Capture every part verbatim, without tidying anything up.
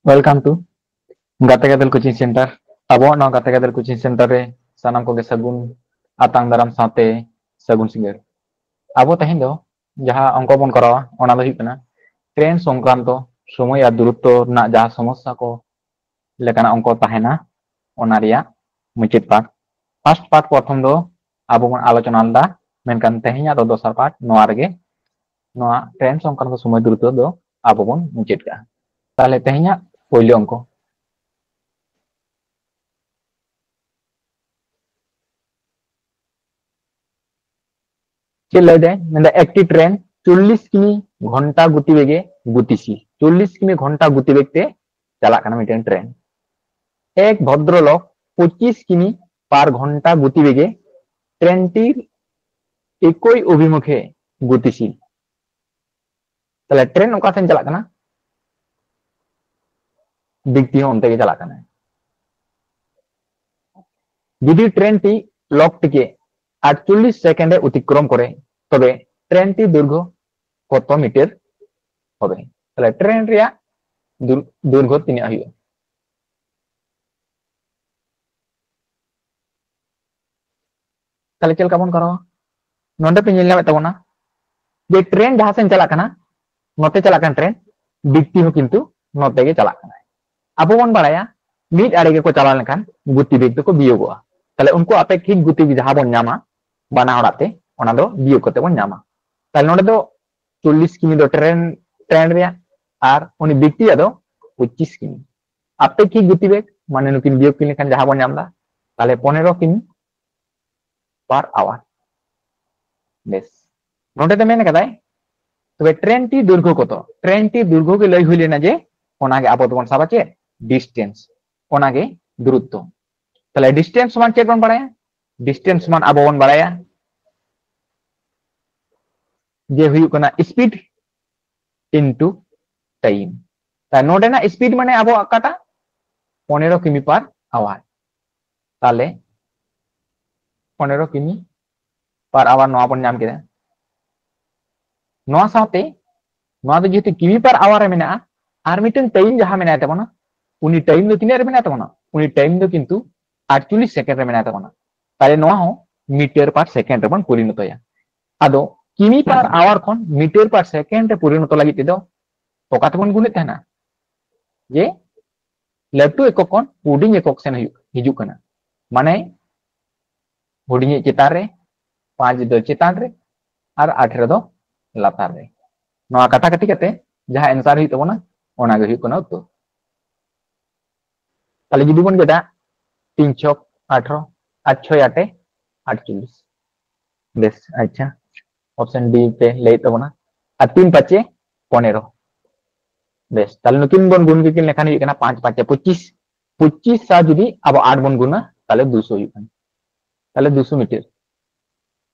Welcome to ᱜᱟᱛᱮ ᱜᱟᱫᱮᱞ coaching center᱾ ᱟᱵᱚᱣᱟᱜ ᱱᱚᱣᱟ ᱜᱟᱛᱮ ᱜᱟᱫᱮᱞ coaching center ᱨᱮ ᱥᱟᱱᱟᱢ ᱠᱚᱜᱮ ᱥᱟᱹᱜᱩᱱ ᱟᱛᱟᱝ ᱫᱟᱨᱟᱢ ᱥᱟᱶᱛᱮ ᱥᱟᱹᱜᱩᱱ ᱥᱤᱸᱜᱟᱹᱲ᱾ ᱟᱵᱚ ᱛᱮᱦᱮᱧ ᱫᱚ ᱡᱟᱦᱟᱸ ᱚᱝᱠᱚ ᱵᱚᱱ ᱠᱚᱨᱟᱣᱟ, ᱚᱱᱟ ᱫᱚ ᱦᱩᱭᱩᱜ ᱠᱟᱱᱟ ᱴᱨᱮᱱ ᱥᱚᱝᱠᱨᱟᱱᱛᱚ ᱥᱚᱢᱚᱭ ᱟᱨ ᱫᱩᱨᱚᱛᱛᱚ ᱨᱮᱱᱟᱜ ᱡᱟᱦᱟᱸ ᱥᱚᱢᱚᱥᱥᱟ ᱠᱚ ᱞᱮᱠᱟᱱᱟᱜ ᱚᱝᱠᱚ ᱛᱟᱦᱮᱱᱟ, ᱚᱱᱟ ᱨᱮᱭᱟᱜ ᱢᱩᱪᱟᱹᱫ ᱯᱟᱴ᱾ ᱯᱷᱟᱥᱴ ᱯᱟᱴ ᱯᱨᱚᱛᱷᱚᱢ ᱫᱚ ᱟᱵᱚ ᱵᱚᱱ ᱟᱞᱳᱪᱚᱱᱟ ᱞᱮᱫᱟ, ᱢᱮᱱᱠᱷᱟᱱ ᱛᱮᱦᱮᱧᱟᱜ ᱫᱚ ᱫᱚᱥᱟᱨ ᱯᱟᱴ, ᱱᱚᱣᱟ ᱨᱮᱜᱮ ᱱᱚᱣᱟ ᱴᱨᱮᱱ ᱥᱚᱝᱠᱨᱟᱱᱛᱚ ᱥᱚᱢᱚᱭ ᱫᱩᱨᱚᱛᱛᱚ ᱫᱚ ᱟᱵᱚ ᱵᱚᱱ ᱢᱩᱪᱟᱹᱫ ᱠᱟᱜᱼᱟ᱾ ᱛᱟᱦᱞᱮ ᱛᱮᱦᱮᱧᱟᱜ ᱯᱳᱭᱞᱳ ᱚᱝᱠᱚ᱾ ᱪᱮᱫ ᱞᱟᱹᱭ ᱫᱟᱭ? ᱢᱮᱱᱫᱟ ᱮᱠᱴᱤ ᱴᱨᱮᱱ ᱪᱚᱞᱞᱤᱥ ᱠᱤᱢᱤ ᱜᱷᱚᱱᱴᱟ ᱜᱚᱛᱤᱵᱮᱜᱮ ᱜᱚᱛᱤᱥᱤᱞ, ᱪᱚᱞᱞᱤᱥ ᱠᱤᱢᱤ ᱜᱷᱚᱱᱴᱟ ᱜᱚᱛᱤᱵᱮᱜ ᱛᱮ ᱪᱟᱞᱟᱜ ᱠᱟᱱᱟ ᱢᱤᱫᱴᱮᱱ ᱴᱨᱮᱱ᱾ ᱮᱠ ᱵᱷᱚᱫᱨᱚᱞᱚᱠ ᱯᱚᱸᱪᱤᱥ ᱠᱤᱢᱤ ᱯᱟᱨ ᱜᱷᱚᱱᱴᱟ ᱜᱚᱛᱤᱵᱮᱜᱮ ᱴᱨᱮᱱ ᱴᱤ ᱮᱠᱳᱭ ᱚᱵᱷᱤᱢᱩᱠᱷᱮ ᱜᱚᱛᱤᱥᱤᱞ᱾ ᱛᱟᱦᱞᱮ ᱴᱨᱮᱱ ᱚᱠᱟ ᱥᱮᱱ ᱪᱟᱞᱟᱜ ᱠᱟᱱᱟ? ᱵᱤᱠᱴᱤ ᱦᱚᱸ ᱚᱱᱛᱮ ᱜᱮ ᱪᱟᱞᱟᱜ ᱠᱟᱱᱟ᱾ ᱡᱩᱫᱤ ᱴᱨᱮᱱ ᱴᱤ ᱞᱚᱠ ᱴᱤᱠᱮ ᱟᱴᱪᱚᱞᱞᱤᱥ ᱥᱮᱠᱮᱱᱰ ᱮ ᱚᱛᱤᱠᱨᱚᱢ ᱠᱚᱨᱮ, ᱛᱚᱵᱮ ᱴᱨᱮᱱ ᱴᱤ ᱫᱩᱨᱜᱷᱚ ᱠᱚᱛᱚ ᱢᱤᱴᱟᱨ ᱦᱚᱵᱮ? ᱛᱟᱦᱞᱮ ᱴᱨᱮᱱ ᱨᱮᱭᱟᱜ ᱫᱩᱨ-, ᱫᱩᱨᱜᱷᱚ ᱛᱤᱱᱟᱹᱜ ᱦᱩᱭᱩᱜᱼᱟ? ᱛᱟᱦᱞᱮ ᱪᱮᱫ ᱞᱮᱠᱟ ᱵᱚᱱ ᱠᱚᱨᱟᱣᱟ? ᱱᱚᱰᱮ ᱯᱮ ᱧᱮᱞ ᱧᱟᱢᱮᱫ ᱛᱟᱵᱚᱱᱟ ᱡᱮ ᱴᱨᱮᱱ ᱡᱟᱦᱟᱸ ᱥᱮᱱ ᱪᱟᱞᱟᱜ ᱠᱟᱱᱟ, ᱱᱚᱛᱮ ᱪᱟᱞᱟᱜ ᱠᱟᱱ ᱴᱨᱮᱱ, ᱵᱤᱠᱴᱤ ᱦᱚᱸ ᱠᱤᱱᱛᱩ ᱱᱚᱛᱮ ᱜᱮ ᱪᱟᱞᱟᱜ ᱠᱟᱱᱟᱭ᱾ ᱟᱵᱚ ᱵᱚᱱ ᱵᱟᱲᱟᱭᱟ ᱢᱤᱫ ᱟᱲᱮ ᱜᱮᱠᱚ ᱪᱟᱞᱟᱣ ᱞᱮᱱᱠᱷᱟᱱ ᱜᱚᱛᱤ ᱵᱮᱜᱽ ᱫᱚᱠᱚ ᱵᱤᱭᱳᱜᱚᱜᱼᱟ᱾ ᱛᱟᱦᱞᱮ ᱩᱱᱠᱩ ᱟᱯᱮᱠᱠᱷᱤᱠ ᱜᱚᱛᱤ ᱡᱟᱦᱟᱸ ᱵᱚᱱ ᱧᱟᱢᱟ ᱵᱟᱱᱟ ᱦᱚᱲᱟᱜ ᱛᱮ, ᱚᱱᱟ ᱫᱚ ᱵᱤᱭᱳᱜ ᱠᱟᱛᱮ ᱵᱚᱱ ᱧᱟᱢᱟ᱾ ᱛᱟᱦᱞᱮ ᱱᱚᱰᱮ ᱫᱚ ᱪᱚᱞᱞᱤᱥ ᱠᱤᱢᱤ ᱫᱚ ᱴᱨᱮᱱ, ᱴᱨᱮᱱ ᱨᱮᱭᱟᱜ, ᱟᱨ ᱩᱱᱤ ᱵᱤᱠᱴᱤᱭᱟᱜ ᱫᱚ ᱯᱚᱸᱪᱤᱥ ᱠᱤᱢᱤ᱾ ᱟᱯᱮᱠᱠᱷᱤᱠ ᱜᱚᱛᱤ ᱵᱮᱜᱽ, ᱢᱟᱱᱮ ᱱᱩᱠᱤᱱ ᱵᱤᱭᱳᱜ ᱠᱤᱱ ᱞᱮᱠᱷᱟᱱ ᱡᱟᱦᱟᱸ ᱵᱚᱱ ᱧᱟᱢ ᱮᱫᱟ, ᱛᱟᱦᱞᱮ ᱯᱚᱱᱮᱨᱚ ᱠᱤᱢᱤ ᱯᱟᱨ ᱟᱣᱟᱨ᱾ ᱵᱮᱥ, ᱱᱚᱰᱮ ᱫᱚ ᱢᱮᱱ ᱠᱟᱫᱟᱭ, ᱛᱚᱵᱮ ᱴᱨᱮᱱ ᱴᱤ ᱫᱩᱨᱜᱷᱚ ᱠᱚᱛᱚ? ᱴᱨᱮᱱ ᱴᱤ ᱫᱩᱨᱜᱷᱚ ᱜᱮ ᱞᱟᱹᱭ ᱦᱩᱭ ᱞᱮᱱᱟ ᱡᱮ ᱚᱱᱟᱜᱮ ᱟᱵᱚ ᱫᱚᱵᱚᱱ ᱥᱟᱵᱟ ᱪᱮᱫ? ᱰᱤᱥᱴᱮᱱᱥ, ᱚᱱᱟᱜᱮ ᱫᱩᱨᱚᱛᱛᱚ᱾ ᱛᱟᱦᱞᱮ ᱰᱤᱥᱴᱮᱱᱥ ᱥᱚᱢᱟᱱ ᱪᱮᱫ ᱵᱚᱱ ᱵᱟᱲᱟᱭᱟ? ᱰᱤᱥᱴᱮᱱᱥ ᱥᱚᱢᱟᱱ ᱟᱵᱚ ᱵᱚᱱ ᱵᱟᱲᱟᱭᱟ ᱡᱮ ᱦᱩᱭᱩᱜ ᱠᱟᱱᱟ speed into time᱾ ᱛᱟᱦᱞᱮ ᱱᱚᱰᱮᱱᱟᱜ speed ᱢᱟᱱᱮ ᱟᱵᱚᱣᱟᱜ ᱚᱠᱟᱴᱟᱜ? ᱯᱚᱱᱮᱨᱚ ᱠᱤᱢᱤ ᱯᱟᱨ ᱟᱣᱟᱨ᱾ ᱛᱟᱦᱞᱮ ᱯᱚᱱᱮᱨᱚ ᱠᱤᱢᱤ ᱯᱟᱨ ᱟᱣᱟᱨ ᱱᱚᱣᱟ ᱵᱚᱱ ᱧᱟᱢ ᱠᱮᱫᱟ᱾ ᱱᱚᱣᱟ ᱥᱟᱶᱛᱮ ᱱᱚᱣᱟ ᱫᱚ ᱡᱮᱦᱮᱛᱩ ᱠᱤᱢᱤ ᱯᱟᱨ ᱟᱣᱟᱨ ᱨᱮ ᱢᱮᱱᱟᱜᱼᱟ, ᱟᱨ ᱢᱤᱫᱴᱟᱝ ᱴᱟᱭᱤᱢ ᱡᱟᱦᱟᱸ ᱢᱮᱱᱟᱭ ᱛᱟᱵᱚᱱᱟ, ᱩᱱᱤ ᱴᱟᱭᱤᱢ ᱫᱚ ᱛᱤᱱᱟᱹᱜ ᱨᱮ ᱢᱮᱱᱟᱭ ᱛᱟᱵᱚᱱᱟ? ᱩᱱᱤ ᱴᱟᱭᱤᱢ ᱫᱚ ᱠᱤᱱᱛᱩ ᱟᱴᱪᱚᱞᱞᱤᱥ ᱥᱮᱠᱮᱱᱰ ᱨᱮ ᱢᱮᱱᱟᱭ ᱛᱟᱵᱚᱱᱟ᱾ ᱛᱟᱦᱞᱮ ᱱᱚᱣᱟ ᱦᱚᱸ ᱢᱤᱴᱟᱨ ᱯᱟᱨ ᱥᱮᱠᱮᱱᱰ ᱨᱮᱵᱚᱱ ᱯᱚᱨᱤᱱᱚᱛᱚᱭᱟ᱾ ᱟᱫᱚ ᱠᱤᱢᱤ ᱯᱟᱨ ᱟᱣᱟᱨ ᱠᱷᱚᱱ ᱢᱤᱴᱟᱨ ᱯᱟᱨ ᱥᱮᱠᱮᱱᱰ ᱨᱮ ᱯᱚᱨᱤᱱᱚᱛᱚ ᱞᱟᱹᱜᱤᱫ ᱛᱮᱫᱚ ᱚᱠᱟ ᱛᱮᱵᱚᱱ ᱜᱩᱱᱮᱫ ᱛᱟᱦᱮᱱᱟ? ᱡᱮ ᱞᱟᱹᱴᱩ ᱮᱠᱚᱠ ᱠᱷᱚᱱ ᱦᱩᱰᱤᱧ ᱮᱠᱚᱠ ᱥᱮᱱ ᱦᱩᱭᱩᱜ, ᱦᱤᱡᱩᱜ ᱠᱟᱱᱟ᱾ ᱢᱟᱱᱮ ᱦᱩᱰᱤᱧᱤᱡ ᱪᱮᱛᱟᱱ ᱨᱮ, ᱯᱟᱸᱪ ᱫᱚ ᱪᱮᱛᱟᱱ ᱨᱮ, ᱟᱨ ᱟᱴᱷᱮᱨᱚ ᱫᱚ ᱞᱟᱛᱟᱨ ᱨᱮ᱾ ᱱᱚᱣᱟ ᱠᱟᱴᱟᱠᱟᱴᱤ ᱠᱟᱛᱮ ᱡᱟᱦᱟᱸ ᱮᱱᱥᱟᱨ ᱦᱩᱭᱩᱜ ᱛᱟᱵᱚᱱᱟ, ᱚᱱᱟ ᱜᱮ ᱦᱩᱭᱩᱜ ᱠᱟᱱᱟ ᱩᱛᱛᱚᱨ᱾ ᱛᱟᱦᱞᱮ ᱡᱩᱫᱤ ᱵᱚᱱ ᱜᱮᱫᱟ, ᱛᱤᱱ ᱪᱷᱚᱠ ᱟᱴᱷᱨᱚ, ᱟᱨ ᱪᱷᱚᱭ ᱟᱴᱮ ᱟᱴᱪᱚᱞᱞᱤᱥ᱾ ᱵᱮᱥ, ᱟᱪᱪᱷᱟ, ᱚᱯᱥᱮᱱ ᱰᱤ ᱯᱮ ᱞᱟᱹᱭᱮᱫ ᱛᱟᱵᱚᱱᱟ᱾ ᱟᱨ ᱛᱤᱱ ᱯᱟᱸᱪᱮ ᱯᱚᱱᱮᱨᱚ᱾ ᱵᱮᱥ, ᱛᱟᱦᱞᱮ ᱱᱩᱠᱤᱱ ᱵᱚᱱ ᱜᱩᱱ ᱠᱤᱱ ᱞᱮᱠᱷᱟᱱ ᱦᱩᱭᱩᱜ ᱠᱟᱱᱟ ᱯᱟᱸᱪ ᱯᱟᱸᱪᱮ ᱯᱚᱸᱪᱤᱥ᱾ ᱯᱚᱸᱪᱤᱥ ᱥᱟᱶ ᱡᱩᱫᱤ ᱟᱵᱚ ᱟᱴ ᱵᱚᱱ ᱜᱩᱱᱟ, ᱛᱟᱦᱞᱮ ᱫᱩᱥᱚ ᱦᱩᱭᱩᱜ ᱠᱟᱱᱟ᱾ ᱛᱟᱦᱞᱮ ᱫᱩᱥᱚ ᱢᱤᱴᱟᱨ᱾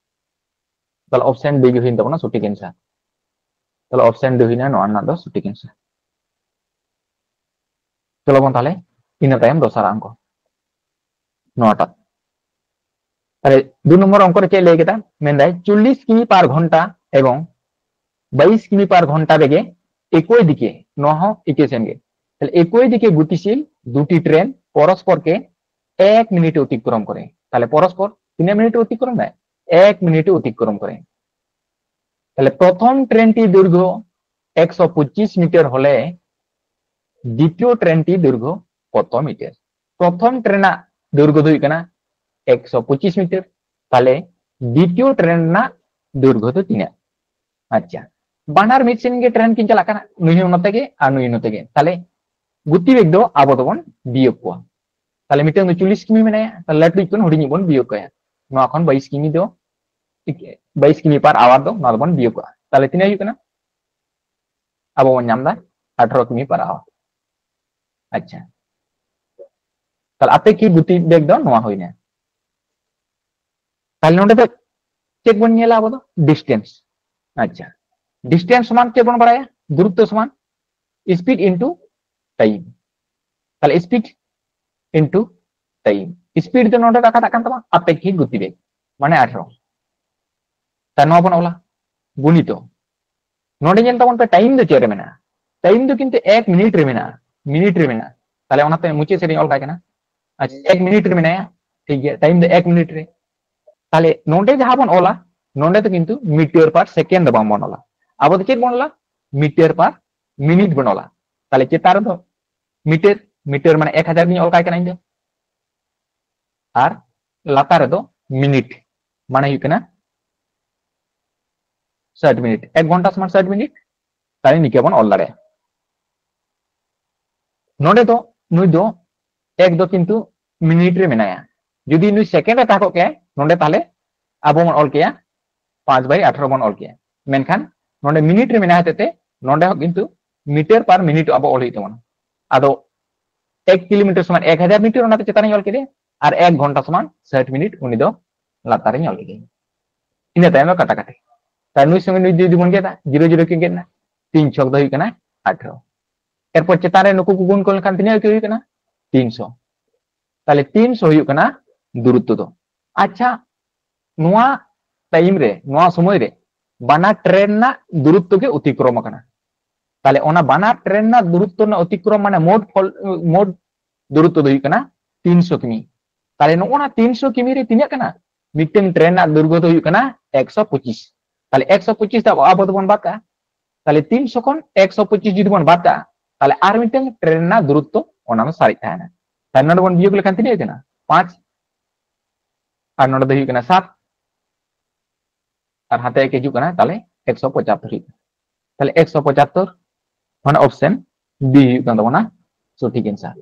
ᱛᱟᱦᱞᱮ ᱚᱯᱥᱮᱱ ᱰᱤ ᱜᱮ ᱦᱩᱭᱮᱱ ᱛᱟᱵᱚᱱᱟ ᱥᱚᱴᱷᱤᱠ ᱮᱱᱥᱟᱨ᱾ ᱛᱟᱦᱞᱮ ᱚᱯᱥᱮᱱ ᱰᱤ ᱦᱩᱭᱱᱟ ᱱᱚᱣᱟ ᱨᱮᱱᱟᱜ ᱫᱚ ᱥᱚᱴᱷᱤᱠ ᱮᱱᱥᱟᱨ᱾ ᱪᱚᱞᱚ ᱵᱚᱱ ᱛᱟᱦᱞᱮ ᱤᱱᱟᱹ ᱛᱟᱭᱚᱢ ᱫᱚᱥᱟᱨ ᱚᱝᱠᱚ, ᱱᱚᱣᱟᱴᱟᱜ᱾ ᱛᱟᱦᱞᱮ ᱫᱩ ᱱᱚᱢᱵᱚᱨ ᱚᱝᱠᱚ ᱨᱮ ᱪᱮᱫ ᱞᱟᱹᱭ ᱠᱮᱫᱟ? ᱢᱮᱱᱫᱟᱭ ᱪᱚᱞᱞᱤᱥ ᱠᱤᱢᱤ ᱯᱟᱨ ᱜᱷᱚᱱᱴᱟ ᱮᱵᱚᱝ ᱵᱟᱭᱤᱥ ᱠᱤᱢᱤ ᱯᱟᱨ ᱜᱷᱚᱱᱴᱟ ᱵᱮᱜᱮ ᱮᱠᱳᱭ ᱫᱤᱠᱮ, ᱱᱚᱣᱟ ᱦᱚᱸ ᱤᱠᱳᱭᱮᱥᱚᱱ ᱜᱮ᱾ ᱛᱟᱦᱞᱮ ᱮᱠᱳᱭ ᱫᱤᱠᱮ ᱜᱚᱛᱤᱥᱤᱞ ᱫᱩᱴᱤ ᱴᱨᱮᱱ ᱯᱚᱨᱚᱥᱯᱚᱨ ᱠᱮ ᱮᱠ ᱢᱤᱱᱤᱴ ᱚᱛᱤᱠᱨᱚᱢ ᱠᱚᱨᱮ। ᱛᱟᱦᱞᱮ ᱯᱚᱨᱚᱥᱯᱚᱨ ᱛᱤᱱᱟᱹᱜ ᱢᱤᱱᱤᱴ ᱚᱛᱤᱠᱨᱚᱢ ᱫᱟᱭ? ᱮᱠ ᱢᱤᱱᱤᱴ ᱚᱛᱤᱠᱨᱚᱢ ᱠᱚᱨᱮ। ᱛᱟᱦᱞᱮ ᱯᱨᱚᱛᱷᱚᱢ ᱴᱨᱮᱱ ᱴᱤ ᱫᱚᱭᱨᱜᱷᱚ ᱮᱠᱥᱚ ᱯᱚᱸᱪᱤᱥ ᱢᱤᱴᱟᱨ ᱦᱚᱞᱮ ᱫᱤᱛᱤᱭᱚ ᱴᱨᱮᱱ ᱴᱤ ᱫᱚᱭᱨᱜᱷᱚ ᱠᱚᱛᱚ ᱢᱤᱴᱟᱨ? ᱯᱨᱚᱛᱷᱚᱢ ᱴᱨᱮᱱ ᱨᱮᱱᱟᱜ ᱫᱚᱭᱨᱜᱷᱚ ᱫᱚ ᱦᱩᱭᱩᱜ ᱠᱟᱱᱟ ᱮᱠᱥᱚ ᱯᱚᱸᱪᱤᱥ ᱢᱤᱴᱟᱨ। ᱛᱟᱦᱞᱮ ᱫᱤᱛᱤᱭᱚ ᱴᱨᱮᱱ ᱨᱮᱱᱟᱜ ᱫᱚᱭᱨᱜᱷᱚ ᱫᱚ ᱛᱤᱱᱟᱹᱜ? ᱟᱪᱪᱷᱟ, ᱵᱟᱱᱟᱨ ᱢᱤᱫ ᱥᱮᱱ ᱜᱮ ᱴᱨᱮᱱ ᱠᱤᱱ ᱪᱟᱞᱟᱜ ᱠᱟᱱᱟ, ᱱᱩᱭ ᱦᱚᱸ ᱱᱚᱛᱮ ᱜᱮ ᱟᱨ ᱱᱩᱭ ᱱᱚᱛᱮ ᱜᱮ। ᱛᱟᱦᱞᱮ ᱜᱚᱛᱤ ᱵᱮᱜᱽ ᱫᱚ ᱟᱵᱚ ᱫᱚᱵᱚᱱ ᱵᱤᱭᱳᱜᱽ ᱠᱚᱣᱟ। ᱛᱟᱦᱞᱮ ᱢᱤᱫᱴᱟᱝ ᱫᱚ ᱪᱚᱞᱞᱤᱥ ᱠᱤᱢᱤ ᱢᱮᱱᱟᱭᱟ, ᱛᱟᱦᱞᱮ ᱞᱟᱹᱴᱩᱭᱤᱡ ᱠᱷᱚᱱ ᱦᱩᱰᱤᱧᱤᱡ ᱵᱚᱱ ᱵᱤᱭᱳᱜᱽ ᱠᱟᱭᱟ। ᱱᱚᱣᱟ ᱠᱷᱚᱱ ᱵᱟᱭᱤᱥ ᱠᱤᱢᱤ ᱫᱚ, ᱵᱟᱭᱤᱥ ᱠᱤᱢᱤ ᱯᱟᱨ ᱟᱣᱟᱨ ᱫᱚ ᱱᱚᱣᱟ ᱫᱚᱵᱚᱱ ᱵᱤᱭᱳᱜᱽ ᱠᱟᱜᱼᱟ। ᱛᱟᱦᱞᱮ ᱛᱤᱱᱟᱹᱜ ᱦᱩᱭᱩᱜ ᱠᱟᱱᱟ? ᱟᱵᱚ ᱵᱚᱱ ᱧᱟᱢ ᱮᱫᱟ ᱟᱴᱷᱨᱚ ᱠᱤᱢᱤ ᱯᱟᱨ ᱟᱣᱟᱨ। ᱟᱪᱪᱷᱟ, ᱛᱟᱦᱞᱮ ᱟᱯᱮᱠᱠᱷᱤᱠ ᱜᱚᱛᱤ ᱵᱮᱜᱽ ᱫᱚ ᱱᱚᱣᱟ ᱦᱩᱭᱱᱟ। ᱛᱟᱦᱞᱮ ᱱᱚᱰᱮ ᱫᱚ ᱪᱮᱫ ᱵᱚᱱ ᱧᱮᱞᱟ ᱟᱵᱚ ᱫᱚ? ᱰᱤᱥᱴᱮᱱᱥ। ᱟᱪᱪᱷᱟ, ᱰᱤᱥᱴᱮᱱᱥ ᱥᱚᱢᱟᱱ ᱪᱮᱫ ᱵᱚᱱ ᱵᱟᱲᱟᱭᱟ? ᱫᱩᱨᱚᱛᱛᱚ ᱥᱚᱢᱟᱱ ᱥᱯᱤᱰ ᱤᱱᱴᱩ ᱴᱟᱭᱤᱢ। ᱛᱟᱦᱞᱮ ᱥᱯᱤᱰ ᱤᱱᱴᱩ ᱴᱟᱭᱤᱢ, ᱥᱯᱤᱰ ᱫᱚ ᱱᱚᱰᱮ ᱫᱚ ᱚᱠᱟᱴᱟᱜ ᱠᱟᱱ ᱛᱟᱵᱚᱱᱟ? ᱟᱯᱮᱠᱠᱷᱤᱠ ᱜᱚᱛᱤ ᱵᱮᱜᱽ, ᱢᱟᱱᱮ ᱟᱴᱷᱨᱚ। ᱛᱟᱦᱞᱮ ᱱᱚᱣᱟ ᱵᱚᱱ ᱚᱞᱟ ᱜᱩᱱᱤᱛᱚ। ᱱᱚᱰᱮ ᱧᱮᱞ ᱛᱟᱵᱚᱱ ᱯᱮ, ᱴᱟᱭᱤᱢ ᱫᱚ ᱪᱮᱫ ᱨᱮ ᱢᱮᱱᱟᱜᱼᱟ? ᱴᱟᱭᱤᱢ ᱫᱚ ᱠᱤᱱᱛᱩ ᱮᱠ ᱢᱤᱱᱤᱴ ᱨᱮ ᱢᱮᱱᱟᱜᱼᱟ, ᱢᱤᱱᱤᱴ ᱨᱮ ᱢᱮᱱᱟᱜᱼᱟ᱾ ᱛᱟᱦᱞᱮ ᱚᱱᱟᱛᱮ ᱢᱩᱪᱟᱹᱫ ᱥᱮᱫ ᱤᱧ ᱚᱞ ᱠᱟᱜ ᱠᱟᱱᱟ᱾ ᱟᱪᱪᱷᱟ, ᱮᱠ ᱢᱤᱱᱤᱴ ᱨᱮ ᱢᱮᱱᱟᱭᱟ, ᱴᱷᱤᱠ ᱜᱮᱭᱟ, ᱴᱟᱭᱤᱢ ᱫᱚ ᱮᱠ ᱢᱤᱱᱤᱴ ᱨᱮ᱾ ᱛᱟᱦᱞᱮ ᱱᱚᱰᱮ ᱡᱟᱦᱟᱸ ᱵᱚᱱ ᱚᱞᱟ, ᱱᱚᱰᱮ ᱫᱚ ᱠᱤᱱᱛᱩ ᱢᱤᱴᱟᱨ ᱯᱟᱨ ᱥᱮᱠᱮᱱᱰ ᱫᱚ ᱵᱟᱝ ᱵᱚᱱ ᱚᱞᱟ, ᱟᱵᱚ ᱫᱚ ᱪᱮᱫ ᱵᱚᱱ ᱚᱞᱟ? ᱢᱤᱴᱟᱨ ᱯᱟᱨ ᱢᱤᱱᱤᱴ ᱵᱚᱱ ᱚᱞᱟ᱾ ᱛᱟᱦᱞᱮ ᱪᱮᱛᱟᱱ ᱨᱮᱫᱚ ᱢᱤᱴᱟᱨ, ᱢᱤᱴᱟᱨ ᱢᱟᱱᱮ ᱮᱠ ᱦᱟᱡᱟᱨ ᱜᱤᱧ ᱚᱞ ᱠᱟᱜ ᱠᱟᱱᱟ ᱤᱧ ᱫᱚ, ᱟᱨ ᱞᱟᱛᱟᱨ ᱨᱮᱫᱚ ᱢᱤᱱᱤᱴ ᱢᱟᱱᱮ ᱦᱩᱭᱩᱜ ᱠᱟᱱᱟ ᱥᱟᱴ ᱢᱤᱱᱤᱴ, ᱮᱠ ᱜᱷᱚᱱᱴᱟ ᱥᱚᱢᱟᱱ ᱥᱟᱴ ᱢᱤᱱᱤᱴ᱾ ᱛᱟᱦᱞᱮ ᱱᱤᱝᱠᱟᱹ ᱵᱚᱱ ᱚᱞ ᱫᱟᱲᱮᱭᱟᱜᱼᱟ᱾ ᱱᱚᱰᱮ ᱫᱚ ᱱᱩᱭ ᱫᱚ ᱮᱠ ᱫᱚ ᱠᱤᱱᱛᱩ ᱢᱤᱱᱤᱴ ᱨᱮ ᱢᱮᱱᱟᱭᱟ, ᱡᱩᱫᱤ ᱱᱩᱭ ᱥᱮᱠᱮᱱᱰ ᱨᱮ ᱛᱟᱦᱮᱸ ᱠᱚᱜ ᱠᱮᱭᱟ ᱱᱚᱰᱮ, ᱛᱟᱦᱞᱮ ᱟᱵᱚ ᱵᱚᱱ ᱚᱞ ᱠᱮᱭᱟ ᱯᱟᱸᱪ ᱵᱟᱭ ᱟᱴᱷᱟᱨᱚ ᱵᱚᱱ ᱚᱞ ᱠᱮᱭᱟ᱾ ᱢᱮᱱᱠᱷᱟᱱ ᱱᱚᱰᱮ ᱢᱤᱱᱤᱴ ᱨᱮ ᱢᱮᱱᱟᱭ ᱦᱚᱛᱮᱡ ᱛᱮ ᱱᱚᱰᱮ ᱦᱚᱸ ᱠᱤᱱᱛᱩ ᱢᱤᱴᱟᱨ ᱯᱟᱨ ᱢᱤᱱᱤᱴ ᱟᱵᱚ ᱚᱞ ᱦᱩᱭᱩᱜ ᱛᱟᱵᱚᱱᱟ᱾ ᱟᱫᱚ ᱮᱠ ᱠᱤᱞᱳᱢᱤᱴᱟᱨ ᱥᱚᱢᱟᱱ ᱮᱠ ᱦᱟᱡᱟᱨ ᱢᱤᱴᱟᱨ, ᱚᱱᱟᱛᱮ ᱪᱮᱛᱟᱱ ᱨᱤᱧ ᱚᱞ ᱠᱮᱫᱮᱭᱟ, ᱟᱨ ᱮᱠ ᱜᱷᱚᱱᱴᱟ ᱥᱚᱢᱟᱱ ᱥᱟᱴ ᱢᱤᱱᱤᱴ, ᱩᱱᱤ ᱫᱚ ᱞᱟᱛᱟᱨ ᱨᱤᱧ ᱚᱞ ᱠᱮᱫᱮᱭᱟ᱾ ᱤᱱᱟᱹ ᱛᱟᱭᱚᱢ ᱫᱚ ᱠᱟᱴᱟᱠᱟᱴᱤ᱾ ᱛᱟᱦᱞᱮ ᱱᱩᱭ ᱥᱚᱸᱜᱮ ᱱᱩᱭ ᱡᱩᱫᱤ ᱵᱚᱱ ᱜᱮᱫᱟ, ᱡᱤᱨᱳ ᱡᱤᱨᱳ ᱠᱤᱱ ᱜᱮᱫ ᱮᱱᱟ, ᱛᱤᱱ ᱪᱷᱚᱠ ᱫᱚ ᱦᱩᱭᱩᱜ ᱠᱟᱱᱟ ᱟᱴᱷᱨᱚ᱾ ᱮᱨᱯᱚᱨ ᱪᱮᱛᱟᱱ ᱨᱮ ᱱᱩᱠᱩ ᱠᱚ ᱜᱩᱱ ᱠᱚ ᱞᱮᱠᱷᱟᱱ ᱛᱤᱱᱟᱹᱜ ᱦᱩᱭᱩᱜ ᱠᱟᱱᱟ? ᱛᱤᱱᱥᱚ᱾ ᱛᱟᱦᱞᱮ ᱛᱤᱱᱥᱚ ᱦᱩᱭᱩᱜ ᱠᱟᱱᱟ ᱫᱩᱨᱚᱛᱛᱚ ᱫᱚ᱾ ᱟᱪᱪᱷᱟ, ᱱᱚᱣᱟ ᱴᱟᱭᱤᱢ ᱨᱮ, ᱱᱚᱣᱟ ᱥᱚᱢᱚᱭ ᱨᱮ ᱵᱟᱱᱟᱨ ᱴᱨᱮᱱ ᱨᱮᱱᱟᱜ ᱫᱩᱨᱚᱛᱛᱚ ᱜᱮ ᱚᱛᱤᱠᱨᱚᱢ ᱟᱠᱟᱱᱟ᱾ ᱛᱟᱦᱞᱮ ᱚᱱᱟ ᱵᱟᱱᱟᱨ ᱴᱨᱮᱱ ᱨᱮᱱᱟᱜ ᱫᱩᱨᱚᱛᱛᱚ ᱨᱮᱱᱟᱜ ᱚᱛᱤᱠᱨᱚᱢ ᱢᱟᱱᱮ ᱢᱳᱴ ᱯᱷᱚᱞ-, ᱢᱳᱴ ᱫᱩᱨᱚᱛᱛᱚ ᱫᱚ ᱦᱩᱭᱩᱜ ᱠᱟᱱᱟ ᱛᱤᱱᱥᱚ ᱠᱤᱢᱤ᱾ ᱛᱟᱦᱞᱮ ᱱᱚᱜᱼᱚ ᱱᱟ ᱛᱤᱱᱥᱚ ᱠᱤᱢᱤ ᱨᱮ ᱛᱤᱱᱟᱹᱜ ᱠᱟᱱᱟ? ᱢᱤᱫᱴᱟᱝ ᱴᱨᱮᱱ ᱨᱮᱱᱟᱜ ᱫᱩᱨᱜᱷᱚ ᱫᱚ ᱦᱩᱭᱩᱜ ᱠᱟᱱᱟ ᱮᱠᱥᱚ ᱯᱚᱸᱪᱤᱥ᱾ ᱛᱟᱦᱞᱮ ᱮᱠᱥᱚ ᱯᱚᱸᱪᱤᱥ ᱫᱚ ᱟᱵᱚ ᱫᱚᱵᱚᱱ ᱵᱟᱫ ᱠᱟᱜᱼᱟ᱾ ᱛᱟᱦᱞᱮ ᱛᱤᱱᱥᱚ ᱠᱷᱚᱱ ᱮᱠᱥᱚ ᱯᱚᱸᱪᱤᱥ ᱡᱩᱫᱤ ᱵᱚᱱ ᱵᱟᱫ ᱠᱟᱜᱼᱟ, ᱛᱟᱦᱞᱮ ᱟᱨ ᱢᱤᱫᱴᱟᱝ ᱴᱨᱮᱱ ᱨᱮᱱᱟᱜ ᱫᱩᱨᱚᱛᱛᱚ ᱚᱱᱟ ᱫᱚ ᱥᱟᱨᱮᱡ ᱛᱟᱦᱮᱱᱟ᱾ ᱛᱟᱦᱞᱮ ᱱᱚᱰᱮ ᱵᱚᱱ ᱵᱤᱭᱳᱜ ᱞᱮᱠᱷᱟᱱ ᱛᱤᱱᱟᱹᱜ ᱦᱩᱭᱩᱜ ᱠᱟᱱᱟ? ᱯᱟᱸᱪ᱾ ᱟᱨ ᱱᱚᱰᱮ ᱫᱚ ᱦᱩᱭᱩᱜ ᱠᱟᱱᱟ ᱥᱟᱛ᱾ ᱟᱨ ᱦᱟᱱᱛᱮ ᱦᱤᱡᱩᱜ ᱠᱟᱱᱟ, ᱛᱟᱦᱞᱮ ᱮᱠᱥᱚ ᱯᱚᱸᱪᱟᱛᱛᱳᱨ ᱦᱩᱭᱩᱜ ᱠᱟᱱᱟ᱾ ᱛᱟᱦᱞᱮ ᱮᱠᱥᱚ ᱯᱚᱸᱪᱟᱛᱛᱳᱨ ᱢᱟᱱᱮ ᱚᱯᱥᱮᱱ ᱵᱤ ᱦᱩᱭᱩᱜ ᱠᱟᱱ ᱛᱟᱵᱚᱱᱟ ᱥᱚᱴᱷᱤᱠ ᱮᱱᱥᱟᱨ᱾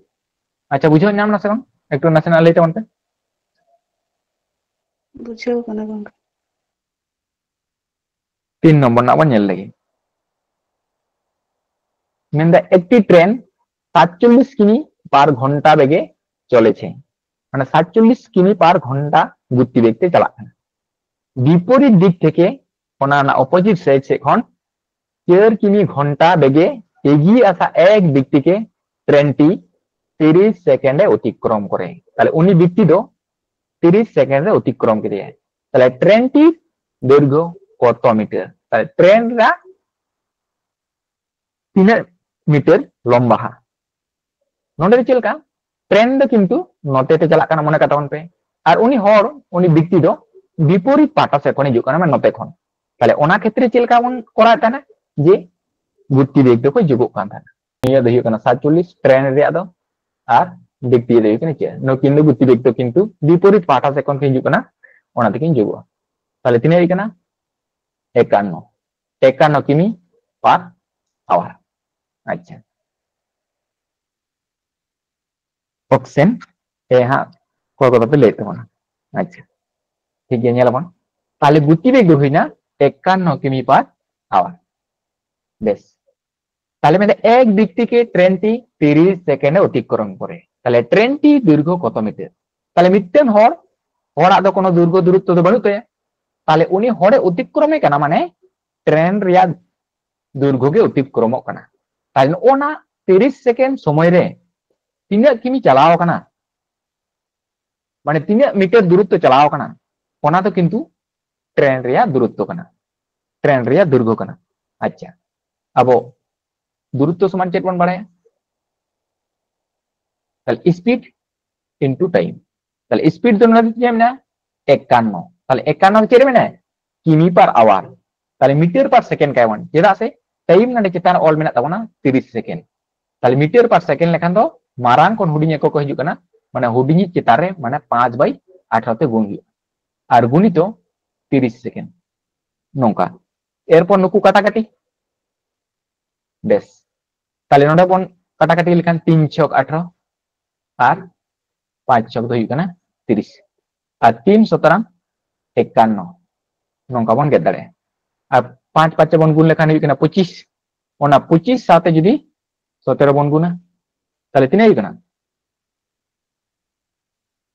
ᱟᱪᱪᱷᱟ, ᱵᱩᱡᱷᱟᱹᱣ ᱧᱟᱢ ᱱᱟ ᱥᱮ ᱵᱟᱝ? ᱮᱠᱴᱩ ᱱᱟᱥᱮᱱᱟᱜ ᱞᱟᱹᱭ ᱛᱟᱵᱚᱱ ᱯᱮ᱾ ᱵᱩᱡᱷᱟᱹᱣ ᱠᱟᱱᱟ ᱜᱚᱝᱠᱮ᱾ ᱛᱤᱱ ᱱᱚᱢᱵᱚᱨ ᱨᱮᱱᱟᱜ ᱵᱚᱱ ᱧᱮᱞ ᱞᱮᱜᱮ᱾ ᱢᱮᱱᱫᱟ ᱮᱠᱴᱤ ᱴᱨᱮᱱ ᱥᱟᱛᱪᱚᱞᱞᱤᱥ ᱠᱤᱢᱤ ᱯᱟᱨ ᱜᱷᱚᱱᱴᱟ ᱵᱮᱜᱮ ᱪᱚᱞᱮ ᱪᱮ, ᱢᱟᱱᱮ ᱥᱟᱛᱪᱚᱞᱞᱤᱥ ᱠᱤᱢᱤ ᱯᱟᱨ ᱜᱷᱚᱱᱴᱟ ᱜᱚᱛᱤ ᱵᱮᱜ ᱛᱮ ᱪᱟᱞᱟᱜ ᱠᱟᱱᱟ᱾ ᱵᱤᱯᱚᱨᱤᱛ ᱫᱤᱠ ᱛᱷᱮᱠᱮ, ᱚᱱᱟ ᱨᱮᱱᱟᱜ ᱚᱯᱳᱡᱤᱴ ᱥᱟᱭᱤᱰ ᱥᱮᱫ ᱠᱷᱚᱱ ᱪᱟᱨ ᱠᱤᱢᱤ ᱜᱷᱚᱱᱴᱟ ᱵᱮᱜᱮ ᱮᱜᱤᱭᱮ ᱟᱥᱟ ᱮᱠ ᱫᱤᱠ ᱛᱷᱮᱠᱮ ᱴᱨᱮᱱ ᱴᱤ ᱛᱤᱨᱤᱥ ᱥᱮᱠᱮᱱᱰ ᱮ ᱚᱛᱤᱠᱨᱚᱢ ᱠᱚᱨᱮ᱾ ᱛᱟᱦᱞᱮ ᱩᱱᱤ ᱵᱮᱠᱛᱤ ᱫᱚ ᱛᱤᱨᱤᱥ ᱥᱮᱠᱮᱱᱰ ᱨᱮ ᱚᱛᱤᱠᱨᱚᱢ ᱠᱮᱫᱮᱭᱟᱭ᱾ ᱛᱟᱦᱞᱮ ᱴᱨᱮᱱ ᱴᱤ ᱫᱳᱭᱨᱜᱷᱚ ᱠᱚᱛᱚ ᱢᱤᱴᱟᱨ? ᱛᱟᱦᱞᱮ ᱴᱨᱮᱱ ᱨᱮᱱᱟᱜ ᱛᱤᱱᱟᱹᱜ ᱢᱤᱴᱟᱨ ᱞᱚᱢᱵᱟᱦᱟ᱾ ᱱᱚᱰᱮ ᱫᱚ ᱪᱮᱫ ᱞᱮᱠᱟ, ᱴᱨᱮᱱ ᱫᱚ ᱠᱤᱱᱛᱩ ᱱᱚᱛᱮ ᱛᱮ ᱪᱟᱞᱟᱜ ᱠᱟᱱᱟ ᱢᱚᱱᱮ ᱠᱟᱜ ᱛᱟᱵᱚᱱ ᱯᱮ, ᱟᱨ ᱩᱱᱤ ᱦᱚᱲ, ᱩᱱᱤ ᱵᱮᱠᱛᱤ ᱫᱚ ᱵᱤᱯᱚᱨᱤᱛ ᱯᱟᱦᱴᱟ ᱥᱮᱫ ᱠᱷᱚᱱ ᱦᱤᱡᱩᱜ ᱠᱟᱱᱟ, ᱢᱟᱱᱮ ᱱᱚᱛᱮ ᱠᱷᱚᱱ᱾ ᱛᱟᱦᱞᱮ ᱚᱱᱟ ᱠᱷᱮᱛᱨᱮ ᱪᱮᱫ ᱞᱮᱠᱟ ᱵᱚᱱ ᱠᱚᱨᱟᱣᱮᱫ ᱛᱟᱦᱮᱱᱟ, ᱡᱮ ᱜᱚᱛᱤ ᱵᱮᱜᱽ ᱫᱚᱠᱚ ᱡᱳᱜᱚᱜ ᱠᱟᱱ ᱛᱟᱦᱮᱱᱟ᱾ ᱱᱤᱭᱟᱹ ᱫᱚ ᱦᱩᱭᱩᱜ ᱠᱟᱱᱟ ᱥᱟᱛᱪᱚᱞᱞᱤᱥ ᱴᱨᱮᱱ ᱨᱮᱭᱟᱜ ᱫᱚ, ᱟᱨ ᱵᱮᱠᱛᱤ ᱫᱚ ᱦᱩᱭᱩᱜ ᱠᱟᱱᱟ ᱪᱮᱫ, ᱱᱩᱠᱤᱱ ᱫᱚ ᱜᱚᱛᱤ ᱵᱮᱜᱽ ᱫᱚ ᱠᱤᱱᱛᱩ ᱵᱤᱯᱚᱨᱤᱛ ᱯᱟᱦᱴᱟ ᱥᱮᱫ ᱠᱷᱚᱱ ᱠᱤᱱ ᱦᱤᱡᱩᱜ ᱠᱟᱱᱟ, ᱚᱱᱟ ᱛᱮᱠᱤᱱ ᱡᱳᱜᱚᱜᱼᱟ᱾ ᱛᱟᱦᱞᱮ ᱛᱤᱱᱟᱹᱜ ᱦᱩᱭᱩᱜ ᱠᱟᱱᱟ? ᱮᱠᱟᱱᱱᱚ, ᱮᱠᱟᱱᱱᱚ ᱠᱤᱢᱤ per hour᱾ ᱟᱪᱪᱷᱟ, ᱚᱯᱥᱮᱱ ᱮ ᱦᱟᱸᱜ ᱚᱠᱚᱭ ᱠᱚᱫᱚ ᱯᱮ ᱞᱟᱹᱭᱮᱫ ᱛᱟᱵᱚᱱᱟ᱾ ᱟᱪᱪᱷᱟ, ᱴᱷᱤᱠ ᱜᱮᱭᱟ, ᱧᱮᱞ ᱟᱵᱚᱱ᱾ ᱛᱟᱦᱞᱮ ᱜᱚᱛᱤ ᱵᱮᱜᱽ ᱫᱚ ᱦᱩᱭᱱᱟ ᱮᱠᱟᱱᱱᱚ ᱠᱤᱢᱤ per hour᱾ ᱵᱮᱥ, ᱛᱟᱦᱞᱮ ᱢᱮᱱᱫᱟ ᱮᱠ ব্যক্তিকে ট্রেনটি তিরিশ সেকেন্ডে অতিক্রম করে। ᱛᱟᱦᱞᱮ ᱴᱨᱮᱱ ᱴᱤ ᱫᱤᱨᱜᱷᱚ ᱠᱚᱛᱚ ᱢᱤᱴᱟᱨ? ᱛᱟᱦᱞᱮ ᱢᱤᱫᱴᱮᱱ ᱦᱚᱲ, ᱦᱚᱲᱟᱜ ᱫᱚ ᱠᱳᱱᱳ ᱫᱤᱨᱜᱷᱚ ᱫᱩᱨᱚᱛᱛᱚ ᱫᱚ ᱵᱟᱹᱱᱩᱜ ᱛᱟᱭᱟ, ᱛᱟᱦᱞᱮ ᱩᱱᱤ ᱦᱚᱲᱮ ᱚᱛᱤᱠᱨᱚᱢᱮ ᱠᱟᱱᱟ, ᱢᱟᱱᱮ ᱴᱨᱮᱱ ᱨᱮᱭᱟᱜ ᱫᱤᱨᱜᱷᱚ ᱜᱮ ᱚᱛᱤᱠᱨᱚᱢᱚᱜ ᱠᱟᱱᱟ᱾ ᱛᱟᱦᱞᱮ ᱱᱚᱜᱼᱚ ᱱᱟ ᱛᱤᱨᱤᱥ ᱥᱮᱠᱮᱱᱰ ᱥᱚᱢᱚᱭ ᱨᱮ ᱛᱤᱱᱟᱹᱜ ᱠᱤᱢᱤ ᱪᱟᱞᱟᱣ ᱠᱟᱱᱟ, ᱢᱟᱱᱮ ᱛᱤᱱᱟᱹᱜ ᱢᱤᱴᱟᱨ ᱫᱩᱨᱚᱛᱛᱚ ᱪᱟᱞᱟᱣ ᱠᱟᱱᱟ, ᱚᱱᱟ ᱫᱚ ᱠᱤᱱᱛᱩ ᱴᱨᱮᱱ ᱨᱮᱭᱟᱜ ᱫᱩᱨᱚᱛᱛᱚ ᱠᱟᱱᱟ, ᱴᱨᱮᱱ ᱨᱮᱭᱟᱜ ᱫᱤᱨᱜᱷᱚ ᱠᱟᱱᱟ᱾ ᱟᱪᱪᱷᱟ, ᱟᱵᱚ ᱫᱩᱨᱚᱛᱛᱚ ᱥᱚᱢᱟᱱ ᱪᱮᱫ ᱵᱚᱱ ᱵᱟᱲᱟᱭᱟ? ᱛᱟᱦᱞᱮ speed into time᱾ ᱛᱟᱦᱞᱮ speed ᱫᱚ ᱱᱚᱰᱮ ᱪᱮᱫ ᱢᱮᱱᱟᱜᱼᱟ? ᱮᱠᱟᱱᱱᱚ᱾ ᱛᱟᱦᱞᱮ ᱮᱠᱟᱱᱱᱚ ᱫᱚ ᱪᱮᱫ ᱨᱮ ᱢᱮᱱᱟᱜᱼᱟ? ᱠᱤᱢᱤ per hour᱾ ᱛᱟᱦᱞᱮ ᱢᱤᱴᱟᱨ per second ᱠᱟᱭ ᱵᱚᱱ, ᱪᱮᱫᱟᱜ ᱥᱮ time ᱱᱚᱰᱮ ᱪᱮᱛᱟᱱ ᱨᱮ ᱚᱞ ᱢᱮᱱᱟᱜ ᱛᱟᱵᱚᱱᱟ ᱛᱤᱨᱤᱥ ᱥᱮᱠᱮᱱᱰ᱾ ᱛᱟᱦᱞᱮ ᱢᱤᱴᱟᱨ per second ᱞᱮᱠᱷᱟᱱ ᱫᱚ ᱢᱟᱨᱟᱝ ᱠᱷᱚᱱ ᱦᱩᱰᱤᱧ ᱮᱠᱚᱠ ᱠᱚ ᱦᱤᱡᱩᱜ ᱠᱟᱱᱟ, ᱢᱟᱱᱮ ᱦᱩᱰᱤᱧᱤᱡ ᱪᱮᱛᱟᱱ ᱨᱮ ᱢᱟᱱᱮ ᱯᱟᱸᱪ by ᱟᱴᱷᱨᱚ ᱛᱮ ᱜᱩᱱ ᱦᱩᱭᱩᱜᱼᱟ, ᱟᱨ ᱜᱩᱱᱤᱛᱚ ᱛᱤᱨᱤᱥ ᱥᱮᱠᱮᱱᱰ᱾ ᱱᱚᱝᱠᱟ᱾ ᱮᱨᱯᱚᱨ ᱱᱩᱠᱩ ᱠᱟᱴᱟᱠᱟᱴᱤ᱾ ᱵᱮᱥ, ᱛᱟᱦᱞᱮ ᱱᱚᱰᱮ ᱵᱚᱱ ᱠᱟᱴᱟᱠᱟᱴᱤ ᱞᱮᱠᱷᱟᱱ ᱛᱤᱱ ᱪᱷᱚᱠ ᱟᱴᱷᱨᱚ ᱟᱨ ᱯᱟᱸᱪ ᱪᱷᱚᱠ ᱫᱚ ᱦᱩᱭᱩᱜ ᱠᱟᱱᱟ ᱛᱤᱨᱤᱥ, ᱟᱨ ᱛᱤᱱ ᱥᱚᱛᱨᱟᱝ ᱮᱠᱟᱱᱱᱚ, ᱱᱚᱝᱠᱟ ᱵᱚᱱ ᱜᱮᱫ ᱫᱟᱲᱮᱭᱟᱜᱼᱟ᱾ ᱟᱨ ᱯᱟᱸᱪ ᱯᱟᱸᱪ ᱵᱚᱱ ᱜᱩᱱ ᱞᱮᱠᱷᱟᱱ ᱦᱩᱭᱩᱜ ᱠᱟᱱᱟ ᱯᱚᱸᱪᱤᱥ, ᱚᱱᱟ ᱯᱚᱸᱪᱤᱥ ᱥᱟᱶᱛᱮ ᱡᱩᱫᱤ ᱥᱚᱛᱮᱨᱚ ᱵᱚᱱ ᱜᱩᱱᱟ, ᱛᱟᱦᱞᱮ ᱛᱤᱱᱟᱹᱜ ᱦᱩᱭᱩᱜ ᱠᱟᱱᱟ?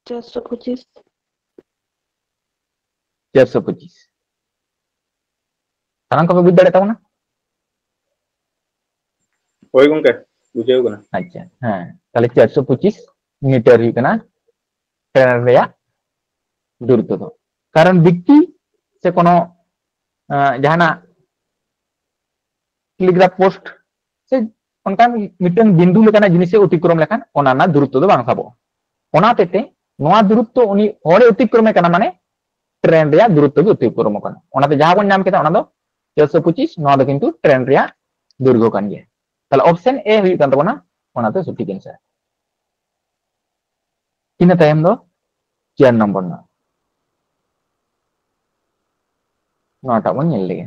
ᱪᱟᱨᱥᱚ ᱯᱚᱸᱪᱤᱥ᱾ ᱪᱟᱨᱥᱚ ᱯᱚᱸᱪᱤᱥ᱾ ᱥᱟᱱᱟᱢ ᱠᱚᱯᱮ ᱵᱩᱡᱽ ᱫᱟᱲᱮᱭᱟᱜ ᱛᱟᱵᱚᱱᱟ? ᱦᱳᱭ ᱜᱚᱝᱠᱮ, ᱵᱩᱡᱷᱟᱹᱣ ᱠᱟᱱᱟ᱾ ᱟᱪᱪᱷᱟ, ᱦᱮᱸ, ᱛᱟᱦᱞᱮ ᱪᱟᱨᱥᱚ ᱯᱚᱸᱪᱤᱥ ᱢᱤᱴᱟᱨ ᱦᱩᱭᱩᱜ ᱠᱟᱱᱟ ᱴᱨᱮᱱ ᱨᱮᱭᱟᱜ ᱫᱩᱨᱚᱛᱛᱚ ᱫᱚ᱾ ᱠᱟᱨᱚᱱ ᱵᱮᱠᱛᱤ ᱥᱮ ᱠᱳᱱᱳ, ᱟᱸ, ᱡᱟᱦᱟᱱᱟᱜ ᱴᱮᱞᱤᱜᱨᱟᱯᱷ ᱯᱳᱥᱴ ᱥᱮ ᱚᱱᱠᱟᱱ ᱢᱤᱫᱴᱮᱱ ᱵᱤᱱᱫᱩ ᱞᱮᱠᱟᱱᱟᱜ ᱡᱤᱱᱤᱥᱮ ᱚᱛᱤᱠᱨᱚᱢ ᱞᱮᱠᱷᱟᱱ ᱚᱱᱟ ᱨᱮᱱᱟᱜ ᱫᱩᱨᱚᱛᱛᱚ ᱫᱚ ᱵᱟᱝ ᱥᱟᱵᱚᱜᱼᱟ᱾ ᱚᱱᱟ ᱦᱚᱛᱮᱡ ᱛᱮ ᱱᱚᱣᱟ ᱫᱩᱨᱚᱛᱛᱚ ᱩᱱᱤ ᱦᱚᱲᱮ ᱚᱛᱤᱠᱨᱚᱢᱮ ᱠᱟᱱᱟ, ᱢᱟᱱᱮ ᱴᱨᱮᱱ ᱨᱮᱭᱟᱜ ᱫᱩᱨᱚᱛᱛᱚ ᱜᱮ ᱚᱛᱤᱠᱨᱚᱢᱚᱜ ᱠᱟᱱᱟ᱾ ᱚᱱᱟᱛᱮ ᱡᱟᱦᱟᱸ ᱵᱚᱱ ᱧᱟᱢ ᱠᱮᱫᱟ ᱚᱱᱟ ᱫᱚ ᱪᱟᱨᱥᱚ ᱯᱚᱸᱪᱤᱥ, ᱱᱚᱣᱟ ᱫᱚ ᱠᱤᱱᱛᱩ ᱴᱨᱮᱱ ᱨᱮᱭᱟᱜ ᱫᱳᱭᱨᱜᱷᱚ ᱠᱟᱱ ᱜᱮᱭᱟ᱾ ᱛᱟᱦᱞᱮ option A ᱦᱩᱭᱩᱜ ᱠᱟᱱ ᱛᱟᱵᱚᱱᱟ ᱚᱱᱟᱛᱮ ᱥᱚᱴᱷᱤᱠ answer᱾ ᱤᱱᱟᱹ ᱛᱟᱭᱚᱢ ᱫᱚ ᱪᱟᱨ ᱱᱚᱢᱵᱚᱨ ᱨᱮᱱᱟᱜ, ᱱᱚᱣᱟᱴᱟᱜ ᱵᱚᱱ ᱧᱮᱞ ᱞᱮᱜᱮ᱾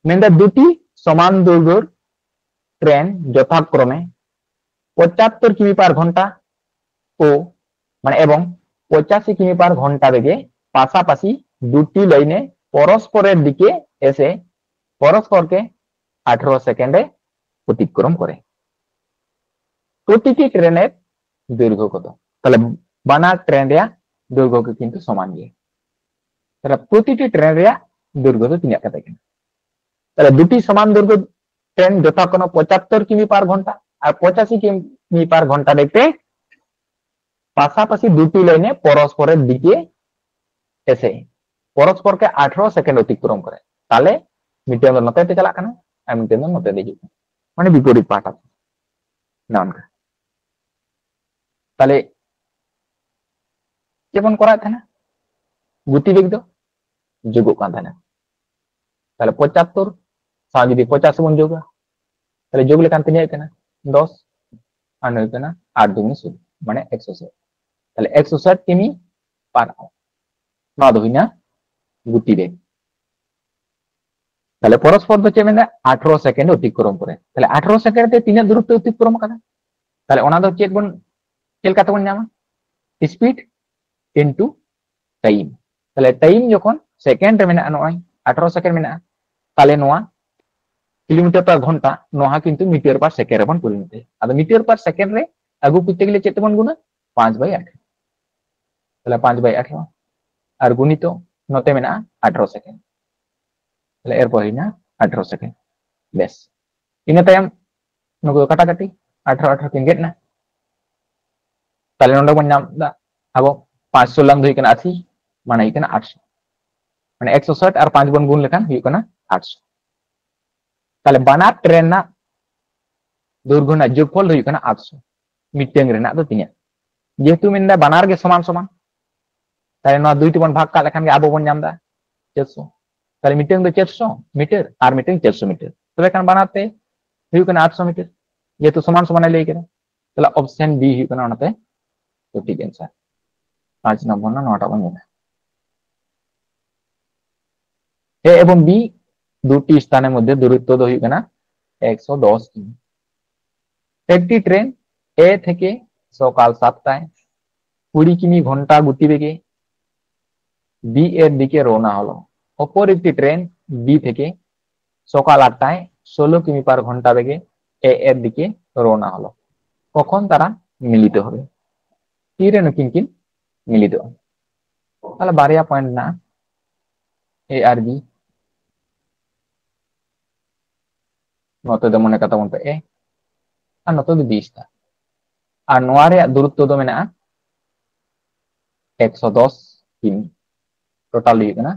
ᱢᱮᱱᱫᱟ ᱫᱩᱴᱤ ᱥᱚᱢᱟᱱ ᱫᱳᱭᱨᱜᱷᱚᱨ ᱴᱨᱮᱱ ᱡᱚᱛᱷᱟᱠᱨᱚᱢᱮ ᱯᱚᱸᱪᱟᱛᱛᱳᱨ ᱠᱤᱢᱤ per ᱜᱷᱚᱱᱴᱟ ᱳ ᱢᱟᱱᱮ ᱮᱵᱚᱝ ᱯᱚᱸᱪᱟᱥᱤ ᱠᱤᱢᱤ per ᱜᱷᱚᱱᱴᱟ ᱵᱮᱜᱮ ᱯᱟᱥᱟᱯᱟᱥᱤ দুটি লাইনে পরস্পরের দিকে এসে পরস্পরকে আঠারো সেকেন্ডে অতিক্রম করে। প্রতিটি ট্রেনের দৈর্ঘ্য কত? তাহলে বানার ট্রেন ᱨᱮᱭᱟᱜ ᱫᱳᱭᱨᱜᱷᱚ ᱠᱚ ᱠᱤᱱᱛᱩ ᱥᱚᱢᱟᱱ ᱜᱮᱭᱟ᱾ ᱛᱟᱦᱞᱮ ᱯᱨᱚᱛᱤᱴᱤ ᱴᱨᱮᱱ ᱨᱮᱭᱟᱜ ᱫᱳᱭᱨᱜᱷᱚ ᱫᱚ ᱛᱤᱱᱟᱹᱜ ᱠᱟᱛᱮ ᱠᱟᱱᱟ? ᱛᱟᱦᱞᱮ ᱫᱩᱴᱤ ᱥᱚᱢᱟᱱ ᱫᱳᱭᱨᱜᱷᱚ ট্রেন যথাক্রমে পঁচাত্তর কিমি per ঘন্টা আর পঁচাশি কিমি per ঘন্টা দেখতে পাশাপাশি দুটি লাইনে পরস্পরের দিকে এসে পরস্পরকে আঠারো সেকেন্ড অতিক্রম করে। তাহলে ᱢᱤᱫᱴᱮᱱ ᱫᱚ ᱱᱚᱛᱮ ᱛᱮ ᱪᱟᱞᱟᱜ ᱠᱟᱱᱟ ᱟᱨ ᱢᱤᱫᱴᱮᱱ ᱫᱚ ᱱᱚᱛᱮ ᱛᱮ ᱦᱤᱡᱩᱜ ᱠᱟᱱᱟ, ᱢᱟᱱᱮ ᱵᱤᱯᱚᱨᱤᱛ ᱯᱟᱦᱴᱟ ᱛᱮ᱾ ᱱᱚᱜᱼᱚ ᱱᱚᱝᱠᱟ᱾ ᱛᱟᱦᱞᱮ ᱪᱮᱫ ᱵᱚᱱ ᱠᱚᱨᱟᱣᱮᱫ ᱛᱟᱦᱮᱱᱟ? ᱜᱚᱛᱤ ᱵᱮᱜᱽ ᱫᱚ ᱡᱳᱜᱚᱜ ᱠᱟᱱ ᱛᱟᱦᱮᱱᱟ᱾ ᱛᱟᱦᱞᱮ ᱯᱚᱸᱪᱟᱛᱛᱳᱨ ᱥᱟᱶ ᱡᱩᱫᱤ ᱯᱚᱸᱪᱟᱥᱤ ᱵᱚᱱ ᱡᱳᱜᱟ, ᱛᱟᱦᱞᱮ ᱡᱳᱜ ᱞᱮᱠᱷᱟᱱ ᱛᱤᱱᱟᱹᱜ ᱦᱩᱭᱩᱜ ᱠᱟᱱᱟ? ᱫᱚᱥ᱾ ᱟᱨ ᱱᱚᱰᱮ ᱦᱩᱭᱩᱜ ᱠᱟᱱᱟ ᱟᱴ ᱫᱩᱜᱩᱱᱤ ᱥᱳᱞᱳ, ᱢᱟᱱᱮ ᱮᱠᱥᱚ ᱥᱟᱴ᱾ ᱛᱟᱦᱞᱮ ᱮᱠᱥᱚ ᱥᱟᱴ ᱠᱤᱢᱤ per hour᱾ ᱱᱚᱣᱟ ᱫᱚ ᱦᱩᱭᱱᱟ ᱜᱚᱛᱤ ᱵᱮᱜᱽ᱾ ᱛᱟᱦᱞᱮ ᱯᱚᱨᱚᱥᱯᱚᱨ ᱫᱚ ᱪᱮᱫ ᱢᱮᱱᱫᱟ? ᱟᱴᱷᱨᱚ ᱥᱮᱠᱮᱱᱰ ᱚᱛᱤᱠᱨᱚᱢ ᱠᱚᱨᱮ᱾ ᱛᱟᱦᱞᱮ ᱟᱴᱷᱨᱚ ᱥᱮᱠᱮᱱᱰ ᱛᱮ ᱛᱤᱱᱟᱹᱜ ᱫᱩᱨᱚᱛᱛᱚ ᱚᱛᱤᱠᱨᱚᱢ ᱠᱟᱫᱟ? ᱛᱟᱦᱞᱮ ᱚᱱᱟ ᱫᱚ ᱪᱮᱫ ᱵᱚᱱ, ᱪᱮᱫ ᱞᱮᱠᱟᱛᱮ ᱵᱚᱱ ᱧᱟᱢᱟ? Speed into time᱾ ᱛᱟᱦᱞᱮ time ᱡᱚᱠᱷᱚᱱ ᱥᱮᱠᱮᱱᱰ ᱨᱮ ᱢᱮᱱᱟᱜᱼᱟ, ᱱᱚᱜᱼᱚᱭ ᱟᱴᱷᱨᱚ ᱥᱮᱠᱮᱱᱰ ᱢᱮᱱᱟᱜᱼᱟ, ᱛᱟᱦᱞᱮ ᱱᱚᱣᱟ ᱠᱤᱞᱳᱢᱤᱴᱟᱨ per ᱜᱷᱚᱱᱴᱟ, ᱱᱚᱣᱟ ᱦᱚᱸ ᱠᱤᱱᱛᱩ meter per second ᱨᱮᱵᱚᱱ ᱯᱚᱨᱤᱱᱚᱛᱚᱭᱟ᱾ ᱟᱫᱚ meter per second ᱨᱮ ᱟᱹᱜᱩ ᱠᱚᱨᱛᱮ ᱜᱮᱞᱮ ᱪᱮᱫ ᱛᱮᱵᱚᱱ ᱜᱩᱱᱟ? ᱯᱟᱸᱪ by ᱟᱴᱷᱨᱚ᱾ ᱛᱟᱦᱞᱮ ᱯᱟᱸᱪ by ᱟᱴᱷᱨᱚ ᱟᱨ ᱜᱩᱱᱤᱛᱚ ᱱᱚᱛᱮ ᱢᱮᱱᱟᱜᱼᱟ ᱟᱴᱷᱨᱚ ᱥᱮᱠᱮᱱᱰ᱾ ᱛᱟᱦᱞᱮ ᱮᱨᱯᱚᱨ ᱦᱩᱭᱱᱟ ᱟᱴᱷᱨᱚ ᱥᱮᱠᱮᱱᱰ᱾ ᱵᱮᱥ, ᱤᱱᱟᱹ ᱛᱟᱭᱚᱢ ᱱᱩᱠᱩ ᱫᱚ ᱠᱟᱴᱟᱠᱟᱴᱤ, ᱟᱴᱷᱨᱚ ᱟᱴᱷᱨᱚ ᱠᱤᱱ ᱜᱮᱫ ᱮᱱᱟ᱾ ᱛᱟᱦᱞᱮ ᱱᱚᱰᱮ ᱵᱚᱱ ᱧᱟᱢ ᱮᱫᱟ ᱟᱵᱚ ᱯᱟᱸᱪᱥᱚ ᱞᱟᱝ ᱫᱚ ᱦᱩᱭᱩᱜ ᱠᱟᱱᱟ ᱟᱥᱤ, ᱢᱟᱱᱮ ᱦᱩᱭᱩᱜ ᱠᱟᱱᱟ ᱟᱴᱥᱚ᱾ ᱢᱟᱱᱮ ᱮᱠᱥᱚ ᱥᱟᱴ ᱟᱨ ᱯᱟᱸᱪ ᱵᱚᱱ ᱜᱩᱱ ᱞᱮᱠᱷᱟᱱ ᱦᱩᱭᱩᱜ ᱠᱟᱱᱟ ᱟᱴᱥᱚ᱾ ᱛᱟᱦᱞᱮ ᱵᱟᱱᱟᱨ ᱴᱨᱮᱱ ᱨᱮᱱᱟᱜ ᱫᱳᱭᱨᱜᱷᱚ ᱨᱮᱱᱟᱜ ᱡᱳᱜᱽᱯᱷᱚᱞ ᱫᱚ ᱦᱩᱭᱩᱜ ᱠᱟᱱᱟ ᱟᱴᱥᱚ᱾ ᱢᱤᱫᱴᱟᱝ ᱨᱮᱱᱟᱜ ᱫᱚ ᱛᱤᱱᱟᱹᱜ? ᱡᱮᱦᱮᱛᱩ ᱢᱮᱱᱫᱟ ᱵᱟᱱᱟᱨ ᱜᱮ ᱥᱚᱢᱟᱱ ᱥᱚᱢᱟᱱ, ᱛᱟᱦᱞᱮ ᱱᱚᱣᱟ ᱫᱩᱭ ᱛᱮᱵᱚᱱ ᱵᱷᱟᱜᱽ ᱠᱟᱜ ᱞᱮᱠᱷᱟᱱ ᱜᱮ ᱟᱵᱚ ᱵᱚᱱ ᱧᱟᱢ ᱮᱫᱟ ᱪᱟᱨᱥᱚ᱾ ᱛᱟᱦᱞᱮ ᱢᱤᱫᱴᱟᱝ ᱫᱚ ᱪᱟᱨᱥᱚ ᱢᱤᱴᱟᱨ ᱟᱨ ᱢᱤᱫᱴᱟᱝ ᱪᱟᱨᱥᱚ ᱢᱤᱴᱟᱨ, ᱛᱚᱵᱮ ᱠᱷᱟᱱ ᱵᱟᱱᱟᱨ ᱛᱮ ᱦᱩᱭᱩᱜ ᱠᱟᱱᱟ ᱟᱴᱥᱚ ᱢᱤᱴᱟᱨ, ᱡᱮᱦᱮᱛᱩ ᱥᱚᱢᱟᱱ ᱥᱚᱢᱟᱱ ᱮ ᱞᱟᱹᱭ ᱠᱮᱫᱟ᱾ ᱛᱟᱦᱞᱮ ᱚᱯᱥᱮᱱ ᱵᱤ ᱦᱩᱭᱩᱜ ᱠᱟᱱᱟ ᱚᱱᱟᱛᱮ ᱥᱚᱴᱷᱤᱠ ᱮᱱᱥᱟᱨ᱾ ᱯᱟᱸᱪ ᱱᱚᱢᱵᱚᱨ ᱨᱮᱱᱟᱜ ᱱᱚᱣᱟᱴᱟᱜ ᱵᱚᱱ ᱧᱮᱞᱟ᱾ ᱮ ᱮᱵᱚᱝ ᱵᱤ ᱫᱩᱴᱤ ᱥᱛᱷᱟᱱᱮᱨ ᱢᱚᱫᱽᱫᱷᱮ ᱫᱩᱨᱚᱛᱛᱚ ᱫᱚ ᱦᱩᱭᱩᱜ ᱠᱟᱱᱟ ᱮᱠᱥᱚ ᱫᱚᱥ ᱠᱤᱢᱤ᱾ একটি ট্রেন এ থেকে সকাল সাতটায় কুড়ি কিমি ঘন্টা গতিবেগে বি এর দিকে রওনা হলো। অপর একটি ট্রেন বি থেকে সকাল আটটায় ষোলো কিমি পার ঘন্টা বেগে এ এর দিকে রওনা হলো। কখন তারা মিলিত হবে? ᱛᱤᱨᱮ ᱱᱩᱠᱤᱱ ᱠᱤᱱ ᱢᱤᱞᱤᱛᱚᱜᱼᱟ? ᱛᱟᱦᱞᱮ ᱵᱟᱨᱭᱟ ᱯᱚᱭᱮᱱᱴ ᱢᱮᱱᱟᱜᱼᱟ, ᱮ ᱟᱨ ᱵᱤ᱾ ᱱᱚᱛᱮ ᱫᱚ ᱢᱚᱱᱮ ᱠᱟᱛᱟ ᱵᱚᱱ ᱯᱮ ᱮ, ᱟᱨ ᱱᱚᱛᱮ ᱫᱚ ᱵᱤ ᱥᱴᱟᱨ᱾ ᱟᱨ ᱱᱚᱣᱟ ᱨᱮᱭᱟᱜ ᱫᱩᱨᱚᱛᱛᱚ ᱫᱚ ᱢᱮᱱᱟᱜᱼᱟ ᱮᱠᱥᱚ ᱫᱚᱥ ᱠᱤᱢᱤ᱾ ᱴᱳᱴᱟᱞ ᱦᱩᱭᱩᱜ ᱠᱟᱱᱟ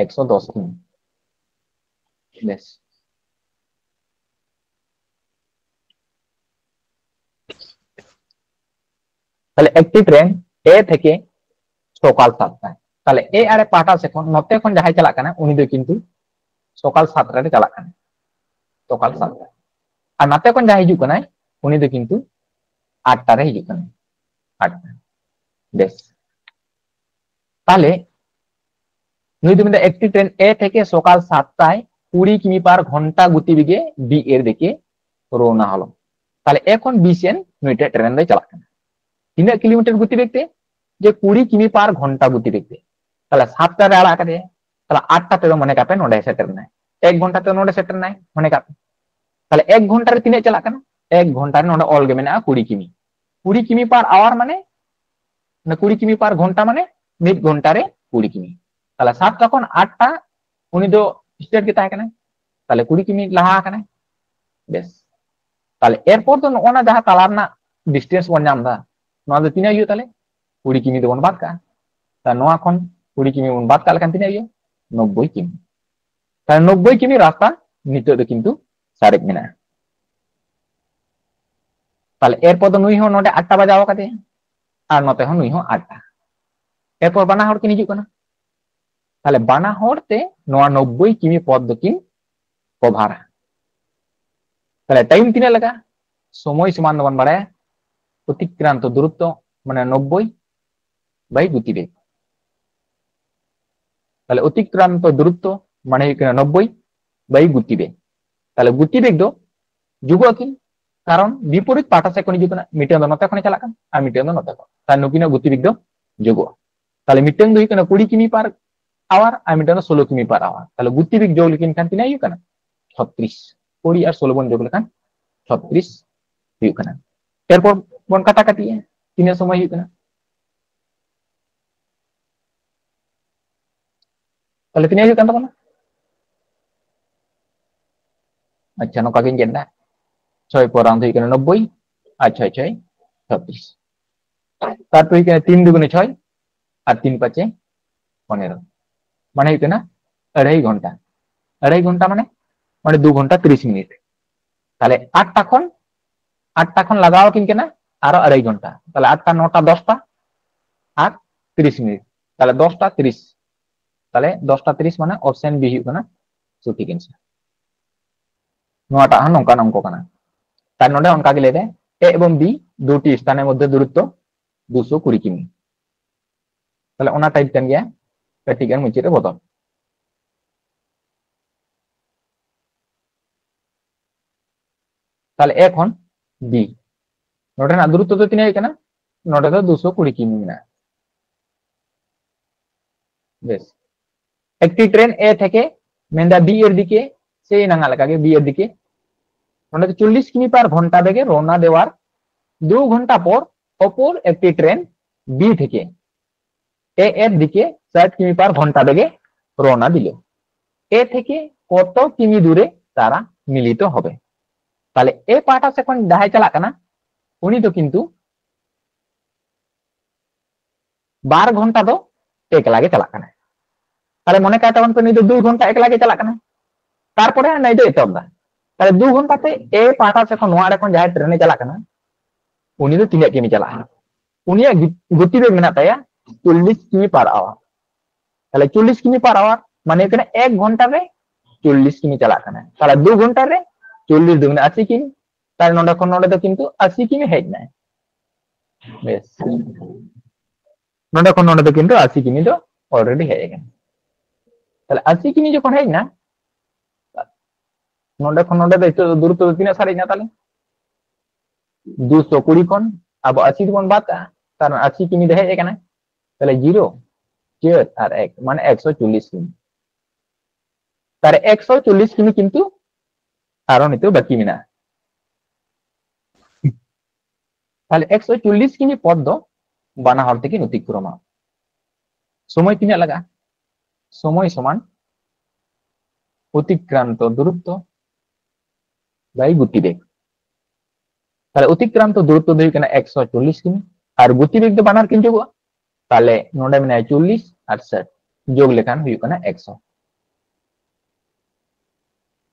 ᱮᱠᱥᱚ ᱫᱚᱥ ᱠᱤᱢᱤ᱾ ᱵᱮᱥ, ᱛᱟᱦᱞᱮ একটি ট্রেন এ থেকে সকাল সাতটায়, ᱛᱟᱦᱞᱮ ᱮ ᱟᱲᱮ ᱯᱟᱦᱴᱟ ᱥᱮᱫ ᱠᱷᱚᱱ, ᱱᱚᱛᱮ ᱠᱷᱚᱱ ᱡᱟᱦᱟᱸᱭ ᱪᱟᱞᱟᱜ ᱠᱟᱱᱟ ᱩᱱᱤ ᱫᱚ ᱠᱤᱱᱛᱩ ᱥᱚᱠᱟᱞ ᱥᱟᱛᱴᱟ ᱨᱮ ᱪᱟᱞᱟᱜ ᱠᱟᱱᱟ, ᱥᱚᱠᱟᱞ ᱥᱟᱛᱴᱟ᱾ ᱟᱨ ᱱᱟᱛᱮ ᱠᱷᱚᱱ ᱡᱟᱦᱟᱸᱭ ᱦᱤᱡᱩᱜ ᱠᱟᱱᱟᱭ ᱩᱱᱤ ᱫᱚ ᱠᱤᱱᱛᱩ ᱟᱴᱴᱟ ᱨᱮ ᱦᱤᱡᱩᱜ ᱠᱟᱱᱟᱭ, ᱟᱴᱴᱟ᱾ ᱵᱮᱥ, ᱛᱟᱦᱞᱮ ᱱᱩᱭ ᱫᱚ ᱢᱮᱱᱫᱟ একটি ট্রেন এ থেকে সকাল সাতটায় কুড়ি কিমি পার ঘন্টা গতিবেগে বি এর দিকে রওনা হলো। ᱛᱟᱦᱞᱮ ᱮ ᱠᱷᱚᱱ ᱵᱤ ᱥᱮᱱ ᱢᱤᱫᱴᱮᱡ ᱴᱨᱮᱱ ᱫᱚᱭ ᱪᱟᱞᱟᱜ ᱠᱟᱱᱟ᱾ ᱛᱤᱱᱟᱹᱜ ᱠᱤᱞᱳᱢᱤᱴᱟᱨ ᱜᱚᱛᱤᱵᱮᱜᱽ ᱛᱮ? ᱡᱮ ᱠᱩᱲᱤ ᱠᱤᱢᱤ ᱯᱟᱨ ᱜᱷᱚᱱᱴᱟ ᱜᱚᱛᱤᱵᱮᱜᱽ ᱛᱮ᱾ ᱛᱟᱦᱞᱮ ᱥᱟᱛᱴᱟ ᱨᱮ ᱟᱲᱟᱜ ᱠᱟᱫᱮᱭᱟ, ᱛᱟᱦᱞᱮ ᱟᱴᱴᱟ ᱛᱮᱫᱚ ᱢᱚᱱᱮ ᱠᱟᱜ ᱯᱮ ᱱᱚᱰᱮ ᱥᱮᱴᱮᱨ ᱮᱱᱟᱭ, ᱮᱠ ᱜᱷᱚᱱᱴᱟ ᱛᱮ ᱱᱚᱰᱮ ᱥᱮᱴᱮᱨ ᱮᱱᱟᱭ, ᱢᱚᱱᱮ ᱠᱟᱜ ᱯᱮ᱾ ᱛᱟᱦᱞᱮ ᱮᱠ ᱜᱷᱚᱱᱴᱟ ᱨᱮ ᱛᱤᱱᱟᱹᱜ ᱪᱟᱞᱟᱜ ᱠᱟᱱᱟ? ᱮᱠ ᱜᱷᱚᱱᱴᱟ ᱨᱮ ᱱᱚᱰᱮ ᱚᱞ ᱜᱮ ᱢᱮᱱᱟᱜᱼᱟ ᱠᱩᱲᱤ ᱠᱤᱢᱤ᱾ ᱠᱩᱲᱤ ᱠᱤᱢᱤ ᱯᱟᱨ ᱟᱣᱟᱨ ᱢᱟᱱᱮ, ᱢᱟᱱᱮ ᱠᱩᱲᱤ ᱠᱤᱢᱤ ᱯᱟᱨ ᱜᱷᱚᱱᱴᱟ ᱢᱟᱱᱮ ᱢᱤᱫ ᱜᱷᱚᱱᱴᱟ ᱨᱮ ᱠᱩᱲᱤ ᱠᱤᱢᱤ᱾ ᱛᱟᱦᱞᱮ ᱥᱟᱛᱴᱟ ᱠᱷᱚᱱ ᱟᱴᱴᱟ ᱩᱱᱤ ᱫᱚ ᱥᱴᱮᱴ ᱜᱮ ᱛᱟᱦᱮᱸ ᱠᱟᱱᱟᱭ, ᱛᱟᱦᱞᱮ ᱠᱩᱲᱤ ᱠᱤᱢᱤ ᱞᱟᱦᱟ ᱟᱠᱟᱱᱟᱭ᱾ ᱵᱮᱥ, ᱛᱟᱦᱞᱮ ᱮᱨᱯᱚᱨ ᱫᱚ ᱱᱚᱜᱼᱚ ᱱᱟ ᱡᱟᱦᱟᱸ ᱛᱟᱞᱟ ᱨᱮᱱᱟᱜ ᱰᱤᱥᱴᱮᱱᱥ ᱵᱚᱱ ᱧᱟᱢ ᱮᱫᱟ, ᱱᱚᱣᱟ ᱫᱚ ᱛᱤᱱᱟᱹᱜ ᱦᱩᱭᱩᱜ ᱛᱟᱞᱮ? ᱠᱩᱲᱤ ᱠᱤᱢᱤ ᱫᱚᱵᱚᱱ ᱵᱟᱫ ᱠᱟᱜᱼᱟ᱾ ᱛᱟᱦᱞᱮ ᱱᱚᱣᱟ ᱠᱷᱚᱱ ᱠᱩᱲᱤ ᱠᱤᱢᱤ ᱵᱚᱱ ᱵᱟᱫ ᱠᱟᱜ ᱞᱮᱠᱷᱟᱱ ᱛᱤᱱᱟᱹᱜ ᱦᱩᱭᱩᱜᱼᱟ? ᱱᱚᱵᱵᱳᱭ ᱠᱤᱢᱤ᱾ ᱛᱟᱦᱞᱮ ᱱᱚᱵᱵᱳᱭ ᱠᱤᱢᱤ ᱨᱟᱥᱛᱟ ᱱᱤᱛᱚᱜ ᱫᱚ ᱠᱤᱱᱛᱩ ᱥᱟᱨᱮᱡ ᱢᱮᱱᱟᱜᱼᱟ᱾ ᱛᱟᱦᱞᱮ ᱮᱨᱯᱚᱨ ᱫᱚ ᱱᱩᱭ ᱦᱚᱸ ᱱᱚᱰᱮ ᱟᱴᱴᱟ ᱵᱟᱡᱟᱣ ᱟᱠᱟᱫᱮᱭᱟ, ᱟᱨ ᱱᱚᱛᱮ ᱦᱚᱸ ᱱᱩᱭ ᱦᱚᱸ ᱟᱴᱴᱟ᱾ ᱮᱨᱯᱚᱨ ᱵᱟᱱᱟ ᱦᱚᱲ ᱠᱤᱱ ᱦᱤᱡᱩᱜ ᱠᱟᱱᱟ᱾ ᱛᱟᱦᱞᱮ ᱵᱟᱱᱟ ᱦᱚᱲ ᱛᱮ ᱱᱚᱣᱟ ᱱᱚᱵᱵᱳᱭ ᱠᱤᱢᱤ ᱯᱚᱫ ᱫᱚᱠᱤᱱ ᱠᱚᱵᱷᱟᱨᱟ᱾ ᱛᱟᱦᱞᱮ ᱴᱟᱭᱤᱢ ᱛᱤᱱᱟᱹᱜ ᱞᱟᱜᱟᱜᱼᱟ? ᱥᱚᱢᱚᱭ ᱥᱚᱢᱟᱱ ᱫᱚᱵᱚᱱ ᱵᱟᱲᱟᱭᱟ ᱚᱛᱤᱠᱨᱟᱱᱛᱚ ᱫᱩᱨᱚᱛᱛᱚ ᱢᱟᱱᱮ ᱱᱚᱵᱵᱳᱭ ᱵᱟᱭ ᱜᱚᱛᱤ ᱵᱮᱜᱽ᱾ ᱛᱟᱦᱞᱮ ᱚᱛᱤᱠᱨᱟᱱᱛᱚ ᱫᱩᱨᱚᱛᱛᱚ ᱢᱟᱱᱮ ᱦᱩᱭᱩᱜ ᱠᱟᱱᱟ ᱱᱚᱵᱵᱳᱭ ᱵᱟᱭ ᱜᱚᱛᱤ ᱵᱮᱜᱽ᱾ ᱛᱟᱦᱞᱮ ᱜᱚᱛᱤ ᱵᱮᱜᱽ ᱫᱚ ᱡᱳᱜᱚᱜ ᱟᱹᱠᱤᱱ, ᱠᱟᱨᱚᱱ ᱵᱤᱯᱚᱨᱤᱛ ᱯᱟᱦᱴᱟ ᱥᱮᱫ ᱠᱷᱚᱱ ᱦᱤᱡᱩᱜ ᱠᱟᱱᱟ, ᱢᱤᱫᱴᱟᱝ ᱫᱚ ᱱᱚᱛᱮ ᱠᱷᱚᱱᱮ ᱪᱟᱞᱟᱜ ᱠᱟᱱᱟ ᱟᱨ ᱢᱤᱫᱴᱟᱝ ᱫᱚ ᱱᱚᱛᱮ ᱠᱷᱚᱱ᱾ ᱛᱟᱦᱞᱮ ᱱᱩᱠᱤᱱᱟᱜ ᱜᱚᱛᱤ ᱵᱮᱜᱽ ᱫᱚ ᱡᱳᱜᱚᱜᱼᱟ᱾ ᱛᱟᱦᱞᱮ ᱢᱤᱫᱴᱟᱝ ᱫᱚ ᱦᱩᱭᱩᱜ ᱠᱟᱱᱟ ᱠᱩᱲᱤ ᱠᱤᱢᱤ per hour ᱟᱨ ᱢᱤᱫᱴᱟᱝ ᱫᱚ ᱥᱳᱞᱳ ᱠᱤᱢᱤ per hour᱾ ᱛᱟᱦᱞᱮ ᱜᱚᱛᱤ ᱵᱮᱜᱽ ᱡᱳᱜᱽ ᱞᱮᱠᱤᱱ ᱠᱷᱟᱱ ᱛᱤᱱᱟᱹᱜ ᱦᱩᱭᱩᱜ ᱠᱟᱱᱟ? ᱪᱷᱚᱛᱨᱤᱥ᱾ ᱠᱩᱲᱤ ᱟᱨ ᱥᱳᱞᱳ ᱵᱚᱱ ᱡᱳᱜᱽ ᱞᱮᱠᱷᱟᱱ ᱪᱷᱚᱛᱨᱤᱥ ᱦᱩᱭᱩᱜ ᱠᱟᱱᱟ᱾ ᱮᱨᱯᱚᱨ ᱵᱚᱱ ᱠᱟᱴᱟ ᱠᱟᱴᱤᱭᱟ, ᱛᱤᱱᱟᱹᱜ ᱥᱚᱢᱚᱭ ᱦᱩᱭᱩᱜ ᱠᱟᱱᱟ? ᱛᱟᱦᱞᱮ ᱛᱤᱱᱟᱹᱜ ᱦᱩᱭᱩᱜ ᱠᱟᱱ ᱛᱟᱵᱚᱱᱟ? ᱟᱪᱪᱷᱟ, ᱱᱚᱝᱠᱟ ᱜᱤᱧ ᱜᱮᱫ ᱮᱫᱟ᱾ ᱪᱷᱚᱭ ᱯᱚᱨ round ᱦᱩᱭᱩᱜ ᱠᱟᱱᱟ ᱱᱚᱵᱵᱳᱭ, ᱟᱨ ᱪᱷᱚᱭ ᱪᱷᱚᱭ ᱪᱷᱚᱛᱨᱤᱥ᱾ ᱛᱟᱨᱯᱚᱨ ᱦᱩᱭᱩᱜ ᱠᱟᱱᱟ ᱛᱤᱱ ᱫᱩᱜᱩᱱᱮ ᱪᱷᱚᱭ, ᱟᱨ ᱛᱤᱱ ᱯᱟᱸᱪᱮ ᱯᱚᱱᱮᱨᱚ, ᱢᱟᱱᱮ ᱦᱩᱭᱩᱜ ᱠᱟᱱᱟ ᱟᱹᱲᱟᱹᱭ ᱜᱷᱚᱱᱴᱟ᱾ ᱟᱹᱲᱟᱹᱭ ᱜᱷᱚᱱᱴᱟ ᱢᱟᱱᱮ, ᱢᱟᱱᱮ ᱫᱩ ᱜᱷᱚᱱᱴᱟ ᱛᱤᱨᱤᱥ ᱢᱤᱱᱤᱴ᱾ ᱛᱟᱦᱞᱮ ᱟᱴᱴᱟ ᱠᱷᱚᱱ, ᱟᱴᱴᱟ ᱠᱷᱚᱱ ᱞᱟᱜᱟᱣ ᱟᱹᱠᱤᱱ ᱠᱟᱱᱟ ᱟᱨᱚ ᱟᱹᱲᱟᱹᱭ ᱜᱷᱚᱱᱴᱟ, ᱛᱟᱦᱞᱮ ᱟᱴᱴᱟ, ᱱᱚᱴᱟ, ᱫᱚᱥᱴᱟ ᱟᱨ ᱛᱤᱨᱤᱥ ᱢᱤᱱᱤᱴ᱾ ᱛᱟᱦᱞᱮ ᱫᱚᱥᱴᱟ ᱛᱤᱨᱤᱥ, ᱛᱟᱦᱞᱮ ᱫᱚᱥᱴᱟ ᱛᱤᱨᱤᱥ ᱢᱟᱱᱮ option B ᱦᱩᱭᱩᱜ ᱠᱟᱱᱟ ᱥᱚᱴᱷᱤᱠ answer᱾ ᱱᱚᱣᱟᱴᱟᱜ ᱦᱚᱸ ᱱᱚᱝᱠᱟᱱ ᱚᱝᱠᱚ ᱠᱟᱱᱟ᱾ ᱛᱟᱦᱞᱮ ᱱᱚᱰᱮ ᱚᱱᱠᱟ ᱜᱮ ᱞᱟᱹᱭ ᱫᱟᱭ, A ᱮᱵᱚᱝ B ᱫᱩᱴᱤ ᱥᱛᱷᱟᱱᱮᱨ ᱢᱚᱫᱽᱫᱷᱮ ᱫᱩᱨᱚᱛᱛᱚ ᱫᱩᱥᱚ ᱠᱩᱲᱤ ᱠᱤᱢᱤ᱾ ᱛᱟᱦᱞᱮ ᱚᱱᱟ type ᱠᱟᱱ ᱜᱮᱭᱟ, ᱠᱟᱹᱴᱤᱡ ᱜᱟᱱ ᱢᱩᱪᱟᱹᱫ ᱨᱮ ᱵᱚᱫᱚᱞ᱾ ᱛᱟᱦᱞᱮ A ᱠᱷᱚᱱ B, ᱱᱚᱰᱮᱱᱟᱜ ᱫᱩᱨᱚᱛᱛᱚ ᱫᱚ ᱛᱤᱱᱟᱹᱜ ᱦᱩᱭᱩᱜ ᱠᱟᱱᱟ? ᱱᱚᱰᱮ ᱫᱚ ᱫᱩᱥᱚ ᱠᱩᱲᱤ ᱠᱤᱢᱤ ᱢᱮᱱᱟᱜᱼᱟ᱾ ᱵᱮᱥ, একটি ট্রেন A থেকে, ᱢᱮᱱᱫᱟ B এর দিকে, সেই ᱮᱱᱟᱝᱟᱜ ᱞᱮᱠᱟᱜᱮ B এর দিকে, ᱱᱚᱰᱮ ᱫᱚ ᱪᱚᱞᱞᱤᱥ ᱠᱤᱢᱤ per ᱜᱷᱚᱱᱴᱟ ᱵᱮᱜᱮ ᱨᱚᱣᱱᱟ দেওয়ার দু ঘন্টা পর অপর একটি ট্রেন B থেকে A এর দিকে ষাট কিমি per ঘন্টা বেগে রওনা দিল। A থেকে কত কিমি দূরে তারা মিলিত হবে? তাহলে এ পাহাটা সেকশন ᱡᱟᱦᱟᱸᱭ ᱪᱟᱞᱟᱜ ᱠᱟᱱᱟ, ᱩᱱᱤ ᱫᱚ ᱠᱤᱱᱛᱩ ᱵᱟᱨ ᱜᱷᱚᱱᱴᱟ ᱫᱚ ᱮᱠᱞᱟ ᱜᱮ ᱪᱟᱞᱟᱜ ᱠᱟᱱᱟᱭ᱾ ᱛᱟᱦᱞᱮ ᱢᱚᱱᱮ ᱠᱟᱭ ᱛᱟᱵᱚᱱ ᱯᱮ, ᱱᱩᱭ ᱫᱚ ᱫᱩ ᱜᱷᱚᱱᱴᱟ ᱮᱠᱞᱟ ᱜᱮ ᱪᱟᱞᱟᱜ ᱠᱟᱱᱟ, ᱛᱟᱨᱯᱚᱨᱮ ᱱᱩᱭ ᱫᱚ ᱮᱛᱚᱦᱚᱵ ᱫᱟ᱾ ᱛᱟᱦᱞᱮ ᱫᱩ ᱜᱷᱚᱱᱴᱟ ᱛᱮ ᱮ ᱯᱟᱦᱴᱟ ᱥᱮᱫ ᱠᱷᱚᱱ, ᱱᱚᱣᱟ ᱟᱲᱮ ᱠᱷᱚᱱ ᱡᱟᱦᱟᱸᱭ ᱴᱨᱮᱱ ᱮ ᱪᱟᱞᱟᱜ ᱠᱟᱱᱟ, ᱩᱱᱤ ᱫᱚ ᱛᱤᱱᱟᱹᱜ ᱠᱤᱢᱤ ᱪᱟᱞᱟᱜᱼᱟ? ᱩᱱᱤᱭᱟᱜ ᱜᱤ- ᱜᱚᱛᱤ ᱵᱮᱜᱽ ᱢᱮᱱᱟᱜ ᱛᱟᱭᱟ ᱪᱚᱞᱞᱤᱥ ᱠᱤᱢᱤ per hour᱾ ᱛᱟᱦᱞᱮ ᱪᱚᱞᱞᱤᱥ ᱠᱤᱢᱤ per hour ᱢᱟᱱᱮ ᱦᱩᱭᱩᱜ ᱠᱟᱱᱟ ᱮᱠ ᱜᱷᱚᱱᱴᱟ ᱨᱮ ᱪᱚᱞᱞᱤᱥ ᱠᱤᱢᱤ ᱪᱟᱞᱟᱜ ᱠᱟᱱᱟ᱾ ᱛᱟᱦᱞᱮ ᱫᱩ ᱜᱷᱚᱱᱴᱟ ᱨᱮ ᱪᱚᱞᱞᱤᱥ ᱫᱩ ᱜᱩᱱᱮ ᱟᱥᱤ ᱠᱤᱢᱤ᱾ ᱛᱟᱦᱞᱮ ᱱᱚᱰᱮ ᱠᱷᱚᱱ ᱱᱚᱰᱮ ᱫᱚ ᱠᱤᱱᱛᱩ ᱟᱥᱤ ᱠᱤᱢᱤ ᱦᱮᱡ ᱱᱟᱭ᱾ ᱵᱮᱥ, ᱱᱚᱰᱮ ᱠᱷᱚᱱ ᱱᱚᱰᱮ ᱫᱚ ᱠᱤᱱᱛᱩ ᱟᱥᱤ ᱠᱤᱢᱤ ᱫᱚ already ᱦᱮᱡ ᱟᱠᱟᱱᱟ᱾ ᱛᱟᱦᱞᱮ ᱟᱥᱤ ᱠᱤᱢᱤ ᱡᱚᱠᱷᱚᱱ ᱦᱮᱡ ᱱᱟ, ᱱᱚᱰᱮ ᱠᱷᱚᱱ ᱱᱚᱰᱮ ᱫᱚ ᱱᱤᱛᱚᱜ ᱫᱚ ᱫᱩᱨᱚᱛᱛᱚ ᱫᱚ ᱛᱤᱱᱟᱹᱜ ᱥᱟᱨᱮᱡ ᱱᱟ ᱛᱟᱦᱞᱮ? ᱫᱩᱥᱚ ᱠᱩᱲᱤ ᱠᱷᱚᱱ ᱟᱵᱚ ᱟᱥᱤ ᱫᱚᱵᱚᱱ ᱵᱟᱫ ᱠᱟᱜᱼᱟ, ᱠᱟᱨᱚᱱ ᱟᱥᱤ ᱠᱤᱢᱤ ᱫᱚ ᱦᱮᱡ ᱟᱠᱟᱱᱟ᱾ ᱛᱟᱦᱞᱮ ᱡᱤᱨᱳ, ᱪᱟᱨ ᱟᱨ ᱮᱠ, ᱢᱟᱱᱮ ᱮᱠᱥᱚ ᱪᱚᱞᱞᱤᱥ ᱠᱤᱢᱤ᱾ ᱛᱟᱦᱞᱮ ᱮᱠᱥᱚ ᱪᱚᱞᱞᱤᱥ ᱠᱤᱢᱤ ᱠᱤᱱᱛᱩ ᱟᱨᱚ ᱱᱤᱛᱚᱜ ᱵᱟᱹᱠᱤ ᱢᱮᱱᱟᱜᱼᱟ᱾ ᱛᱟᱦᱞᱮ ᱮᱠᱥᱚ ᱪᱚᱞᱞᱤᱥ ᱠᱤᱢᱤ ᱯᱚᱫ ᱫᱚ ᱵᱟᱱᱟ ᱦᱚᱲ ᱛᱮᱠᱤᱱ ᱚᱛᱤᱠᱨᱚᱢᱟ᱾ ᱥᱚᱢᱚᱭ ᱛᱤᱱᱟᱹᱜ ᱞᱟᱜᱟᱜᱼᱟ? ᱥᱚᱢᱚᱭ ᱥᱚᱢᱟᱱ ᱚᱛᱤᱠᱨᱟᱱᱛᱚ ᱫᱩᱨᱚᱛᱛᱚ by ᱜᱚᱛᱤ ᱵᱮᱜᱽ᱾ ᱛᱟᱦᱞᱮ ᱚᱛᱤᱠᱨᱟᱱᱛᱚ ᱫᱩᱨᱚᱛᱛᱚ ᱫᱚ ᱦᱩᱭᱩᱜ ᱠᱟᱱᱟ ᱮᱠᱥᱚ ᱪᱚᱞᱞᱤᱥ ᱠᱤᱢᱤ, ᱟᱨ ᱜᱚᱛᱤ ᱵᱮᱜᱽ ᱫᱚ ᱵᱟᱱᱟᱨ ᱠᱤᱱ ᱡᱳᱜᱚᱜᱼᱟ᱾ ᱛᱟᱦᱞᱮ ᱱᱚᱰᱮ ᱢᱮᱱᱟᱭᱟ ᱪᱚᱞᱞᱤᱥ ᱟᱨ ᱥᱟᱴ, ᱡᱳᱜᱽ ᱞᱮᱠᱷᱟᱱ ᱦᱩᱭᱩᱜ ᱠᱟᱱᱟ ᱮᱠᱥᱚ᱾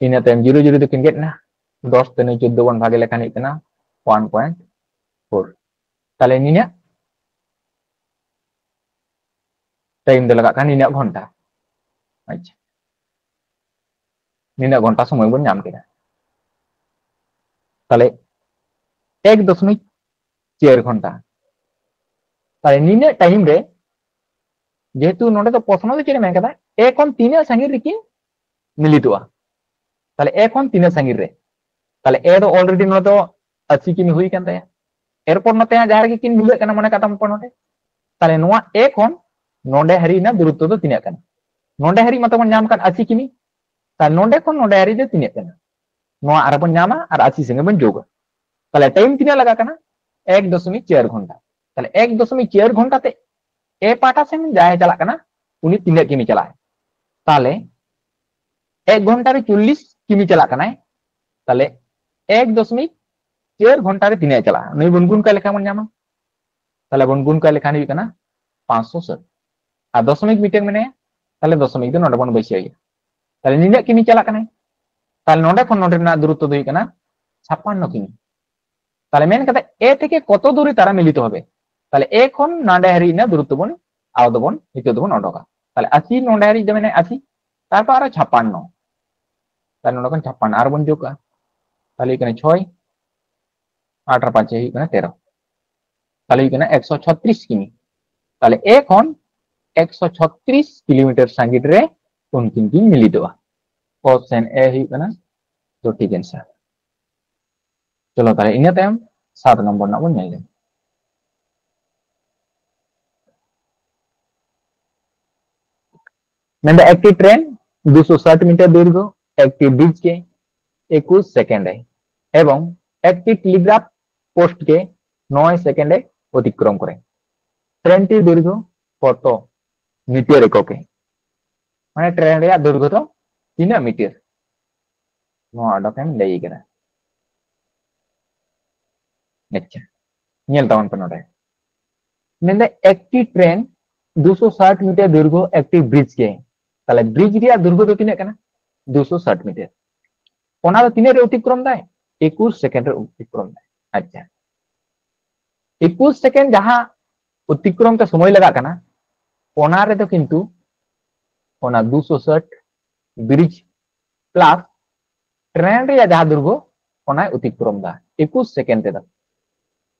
ᱤᱱᱟᱹ ᱛᱟᱭᱚᱢ ᱡᱤᱨᱳ ᱡᱤᱨᱳ ᱫᱚᱠᱤᱱ ᱜᱮᱫ ᱮᱱᱟ, ᱫᱚᱥ ᱛᱮ ᱱᱩᱭ ᱪᱳᱫᱽᱫᱳ ᱵᱚᱱ ᱵᱷᱟᱜᱮ ᱞᱮᱠᱷᱟᱱ ᱦᱩᱭᱩᱜ ᱠᱟᱱᱟ one point four᱾ ᱛᱟᱦᱞᱮ ᱱᱤᱱᱟᱹᱜ ᱴᱟᱭᱤᱢ ᱫᱚ ᱞᱟᱜᱟᱜ ᱠᱟᱱᱟ ᱱᱤᱱᱟᱹᱜ ᱜᱷᱚᱱᱴᱟ᱾ ᱟᱪᱪᱷᱟ, ᱱᱤᱱᱟᱹᱜ ᱜᱷᱚᱱᱴᱟ ᱥᱚᱢᱚᱭ ᱵᱚᱱ ᱧᱟᱢ ᱠᱮᱫᱟ᱾ ᱛᱟᱦᱞᱮ ᱮᱠ ᱫᱚᱥᱢᱤᱠ ᱪᱟᱨ ᱜᱷᱚᱱᱴᱟ᱾ ᱛᱟᱦᱞᱮ ᱱᱤᱱᱟᱹᱜ ᱴᱟᱭᱤᱢ ᱨᱮ, ᱡᱮᱦᱮᱛᱩ ᱱᱚᱰᱮ ᱫᱚ ᱯᱨᱚᱥᱱᱚ ᱫᱚ ᱪᱮᱫ ᱮ ᱢᱮᱱ ᱠᱟᱫᱟ, ᱮ ᱠᱷᱚᱱ ᱛᱤᱱᱟᱹᱜ ᱥᱟᱺᱜᱤᱧ ᱨᱮᱠᱤᱱ ᱢᱤᱞᱤᱛᱚᱜᱼᱟ? ᱛᱟᱦᱞᱮ ᱮ ᱠᱷᱚᱱ ᱛᱤᱱᱟᱹᱜ ᱥᱟᱺᱜᱤᱧ ᱨᱮ? ᱛᱟᱦᱞᱮ ᱮ ᱫᱚ already ᱱᱚᱣᱟ ᱫᱚ ᱟᱥᱤ ᱠᱤᱢᱤ ᱦᱩᱭ ᱠᱟᱱ ᱛᱟᱭᱟ᱾ ᱮᱨᱯᱚᱨ ᱱᱚᱛᱮ ᱦᱟᱸᱜ ᱡᱟᱦᱟᱸ ᱨᱮᱜᱮ ᱠᱤᱱ ᱢᱤᱞᱟᱹᱜ ᱠᱟᱱᱟ, ᱢᱚᱱᱮ ᱠᱟᱜ ᱛᱟᱢ ᱯᱮ ᱱᱚᱰᱮ, ᱛᱟᱦᱞᱮ ᱱᱚᱣᱟ ᱮ ᱠᱷᱚᱱ ᱱᱚᱰᱮ ᱦᱟᱹᱨᱤᱡ ᱨᱮᱱᱟᱜ ᱫᱩᱨᱚᱛᱛᱚ ᱫᱚ ᱛᱤᱱᱟᱹᱜ ᱠᱟᱱᱟ? ᱱᱚᱰᱮ ᱦᱟᱹᱨᱤᱡ ᱢᱟᱛᱚ ᱵᱚᱱ ᱧᱟᱢ ᱠᱟᱫ ᱟᱥᱤ ᱠᱤᱢᱤ᱾ ᱛᱟᱦᱞᱮ ᱱᱚᱰᱮ ᱠᱷᱚᱱ ᱱᱚᱰᱮ ᱦᱟᱹᱨᱤᱡ ᱫᱚ ᱛᱤᱱᱟᱹᱜ ᱠᱟᱱᱟ? ᱱᱚᱣᱟ ᱟᱨ ᱵᱚᱱ ᱧᱟᱢᱟ ᱟᱨ ᱟᱥᱤ ᱥᱚᱸᱜᱮ ᱵᱚᱱ ᱡᱳᱜᱟ᱾ ᱛᱟᱦᱞᱮ ᱴᱟᱭᱤᱢ ᱛᱤᱱᱟᱹᱜ ᱞᱟᱜᱟᱜ ᱠᱟᱱᱟ? ᱮᱠ ᱫᱚᱥᱚᱢᱤᱠ ᱪᱟᱨ ᱜᱷᱚᱱᱴᱟ᱾ ᱛᱟᱦᱞᱮ ᱮᱠ ᱫᱚᱥᱚᱢᱤᱠ ᱪᱟᱨ ᱜᱷᱚᱱᱴᱟ ᱛᱮ ᱮ ᱯᱟᱦᱴᱟ ᱥᱮᱱ ᱡᱟᱦᱟᱸᱭ ᱪᱟᱞᱟᱜ ᱠᱟᱱᱟ, ᱩᱱᱤ ᱛᱤᱱᱟᱹᱜ ᱠᱤᱢᱤ ᱪᱟᱞᱟᱜᱼᱟᱭ? ᱛᱟᱦᱞᱮ ᱮᱠ ᱜᱷᱚᱱᱴᱟ ᱨᱮ ᱪᱚᱞᱞᱤᱥ ᱠᱤᱢᱤ ᱪᱟᱞᱟᱜ ᱠᱟᱱᱟᱭ᱾ ᱛᱟᱦᱞᱮ ᱮᱠ ᱫᱚᱥᱚᱢᱤᱠ ᱪᱟᱨ ᱜᱷᱚᱱᱴᱟ ᱨᱮ ᱛᱤᱱᱟᱹᱜ ᱮ ᱪᱟᱞᱟᱜᱼᱟ? ᱱᱩᱭ ᱵᱚᱱ ᱜᱩᱱ ᱠᱟᱭ ᱞᱮᱠᱷᱟᱱ ᱵᱚᱱ ᱧᱟᱢᱟ᱾ ᱛᱟᱦᱞᱮ ᱵᱚᱱ ᱜᱩᱱ ᱠᱟᱭ ᱞᱮᱠᱷᱟᱱ ᱦᱩᱭᱩᱜ ᱠᱟᱱᱟ ᱯᱟᱸᱪᱥᱚ ᱥᱟᱴ᱾ ᱟᱨ ᱫᱚᱥᱚᱢᱤᱠ ᱢᱤᱫᱴᱮᱱ ᱢᱮᱱᱟᱭᱟ, ᱛᱟᱦᱞᱮ ᱫᱚᱥᱚᱢᱤᱠ ᱫᱚ ᱱᱚᱰᱮ ᱵᱚᱱ ᱵᱟᱹᱭᱥᱟᱹᱣ ᱮᱭᱟ᱾ ᱛᱟᱦᱞᱮ ᱱᱤᱱᱟᱹᱜ ᱠᱤᱢᱤ ᱪᱟᱞᱟᱜ ᱠᱟᱱᱟᱭ᱾ ᱛᱟᱦᱞᱮ ᱱᱚᱰᱮ ᱠᱷᱚᱱ ᱱᱚᱰᱮ ᱨᱮᱱᱟᱜ ᱫᱩᱨᱚᱛᱛᱚ ᱫᱚ ᱦᱩᱭᱩᱜ ᱠᱟᱱᱟ ᱪᱷᱟᱯᱟᱱᱱᱚ ᱠᱤᱢᱤ᱾ ᱛᱟᱦᱞᱮ ᱢᱮᱱ ᱠᱟᱛᱮ ᱮ ᱛᱷᱮᱠᱮ ᱠᱚᱛᱚ ᱫᱩᱨᱮ ᱛᱟᱨᱟ ᱢᱤᱞᱤᱛ ᱦᱚᱵᱮ? ᱛᱟᱦᱞᱮ ᱮ ᱠᱷᱚᱱ ᱱᱚᱰᱮ ᱦᱟᱹᱨᱤᱡ ᱨᱮᱱᱟᱜ ᱫᱩᱨᱚᱛᱛᱚ ᱵᱚᱱ ᱟᱵᱚ ᱫᱚᱵᱚᱱ ᱱᱤᱛᱚᱜ ᱫᱚᱵᱚᱱ ᱚᱰᱚᱠᱟ᱾ ᱛᱟᱦᱞᱮ ᱟᱥᱤ ᱱᱚᱰᱮ ᱦᱟᱹᱨᱤᱡ ᱫᱚ ᱢᱮᱱᱟᱭ ᱟᱥᱤ, ᱛᱟᱨᱯᱚᱨ ᱟᱨᱚ ᱪᱷᱟᱯᱟᱱᱱᱚ, ᱛᱟᱦᱞᱮ ᱱᱚᱰᱮ ᱠᱷᱚᱱ ᱪᱷᱟᱯᱟᱱᱱᱚ ᱟᱨ ᱵᱚᱱ ᱡᱳᱜᱟ, ᱛᱟᱦᱞᱮ ᱦᱩᱭᱩᱜ ᱠᱟᱱᱟ ᱪᱷᱚᱭ, ᱟᱴ ᱟᱨ ᱯᱟᱸᱪᱮ ᱦᱩᱭᱩᱜ ᱠᱟᱱᱟ ᱛᱮᱨᱚ, ᱛᱟᱦᱞᱮ ᱦᱩᱭᱩᱜ ᱠᱟᱱᱟ ᱮᱠᱥᱚ ᱪᱷᱚᱛᱨᱤᱥ ᱠᱤᱢᱤ᱾ ᱛᱟᱦᱞᱮ ᱮ ᱠᱷᱚᱱ ᱮᱠᱥᱚ ᱪᱷᱚᱛᱨᱤᱥ ᱠᱤᱞᱳᱢᱤᱴᱟᱨ ᱥᱟᱺᱜᱤᱧ ᱨᱮ ᱩᱱᱠᱤᱱ ᱠᱤᱱ ᱢᱤᱞᱤᱛᱚᱜᱼᱟ᱾ ᱚᱯᱥᱮᱱ ᱮ ᱦᱩᱭᱩᱜ ᱠᱟᱱᱟ ᱥᱚᱴᱷᱤᱠ ᱮᱱᱥᱟᱨ᱾ ᱪᱚᱞᱚ ᱛᱟᱦᱞᱮ ᱤᱱᱟᱹ ᱛᱟᱭᱚᱢ ᱥᱟᱛ ᱱᱚᱢᱵᱚᱨ ᱨᱮᱱᱟᱜ ᱵᱚᱱ ᱧᱮᱞ ᱞᱮᱜᱮ᱾ ᱢᱮᱱᱫᱟ ᱮᱠᱴᱤ ᱴᱨᱮᱱ ᱫᱩᱥᱚ ᱥᱟᱴ ᱢᱤᱴᱟᱨ ᱫᱤᱨᱜᱷᱚ ᱮᱠᱴᱤ ᱵᱨᱤᱡ ᱠᱮ ᱮᱠᱩᱥ ᱥᱮᱠᱮᱱᱰ ᱮ ᱮᱵᱚᱝ ᱮᱠᱴᱤ ᱴᱮᱞᱤᱜᱨᱟᱯ ᱯᱳᱥᱴ ᱠᱮ ᱱᱚᱭ ᱥᱮᱠᱮᱱᱰ ᱮ ᱚᱛᱤᱠᱨᱚᱢ ᱠᱚᱨᱮ, ᱴᱨᱮᱱ ᱴᱤ ᱫᱤᱨᱜᱷᱚ ᱠᱚᱛᱚ ᱢᱤᱴᱟᱨ ᱮᱠᱚᱠᱮ? ᱢᱟᱱᱮ ᱴᱨᱮᱱ ᱨᱮᱭᱟᱜ ᱫᱚᱭᱨᱜᱷᱚ ᱫᱚ ᱛᱤᱱᱟᱹᱜ ᱢᱤᱴᱟᱨ? ᱱᱚᱣᱟ ᱚᱰᱚᱠ ᱮᱢ ᱞᱟᱹᱭ ᱠᱟᱫᱟ᱾ ᱟᱪᱪᱷᱟ, ᱧᱮᱞ ᱛᱟᱵᱚᱱ ᱯᱮ ᱱᱚᱰᱮ᱾ ᱢᱮᱱᱫᱟ ᱮᱠᱴᱤ ᱴᱨᱮᱱ ᱫᱩᱥᱚ ᱥᱟᱴ ᱢᱤᱴᱟᱨ ᱫᱤᱨᱜᱷᱚ ᱮᱠᱴᱤ ᱵᱨᱤᱡ ᱜᱮ, ᱛᱟᱦᱞᱮ ᱵᱨᱤᱡ ᱨᱮᱭᱟᱜ ᱫᱤᱨᱜᱷᱚ ᱫᱚ ᱛᱤᱱᱟᱹᱜ ᱠᱟᱱᱟ? ᱫᱩᱥᱚ ᱥᱟᱴ ᱢᱤᱴᱟᱨ᱾ ᱚᱱᱟ ᱫᱚ ᱛᱤᱱᱟᱹᱜ ᱨᱮ ᱚᱛᱤᱠᱨᱚᱢ ᱫᱟᱭ? ᱮᱠᱩᱥ ᱥᱮᱠᱮᱱᱰ ᱨᱮ ᱚᱛᱤᱠᱨᱚᱢ ᱫᱟᱭ᱾ ᱟᱪᱪᱷᱟ, ᱮᱠᱩᱥ ᱥᱮᱠᱮᱱᱰ ᱡᱟᱦᱟᱸ ᱚᱛᱤᱠᱨᱚᱢ ᱛᱮ ᱥᱚᱢᱚᱭ ᱞᱟᱜᱟᱜ ᱠᱟᱱᱟ, ᱚᱱᱟ ᱨᱮᱫᱚ ᱠᱤᱱᱛᱩ ᱚᱱᱟ ᱫᱩᱥᱚ ᱥᱟᱴ ᱵᱨᱤᱡ ᱯᱞᱟᱥ ᱴᱨᱮᱱ ᱨᱮᱭᱟᱜ ᱡᱟᱦᱟᱸ ᱫᱤᱨᱜᱷᱚ, ᱚᱱᱟᱭ ᱚᱛᱤᱠᱨᱚᱢ ᱫᱟ ᱮᱠᱩᱥ ᱥᱮᱠᱮᱱᱰ ᱛᱮᱫᱚ᱾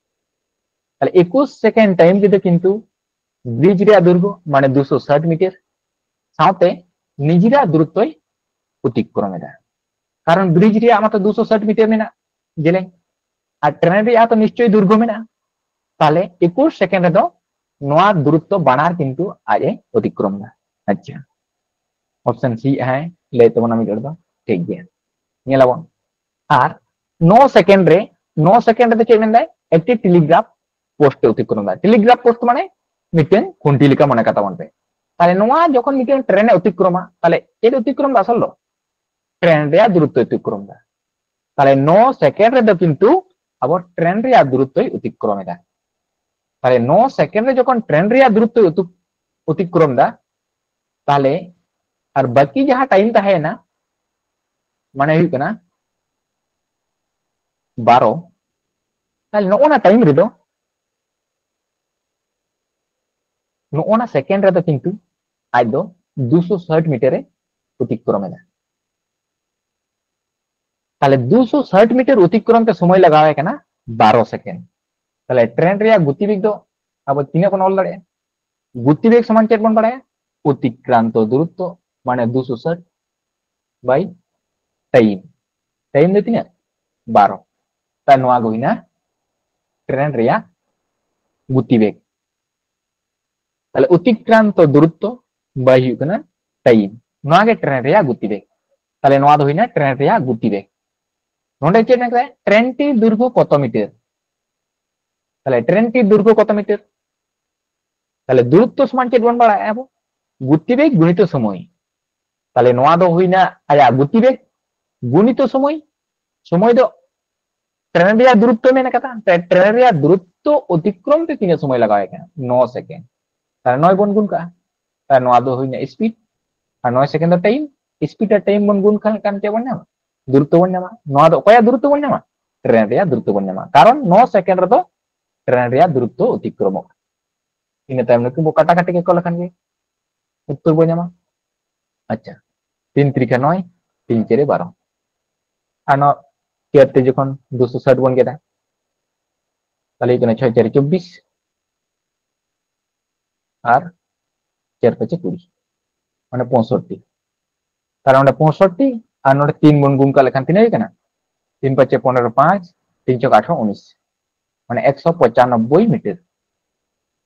ᱛᱟᱦᱞᱮ ᱮᱠᱩᱥ ᱥᱮᱠᱮᱱᱰ ᱴᱟᱭᱤᱢ ᱨᱮᱫᱚ ᱠᱤᱱᱛᱩ ᱵᱨᱤᱡ ᱨᱮᱭᱟᱜ ᱫᱤᱨᱜᱷᱚ ᱢᱟᱱᱮ ᱫᱩᱥᱚ ᱥᱟᱴ ᱢᱤᱴᱟᱨ ᱥᱟᱶᱛᱮ ᱱᱤᱡᱮᱨᱟᱜ ᱫᱩᱨᱚᱛᱛᱚᱭ ᱚᱛᱤᱠᱨᱚᱢ ᱮᱫᱟ, ᱠᱟᱨᱚᱱ ᱵᱨᱤᱡ ᱨᱮᱭᱟᱜ ᱢᱟᱛᱚ ᱫᱩᱥᱚ ᱥᱟᱴ ᱢᱤᱴᱟᱨ ᱢᱮᱱᱟᱜ ᱡᱮᱞᱮᱧ, ᱟᱨ ᱴᱨᱮᱱ ᱨᱮᱭᱟᱜ ᱛᱚ ᱱᱤᱥᱪᱚᱭ ᱫᱤᱨᱜᱷᱚ ᱢᱮᱱᱟᱜᱼᱟ᱾ ᱛᱟᱦᱞᱮ ᱮᱠᱩᱥ ᱥᱮᱠᱮᱱᱰ ᱨᱮᱫᱚ ᱱᱚᱣᱟ ᱫᱩᱨᱚᱛᱛᱚ ᱵᱟᱱᱟᱨ ᱠᱤᱱᱛᱩ ᱟᱡ ᱮ ᱚᱛᱤᱠᱨᱚᱢ ᱮᱫᱟ᱾ ᱟᱪᱪᱷᱟ, ᱚᱯᱥᱮᱱ ᱥᱤ ᱦᱮᱸ ᱞᱟᱹᱭ ᱛᱟᱵᱚᱱᱟ ᱢᱤᱫ ᱦᱚᱲ ᱫᱚ, ᱴᱷᱤᱠ ᱜᱮᱭᱟ, ᱧᱮᱞᱟᱵᱚᱱ᱾ ᱟᱨ ᱱᱚ ᱥᱮᱠᱮᱱᱰ ᱨᱮ, ᱱᱚ ᱥᱮᱠᱮᱱᱰ ᱨᱮᱫᱚ ᱪᱮᱫ ᱢᱮᱱᱫᱟᱭ? ᱮᱠᱴᱤ ᱴᱮᱞᱤᱜᱨᱟᱯ ᱯᱳᱥᱴ ᱮ ᱚᱛᱤᱠᱨᱚᱢ ᱮᱫᱟ᱾ ᱴᱮᱞᱤᱜᱨᱟᱯ ᱯᱳᱥᱴ ᱢᱟᱱᱮ ᱢᱤᱫᱴᱮᱱ ᱠᱷᱩᱱᱴᱤ ᱞᱮᱠᱟ ᱢᱚᱱᱮ ᱠᱟᱛᱟ ᱵᱚᱱ ᱯᱮ᱾ ᱛᱟᱦᱞᱮ ᱱᱚᱣᱟ ᱡᱚᱠᱷᱚᱱ ᱢᱤᱫᱴᱮᱱ ᱴᱨᱮᱱ ᱮ ᱚᱛᱤᱠᱨᱚᱢᱟ, ᱛᱟᱦᱞᱮ ᱪᱮᱫ ᱚᱛᱤᱠᱨᱚᱢ ᱫᱟ ᱟᱥᱚᱞ ᱫᱚ? ᱴᱨᱮᱱ ᱨᱮᱭᱟᱜ ᱫᱩᱨᱚᱛᱛᱚᱭ ᱚᱛᱤᱠᱨᱚᱢ ᱮᱫᱟ᱾ ᱛᱟᱦᱞᱮ ᱱᱚ ᱥᱮᱠᱮᱱᱰ ᱨᱮᱫᱚ ᱠᱤᱱᱛᱩ ᱟᱵᱚ ᱴᱨᱮᱱ ᱨᱮᱭᱟᱜ ᱫᱩᱨᱚᱛᱛᱚᱭ ᱚᱛᱤᱠᱨᱚᱢ ᱮᱫᱟ᱾ ᱛᱟᱦᱞᱮ ᱱᱚ ᱥᱮᱠᱮᱱᱰ ᱨᱮ ᱡᱚᱠᱷᱚᱱ ᱴᱨᱮᱱ ᱨᱮᱭᱟᱜ ᱫᱩᱨᱚᱛᱛᱚᱭ ᱚᱛᱤ-, ᱚᱛᱤᱠᱨᱚᱢ ᱮᱫᱟ, ᱛᱟᱦᱞᱮ ᱟᱨ ᱵᱟᱹᱠᱤ ᱡᱟᱦᱟᱸ ᱴᱟᱭᱤᱢ ᱛᱟᱦᱮᱸᱭᱮᱱᱟ, ᱢᱟᱱᱮ ᱦᱩᱭᱩᱜ ᱠᱟᱱᱟ ᱵᱟᱨᱚ, ᱛᱟᱦᱞᱮ ᱱᱚᱜᱼᱚ ᱱᱟ ᱴᱟᱭᱤᱢ ᱨᱮᱫᱚ, ᱱᱚᱜᱼᱚ ᱱᱟ ᱥᱮᱠᱮᱱᱰ ᱨᱮᱫᱚ ᱠᱤᱱᱛᱩ ᱟᱡ ᱫᱚ ᱫᱩᱥᱚ ᱥᱟᱴ ᱢᱤᱴᱟᱨ ᱮ ᱚᱛᱤᱠᱨᱚᱢ ᱮᱫᱟ᱾ ᱛᱟᱦᱞᱮ ᱫᱩᱥᱚ ᱥᱟᱴ ᱢᱤᱴᱟᱨ ᱚᱛᱤᱠᱨᱚᱢ ᱛᱮ ᱥᱚᱢᱚᱭ ᱞᱟᱜᱟᱣ ᱮ ᱠᱟᱱᱟ ᱵᱟᱨᱚ ᱥᱮᱠᱮᱱᱰ᱾ ᱛᱟᱦᱞᱮ ᱴᱨᱮᱱ ᱨᱮᱭᱟᱜ ᱜᱚᱛᱤᱵᱮᱜᱽ ᱫᱚ ᱟᱵᱚ ᱛᱤᱱᱟᱹᱜ ᱵᱚᱱ ᱚᱞ ᱫᱟᱲᱮᱭᱟᱜᱼᱟ? ᱜᱚᱛᱤᱵᱮᱜᱽ ᱥᱚᱢᱟᱱ ᱪᱮᱫ ᱵᱚᱱ ᱵᱟᱲᱟᱭᱟ? ᱚᱛᱤᱠᱨᱟᱱᱛᱚ ᱫᱩᱨᱚᱛᱛᱚ, ᱢᱟᱱᱮ ᱫᱩᱥᱚ ᱥᱟᱴ by time᱾ ᱴᱟᱭᱤᱢ ᱫᱚ ᱛᱤᱱᱟᱹᱜ? ᱵᱟᱨᱚ᱾ ᱛᱟᱦᱞᱮ ᱱᱚᱣᱟ ᱜᱮ ᱦᱩᱭᱱᱟ ᱴᱨᱮᱱ ᱨᱮᱭᱟᱜ ᱜᱚᱛᱤᱵᱮᱜᱽ᱾ ᱛᱟᱦᱞᱮ ᱚᱛᱤᱠᱨᱟᱱᱛᱚ ᱫᱩᱨᱚᱛᱛᱚ by ᱦᱩᱭᱩᱜ ᱠᱟᱱᱟ ᱴᱟᱭᱤᱢ, ᱱᱚᱣᱟ ᱜᱮ ᱴᱨᱮᱱ ᱨᱮᱭᱟᱜ ᱜᱚᱛᱤᱵᱮᱜᱽ᱾ ᱛᱟᱦᱞᱮ ᱱᱚᱣᱟ ᱫᱚ ᱦᱩᱭᱱᱟ ᱴᱨᱮᱱ ᱨᱮᱭᱟᱜ ᱜᱚᱛᱤᱵᱮᱜᱽ᱾ ᱱᱚᱰᱮ ᱪᱮᱫ ᱢᱮᱱᱟᱜ ᱠᱟᱫᱟ? ᱴᱨᱮᱱ ᱴᱤ ᱫᱩᱨᱜᱷᱚ ᱠᱚᱛᱚ ᱢᱤᱴᱟᱨ? ᱛᱟᱦᱞᱮ ᱴᱨᱮᱱ ᱴᱤ ᱫᱩᱨᱜᱷᱚ ᱠᱚᱛᱚ ᱢᱤᱴᱟᱨ? ᱛᱟᱦᱞᱮ ᱫᱩᱨᱚᱛᱛᱚ ᱥᱚᱢᱟᱱ ᱪᱮᱫ ᱵᱚᱱ ᱵᱟᱲᱟᱭᱟ ᱟᱵᱚ? ᱜᱚᱛᱤᱵᱮᱜᱽ ᱜᱩᱬᱤᱛᱚ ᱥᱚᱢᱚᱭ᱾ ᱛᱟᱦᱞᱮ ᱱᱚᱣᱟ ᱫᱚ ᱦᱩᱭᱱᱟ ᱟᱭᱟᱜ ᱜᱚᱛᱤᱵᱮᱜᱽ ᱜᱩᱬᱤᱛᱚ ᱥᱚᱢᱚᱭ᱾ ᱥᱚᱢᱚᱭ ᱫᱚ ᱴᱨᱮᱱ ᱨᱮᱭᱟᱜ ᱫᱩᱨᱚᱛᱛᱚ ᱢᱮᱱ ᱠᱟᱫᱟ, ᱛᱟᱦᱞᱮ ᱴᱨᱮᱱ ᱨᱮᱭᱟᱜ ᱫᱩᱨᱚᱛᱛᱚ ᱚᱛᱤᱠᱨᱚᱢ ᱛᱮ ᱛᱤᱱᱟᱹᱜ ᱥᱚᱢᱚᱭ ᱞᱟᱜᱟᱣ ᱮ ᱠᱟᱱᱟ? ᱱᱚ ᱥᱮᱠᱮᱱᱰ᱾ ᱛᱟᱦᱞᱮ ᱱᱚᱭ ᱵᱚᱱ ᱜᱩᱱ ᱠᱟᱜᱼᱟ, ᱛᱟᱦᱞᱮ ᱱᱚᱣᱟ ᱫᱚ ᱦᱩᱭᱱᱟ ᱥᱯᱤᱰ, ᱟᱨ ᱱᱚᱭ ᱥᱮᱠᱮᱱᱰ ᱫᱚ ᱴᱟᱭᱤᱢ᱾ ᱥᱯᱤᱰ ᱟᱨ ᱴᱟᱭᱤᱢ ᱵᱚᱱ ᱜᱩᱱ ᱠᱷᱟᱱ ᱪᱮᱫ ᱵᱚᱱ ᱧᱟᱢᱟ? ᱫᱩᱨᱚᱛᱛᱚ ᱵᱚᱱ ᱧᱟᱢᱟ᱾ ᱱᱚᱣᱟ ᱫᱚ ᱚᱠᱚᱭᱟᱜ ᱫᱩᱨᱚᱛᱛᱚ ᱵᱚᱱ ᱧᱟᱢᱟ? ᱴᱨᱮᱱ ᱨᱮᱭᱟᱜ ᱫᱩᱨᱚᱛᱛᱚ ᱵᱚᱱ ᱧᱟᱢᱟ, ᱠᱟᱨᱚᱱ ᱱᱚ ᱥᱮᱠᱮᱱᱰ ᱨᱮᱫᱚ ᱴᱨᱮᱱ ᱨᱮᱭᱟᱜ ᱫᱩᱨᱚᱛᱛᱚ ᱚᱛᱤᱠᱨᱚᱢᱚᱜᱼᱟ᱾ ᱤᱱᱟᱹ ᱛᱟᱭᱚᱢ ᱱᱩᱠᱤᱱ ᱵᱚ ᱠᱟᱴᱟᱠᱟᱴᱤ ᱠᱮᱫ ᱠᱚ ᱞᱮᱠᱷᱟᱱ ᱜᱮ ᱩᱛᱛᱚᱨ ᱵᱚ ᱧᱟᱢᱟ᱾ ᱟᱪᱪᱷᱟ, ᱛᱤᱱ ᱛᱨᱤᱠᱷᱟ ᱱᱚᱭ, ᱛᱤᱱ ᱪᱟᱨᱮ ᱵᱟᱨᱚ᱾ ᱟᱨ ᱱᱚᱣᱟ ᱪᱟᱨ ᱛᱮ ᱡᱚᱠᱷᱚᱱ ᱫᱩᱥᱚ ᱥᱟᱴ ᱵᱚᱱ ᱜᱮᱫᱟ, ᱛᱟᱦᱞᱮ ᱦᱩᱭᱩᱜ ᱠᱟᱱᱟ ᱪᱷᱚᱭ ᱪᱟᱨᱮ ᱪᱚᱵᱵᱤᱥ ᱟᱨ ᱪᱟᱨ ᱯᱟᱸᱪᱮ ᱠᱩᱲᱤ, ᱢᱟᱱᱮ ᱯᱚᱸᱭᱥᱚᱴᱴᱤ᱾ ᱛᱟᱦᱞᱮ ᱚᱸᱰᱮ ᱯᱚᱸᱭᱥᱚᱴᱴᱤ ᱟᱨ ᱱᱚᱰᱮ ᱛᱤᱱ ᱵᱚᱱ ᱜᱩᱱ ᱠᱟᱜ ᱞᱮᱠᱷᱟᱱ ᱛᱤᱱᱟᱹᱜ ᱦᱩᱭᱩᱜ ᱠᱟᱱᱟ? ᱛᱤᱱ ᱯᱟᱸᱪᱮ ᱯᱚᱱᱮᱨᱚ, ᱯᱟᱸᱪ, ᱛᱤᱱ ᱪᱷᱚᱠ ᱟᱴᱷᱨᱚ, ᱩᱱᱤᱥ, ᱢᱟᱱᱮ ᱮᱠᱥᱚ ᱯᱚᱸᱪᱟᱱᱚᱵᱵᱳᱭ ᱢᱤᱴᱟᱨ᱾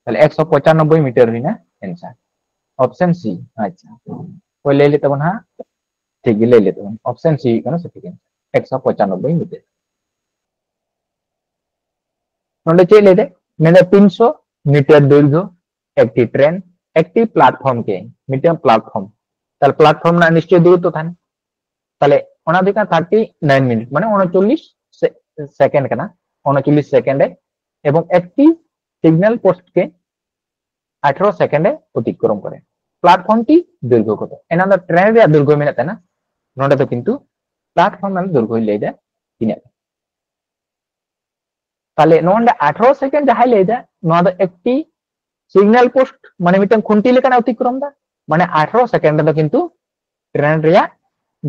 ᱛᱟᱦᱞᱮ ᱮᱠᱥᱚ ᱯᱚᱸᱪᱟᱱᱚᱵᱵᱳᱭ ᱢᱤᱴᱟᱨ ᱦᱩᱭᱱᱟ answer, option C᱾ ᱟᱪᱪᱷᱟ, ᱚᱠᱚᱭ ᱞᱟᱹᱭ ᱞᱮᱫ ᱛᱟᱵᱚᱱ ᱦᱟᱸᱜ? ᱴᱷᱤᱠ ᱜᱮ ᱞᱟᱹᱭ ᱞᱮᱫ ᱛᱟᱵᱚᱱ, option C ᱦᱩᱭᱩᱜ ᱠᱟᱱᱟ ᱥᱚᱴᱷᱤᱠ answer, ᱮᱠᱥᱚ ᱯᱚᱸᱪᱟᱱᱚᱵᱵᱳᱭ ᱢᱤᱴᱟᱨ᱾ ᱱᱚᱰᱮ ᱪᱮᱫ ᱞᱟᱹᱭ ᱫᱟᱭ? ᱢᱮᱱᱫᱟ ᱛᱤᱱᱥᱚ ᱢᱤᱴᱟᱨ ᱫᱳᱭᱨᱜᱷᱚ ᱮᱠᱴᱤ ᱴᱨᱮᱱ ᱮᱠᱴᱤ ᱯᱞᱟᱴᱯᱷᱚᱨᱢ ᱠᱮ, ᱢᱤᱫᱴᱟᱝ ᱯᱞᱟᱴᱯᱷᱚᱨᱢ, ᱛᱟᱦᱞᱮ ᱯᱞᱟᱴᱯᱷᱚᱨᱢ ᱨᱮᱱᱟᱜ ᱱᱤᱥᱪᱚᱭ ᱫᱩᱨᱚᱛᱛᱚ ᱛᱟᱦᱮᱱᱟ᱾ ᱛᱟᱦᱞᱮ ᱚᱱᱟ ᱫᱚ ᱦᱩᱭᱩᱜ ᱠᱟᱱᱟ ᱛᱷᱟᱨᱴᱤ ᱱᱟᱭᱤᱱ ᱢᱤᱱᱤᱴ, ᱢᱟᱱᱮ ᱩᱱᱚᱪᱚᱞᱞᱤᱥ ᱥᱮᱠᱮᱱᱰ ᱠᱟᱱᱟ, ᱩᱱᱚᱪᱚᱞᱞᱤᱥ ᱥᱮᱠᱮᱱᱰ ᱮ, ᱮᱵᱚᱝ ᱮᱠᱴᱤ ᱥᱤᱜᱱᱟᱞ ᱯᱳᱥᱴ ᱠᱮ ᱟᱴᱷᱨᱚ ᱥᱮᱠᱮᱱᱰ ᱮ ᱚᱛᱤᱠᱨᱚᱢ ᱠᱚᱨᱮ᱾ ᱯᱞᱟᱴᱯᱷᱚᱨᱢ ᱴᱤ ᱫᱳᱭᱨᱜᱷᱚ ᱠᱚᱫᱚ, ᱮᱱᱟ ᱫᱚ ᱴᱨᱮᱱ ᱨᱮᱭᱟᱜ ᱫᱳᱭᱨᱜᱷᱚ ᱢᱮᱱᱟᱜ ᱛᱟᱦᱮᱱᱟ, ᱱᱚᱰᱮ ᱫᱚ ᱠᱤᱱᱛᱩ ᱯᱞᱟᱴᱯᱷᱚᱨᱢ ᱨᱮᱱᱟᱜ ᱫᱳᱭᱨᱜᱷᱚ ᱞᱟᱹᱭ ᱫᱟ ᱛᱤᱱᱟᱹᱜ᱾ ᱛᱟᱦᱞᱮ ᱱᱚᱰᱮ ᱟᱴᱷᱨᱚ ᱥᱮᱠᱮᱱᱰ ᱡᱟᱦᱟᱸᱭ ᱞᱟᱹᱭ ᱫᱟ, ᱱᱚᱣᱟ ᱫᱚ ᱮᱠᱴᱤ ᱥᱤᱜᱱᱟᱞ ᱯᱳᱥᱴ, ᱢᱟᱱᱮ ᱢᱤᱫᱴᱟᱝ ᱠᱷᱩᱱᱴᱤ ᱞᱮᱠᱟᱱᱟᱜ ᱚᱛᱤᱠᱨᱚᱢ ᱫᱟ, ᱢᱟᱱᱮ ᱟᱴᱷᱨᱚ ᱥᱮᱠᱮᱱᱰ ᱨᱮᱫᱚ ᱠᱤᱱᱛᱩ ᱴᱨᱮᱱ ᱨᱮᱭᱟᱜ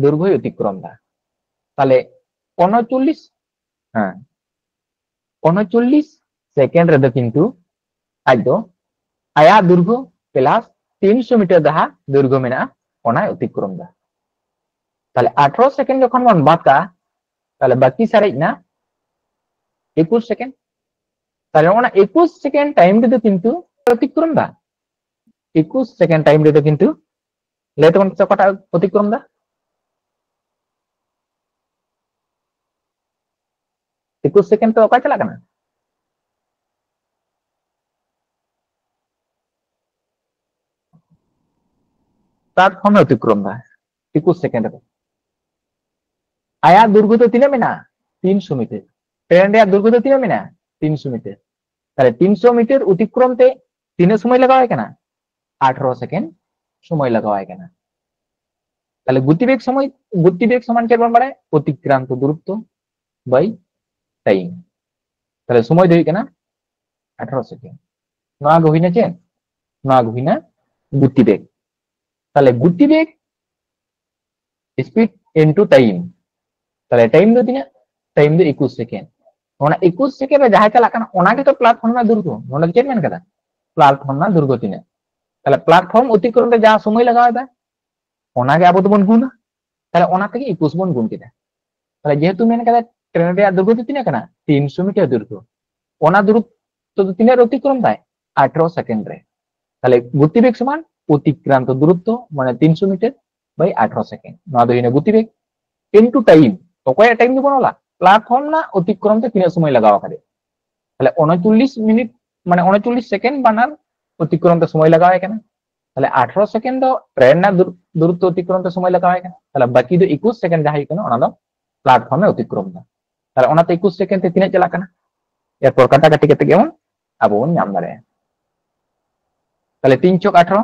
ᱫᱩᱨᱜᱷᱚᱭ ᱚᱛᱤᱠᱨᱚᱢ ᱫᱟ᱾ ᱛᱟᱦᱞᱮ ᱩᱱᱚᱪᱚᱞᱞᱤᱥ, ᱦᱮᱸ, ᱩᱱᱚᱪᱚᱞᱞᱤᱥ ᱥᱮᱠᱮᱱᱰ ᱨᱮᱫᱚ ᱠᱤᱱᱛᱩ ᱟᱡ ᱫᱚ ᱟᱭᱟᱜ ᱫᱩᱨᱜᱷᱚ ᱯᱞᱟᱥ ᱛᱤᱱᱥᱚ ᱢᱤᱴᱟᱨ ᱡᱟᱦᱟᱸ ᱫᱩᱨᱜᱷᱚ ᱢᱮᱱᱟᱜᱼᱟ, ᱚᱱᱟᱭ ᱚᱛᱤᱠᱨᱚᱢ ᱫᱟ᱾ ᱛᱟᱦᱞᱮ ᱟᱴᱷᱨᱚ ᱥᱮᱠᱮᱱᱰ ᱡᱚᱠᱷᱚᱱ ᱵᱚᱱ ᱵᱟᱫ ᱠᱟᱜᱼᱟ, ᱛᱟᱦᱞᱮ ᱵᱟᱹᱠᱤ ᱥᱟᱨᱮᱡ ᱮᱱᱟ ᱮᱠᱩᱥ ᱥᱮᱠᱮᱱᱰ᱾ ᱛᱟᱦᱞᱮ ᱚᱱᱟ ᱮᱠᱩᱥ ᱥᱮᱠᱮᱱᱰ ᱴᱟᱭᱤᱢ ᱨᱮᱫᱚ ᱠᱤᱱᱛᱩ ᱚᱛᱤᱠᱨᱚᱢ ᱫᱟ, ᱮᱠᱩᱥ ᱥᱮᱠᱮᱱᱰ ᱴᱟᱭᱤᱢ ᱨᱮᱫᱚ ᱠᱤᱱᱛᱩ, ᱞᱟᱹᱭ ᱛᱟᱵᱚᱱ ᱯᱮᱥᱮ ᱚᱠᱟᱴᱟᱜ ᱚᱛᱤᱠᱨᱚᱢ ᱫᱟ? ᱮᱠᱩᱥ ᱥᱮᱠᱮᱱᱰ ᱛᱮ ᱚᱠᱟ ᱪᱟᱞᱟᱜ ᱠᱟᱱᱟ? ᱯᱞᱟᱴᱯᱷᱚᱨᱢ ᱮ ᱚᱛᱤᱠᱨᱚᱢ ᱫᱟ ᱮᱠᱩᱥ ᱥᱮᱠᱮᱱᱰ ᱨᱮ᱾ ᱟᱭᱟᱜ ᱫᱩᱨᱜᱷᱚ ᱫᱚ ᱛᱤᱱᱟᱹᱜ ᱢᱮᱱᱟᱜᱼᱟ? ᱛᱤᱱᱥᱚ ᱢᱤᱴᱟᱨ᱾ ᱴᱨᱮᱱ ᱨᱮᱭᱟᱜ ᱫᱩᱨᱜᱷᱚ ᱫᱚ ᱛᱤᱱᱟᱹᱜ ᱢᱮᱱᱟᱜᱼᱟ? ᱛᱤᱱᱥᱚ ᱢᱤᱴᱟᱨ᱾ ᱛᱟᱦᱞᱮ ᱛᱤᱱᱥᱚ ᱢᱤᱴᱟᱨ ᱚᱛᱤᱠᱨᱚᱢ ᱛᱮ ᱛᱤᱱᱟᱹᱜ ᱥᱚᱢᱚᱭ ᱞᱟᱜᱟᱣᱟᱭ ᱠᱟᱱᱟ? ᱟᱴᱷᱨᱚ ᱥᱮᱠᱮᱱᱰ ᱥᱚᱢᱚᱭ ᱞᱟᱜᱟᱣᱟᱭ ᱠᱟᱱᱟ᱾ ᱛᱟᱦᱞᱮ ᱜᱚᱛᱤᱵᱮᱜᱽ ᱥᱚᱢᱚᱭ, ᱜᱚᱛᱤᱵᱮᱜᱽ ᱥᱚᱢᱟᱱ ᱪᱮᱫ ᱵᱚᱱ ᱵᱟᱲᱟᱭᱟ? ᱚᱛᱤᱠᱨᱟᱱᱛᱚ ᱫᱩᱨᱚᱛᱛᱚ by time᱾ ᱛᱟᱦᱞᱮ ᱥᱚᱢᱚᱭ ᱫᱚ ᱦᱩᱭᱩᱜ ᱠᱟᱱᱟ ᱟᱴᱷᱨᱚ ᱥᱮᱠᱮᱱᱰ᱾ ᱱᱚᱣᱟ ᱜᱮ ᱦᱩᱭᱱᱟ ᱪᱮᱫ? ᱱᱚᱣᱟ ᱜᱮ ᱦᱩᱭᱱᱟ ᱜᱚᱛᱤᱵᱮᱜᱽ᱾ ᱛᱟᱦᱞᱮ ᱜᱚᱛᱤᱵᱮᱜᱽ, speed into time, ᱛᱟᱦᱞᱮ ᱴᱟᱭᱤᱢ ᱫᱚ ᱛᱤᱱᱟᱹᱜ? ᱴᱟᱭᱤᱢ ᱫᱚ ᱮᱠᱩᱥ ᱥᱮᱠᱮᱱᱰ᱾ ᱚᱱᱟ ᱮᱠᱩᱥ ᱥᱮᱠᱮᱱᱰ ᱨᱮ ᱡᱟᱦᱟᱸ ᱪᱟᱞᱟᱜ ᱠᱟᱱᱟ, ᱚᱱᱟ ᱜᱮᱛᱚ ᱯᱞᱟᱴᱯᱷᱚᱨᱢ ᱨᱮᱱᱟᱜ ᱫᱩᱨᱜᱷᱚ᱾ ᱱᱚᱰᱮ ᱪᱮᱫ ᱢᱮᱱ ᱠᱟᱫᱟ? ᱯᱞᱟᱴᱯᱷᱚᱨᱢ ᱨᱮᱱᱟᱜ ᱫᱩᱨᱜᱷᱚ ᱛᱤᱱᱟᱹᱜ? ᱛᱟᱦᱞᱮ ᱯᱞᱟᱴᱯᱷᱚᱨᱢ ᱚᱛᱤᱠᱨᱚᱢ ᱨᱮ ᱡᱟᱦᱟᱸ ᱥᱚᱢᱚᱭ ᱞᱟᱜᱟᱣ ᱮᱫᱟ, ᱚᱱᱟᱜᱮ ᱟᱵᱚ ᱫᱚᱵᱚᱱ ᱜᱩᱱᱟ᱾ ᱛᱟᱦᱞᱮ ᱚᱱᱟ ᱛᱮᱜᱮ ᱮᱠᱩᱥ ᱵᱚᱱ ᱜᱩᱱ ᱠᱮᱫᱟ᱾ ᱛᱟᱦᱞᱮ ᱡᱮᱦᱮᱛᱩ ᱢᱮᱱ ᱠᱟᱫᱟ ᱴᱨᱮᱱ ᱨᱮᱭᱟᱜ ᱫᱩᱨᱜᱷᱚ ᱫᱚ ᱛᱤᱱᱟᱹᱜ ᱠᱟᱱᱟ? ᱛᱤᱱᱥᱚ ᱢᱤᱴᱟᱨ ᱫᱩᱨᱜᱷᱚ᱾ ᱚᱱᱟ ᱫᱩᱨᱚᱛᱛᱚ ᱫᱚ ᱛᱤᱱᱟᱹᱜ ᱨᱮ ᱚᱛᱤᱠᱨᱚᱢ ᱫᱟᱭ? ᱟᱴᱷᱨᱚ ᱥᱮᱠᱮᱱᱰ ᱨᱮ᱾ ᱛᱟᱦᱞᱮ ᱜᱚᱛᱤᱵᱮᱜᱽ ᱥᱚᱢᱟᱱ ᱚᱛᱤᱠᱨᱟᱱᱛᱚ ᱫᱩᱨᱚᱛᱛᱚ, ᱢᱟᱱᱮ ᱛᱤᱱᱥᱚ ᱢᱤᱴᱟᱨ by ᱟᱴᱷᱨᱚ ᱥᱮᱠᱮᱱᱰ᱾ ᱱᱚᱣᱟ ᱫᱚ ᱦᱩᱭᱱᱟ ᱜᱚᱛᱤᱵᱮᱜᱽ᱾ Into time, ᱚᱠᱚᱭᱟᱜ ᱴᱟᱭᱤᱢ ᱫᱚᱵᱚᱱ ᱚᱞᱟ? ᱯᱞᱟᱴᱯᱷᱚᱨᱢ ᱨᱮᱱᱟᱜ ᱚᱛᱤᱠᱨᱚᱢ ᱛᱮ ᱛᱤᱱᱟᱹᱜ ᱥᱚᱢᱚᱭ ᱞᱟᱜᱟᱣ ᱟᱠᱟᱫᱮ᱾ ᱛᱟᱦᱞᱮ ᱩᱱᱚᱪᱚᱞᱞᱤᱥ ᱢᱤᱱᱤᱴ, ᱢᱟᱱᱮ ᱩᱱᱚᱪᱚᱞᱞᱤᱥ ᱥᱮᱠᱮᱱᱰ ᱵᱟᱱᱟᱨ ᱚᱛᱤᱠᱨᱚᱢ ᱛᱮ ᱥᱚᱢᱚᱭ ᱞᱟᱜᱟᱣ ᱟᱭ ᱠᱟᱱᱟ᱾ ᱛᱟᱦᱞᱮ ᱟᱴᱷᱨᱚ ᱥᱮᱠᱮᱱᱰ ᱫᱚ ᱴᱨᱮᱱ ᱨᱮᱱᱟᱜ ᱫᱩᱨ-, ᱫᱩᱨᱚᱛᱛᱚ ᱚᱛᱤᱠᱨᱚᱢ ᱛᱮ ᱥᱚᱢᱚᱭ ᱞᱟᱜᱟᱣ ᱟᱭ ᱠᱟᱱᱟ᱾ ᱛᱟᱦᱞᱮ ᱵᱟᱹᱠᱤ ᱫᱚ ᱮᱠᱩᱥ ᱥᱮᱠᱮᱱᱰ ᱡᱟᱦᱟᱸ ᱦᱩᱭᱩᱜ ᱠᱟᱱᱟ, ᱚᱱᱟ ᱫᱚ ᱯᱞᱟᱴᱯᱷᱚᱨᱢ ᱮ ᱚᱛᱤᱠᱨᱚᱢ ᱮᱫᱟ᱾ ᱛᱟᱦᱞᱮ ᱚᱱᱟᱛᱮ ᱮᱠᱩᱥ ᱥᱮᱠᱮᱱᱰ ᱛᱮ ᱛᱤᱱᱟᱹᱜ ᱪᱟᱞᱟᱜ ᱠᱟᱱᱟ? ᱮᱨᱯᱚᱨ ᱠᱟᱴᱟᱠᱟᱴᱤ ᱠᱟᱛᱮ ᱜᱮᱵᱚᱱ ᱟᱵᱚ ᱵᱚᱱ ᱧᱟᱢ ᱫᱟᱲᱮᱭᱟᱜᱼᱟ᱾ ᱛᱟᱦᱞᱮ ᱛᱤᱱ ᱪᱷᱚᱠ ᱟᱴᱷᱨᱚ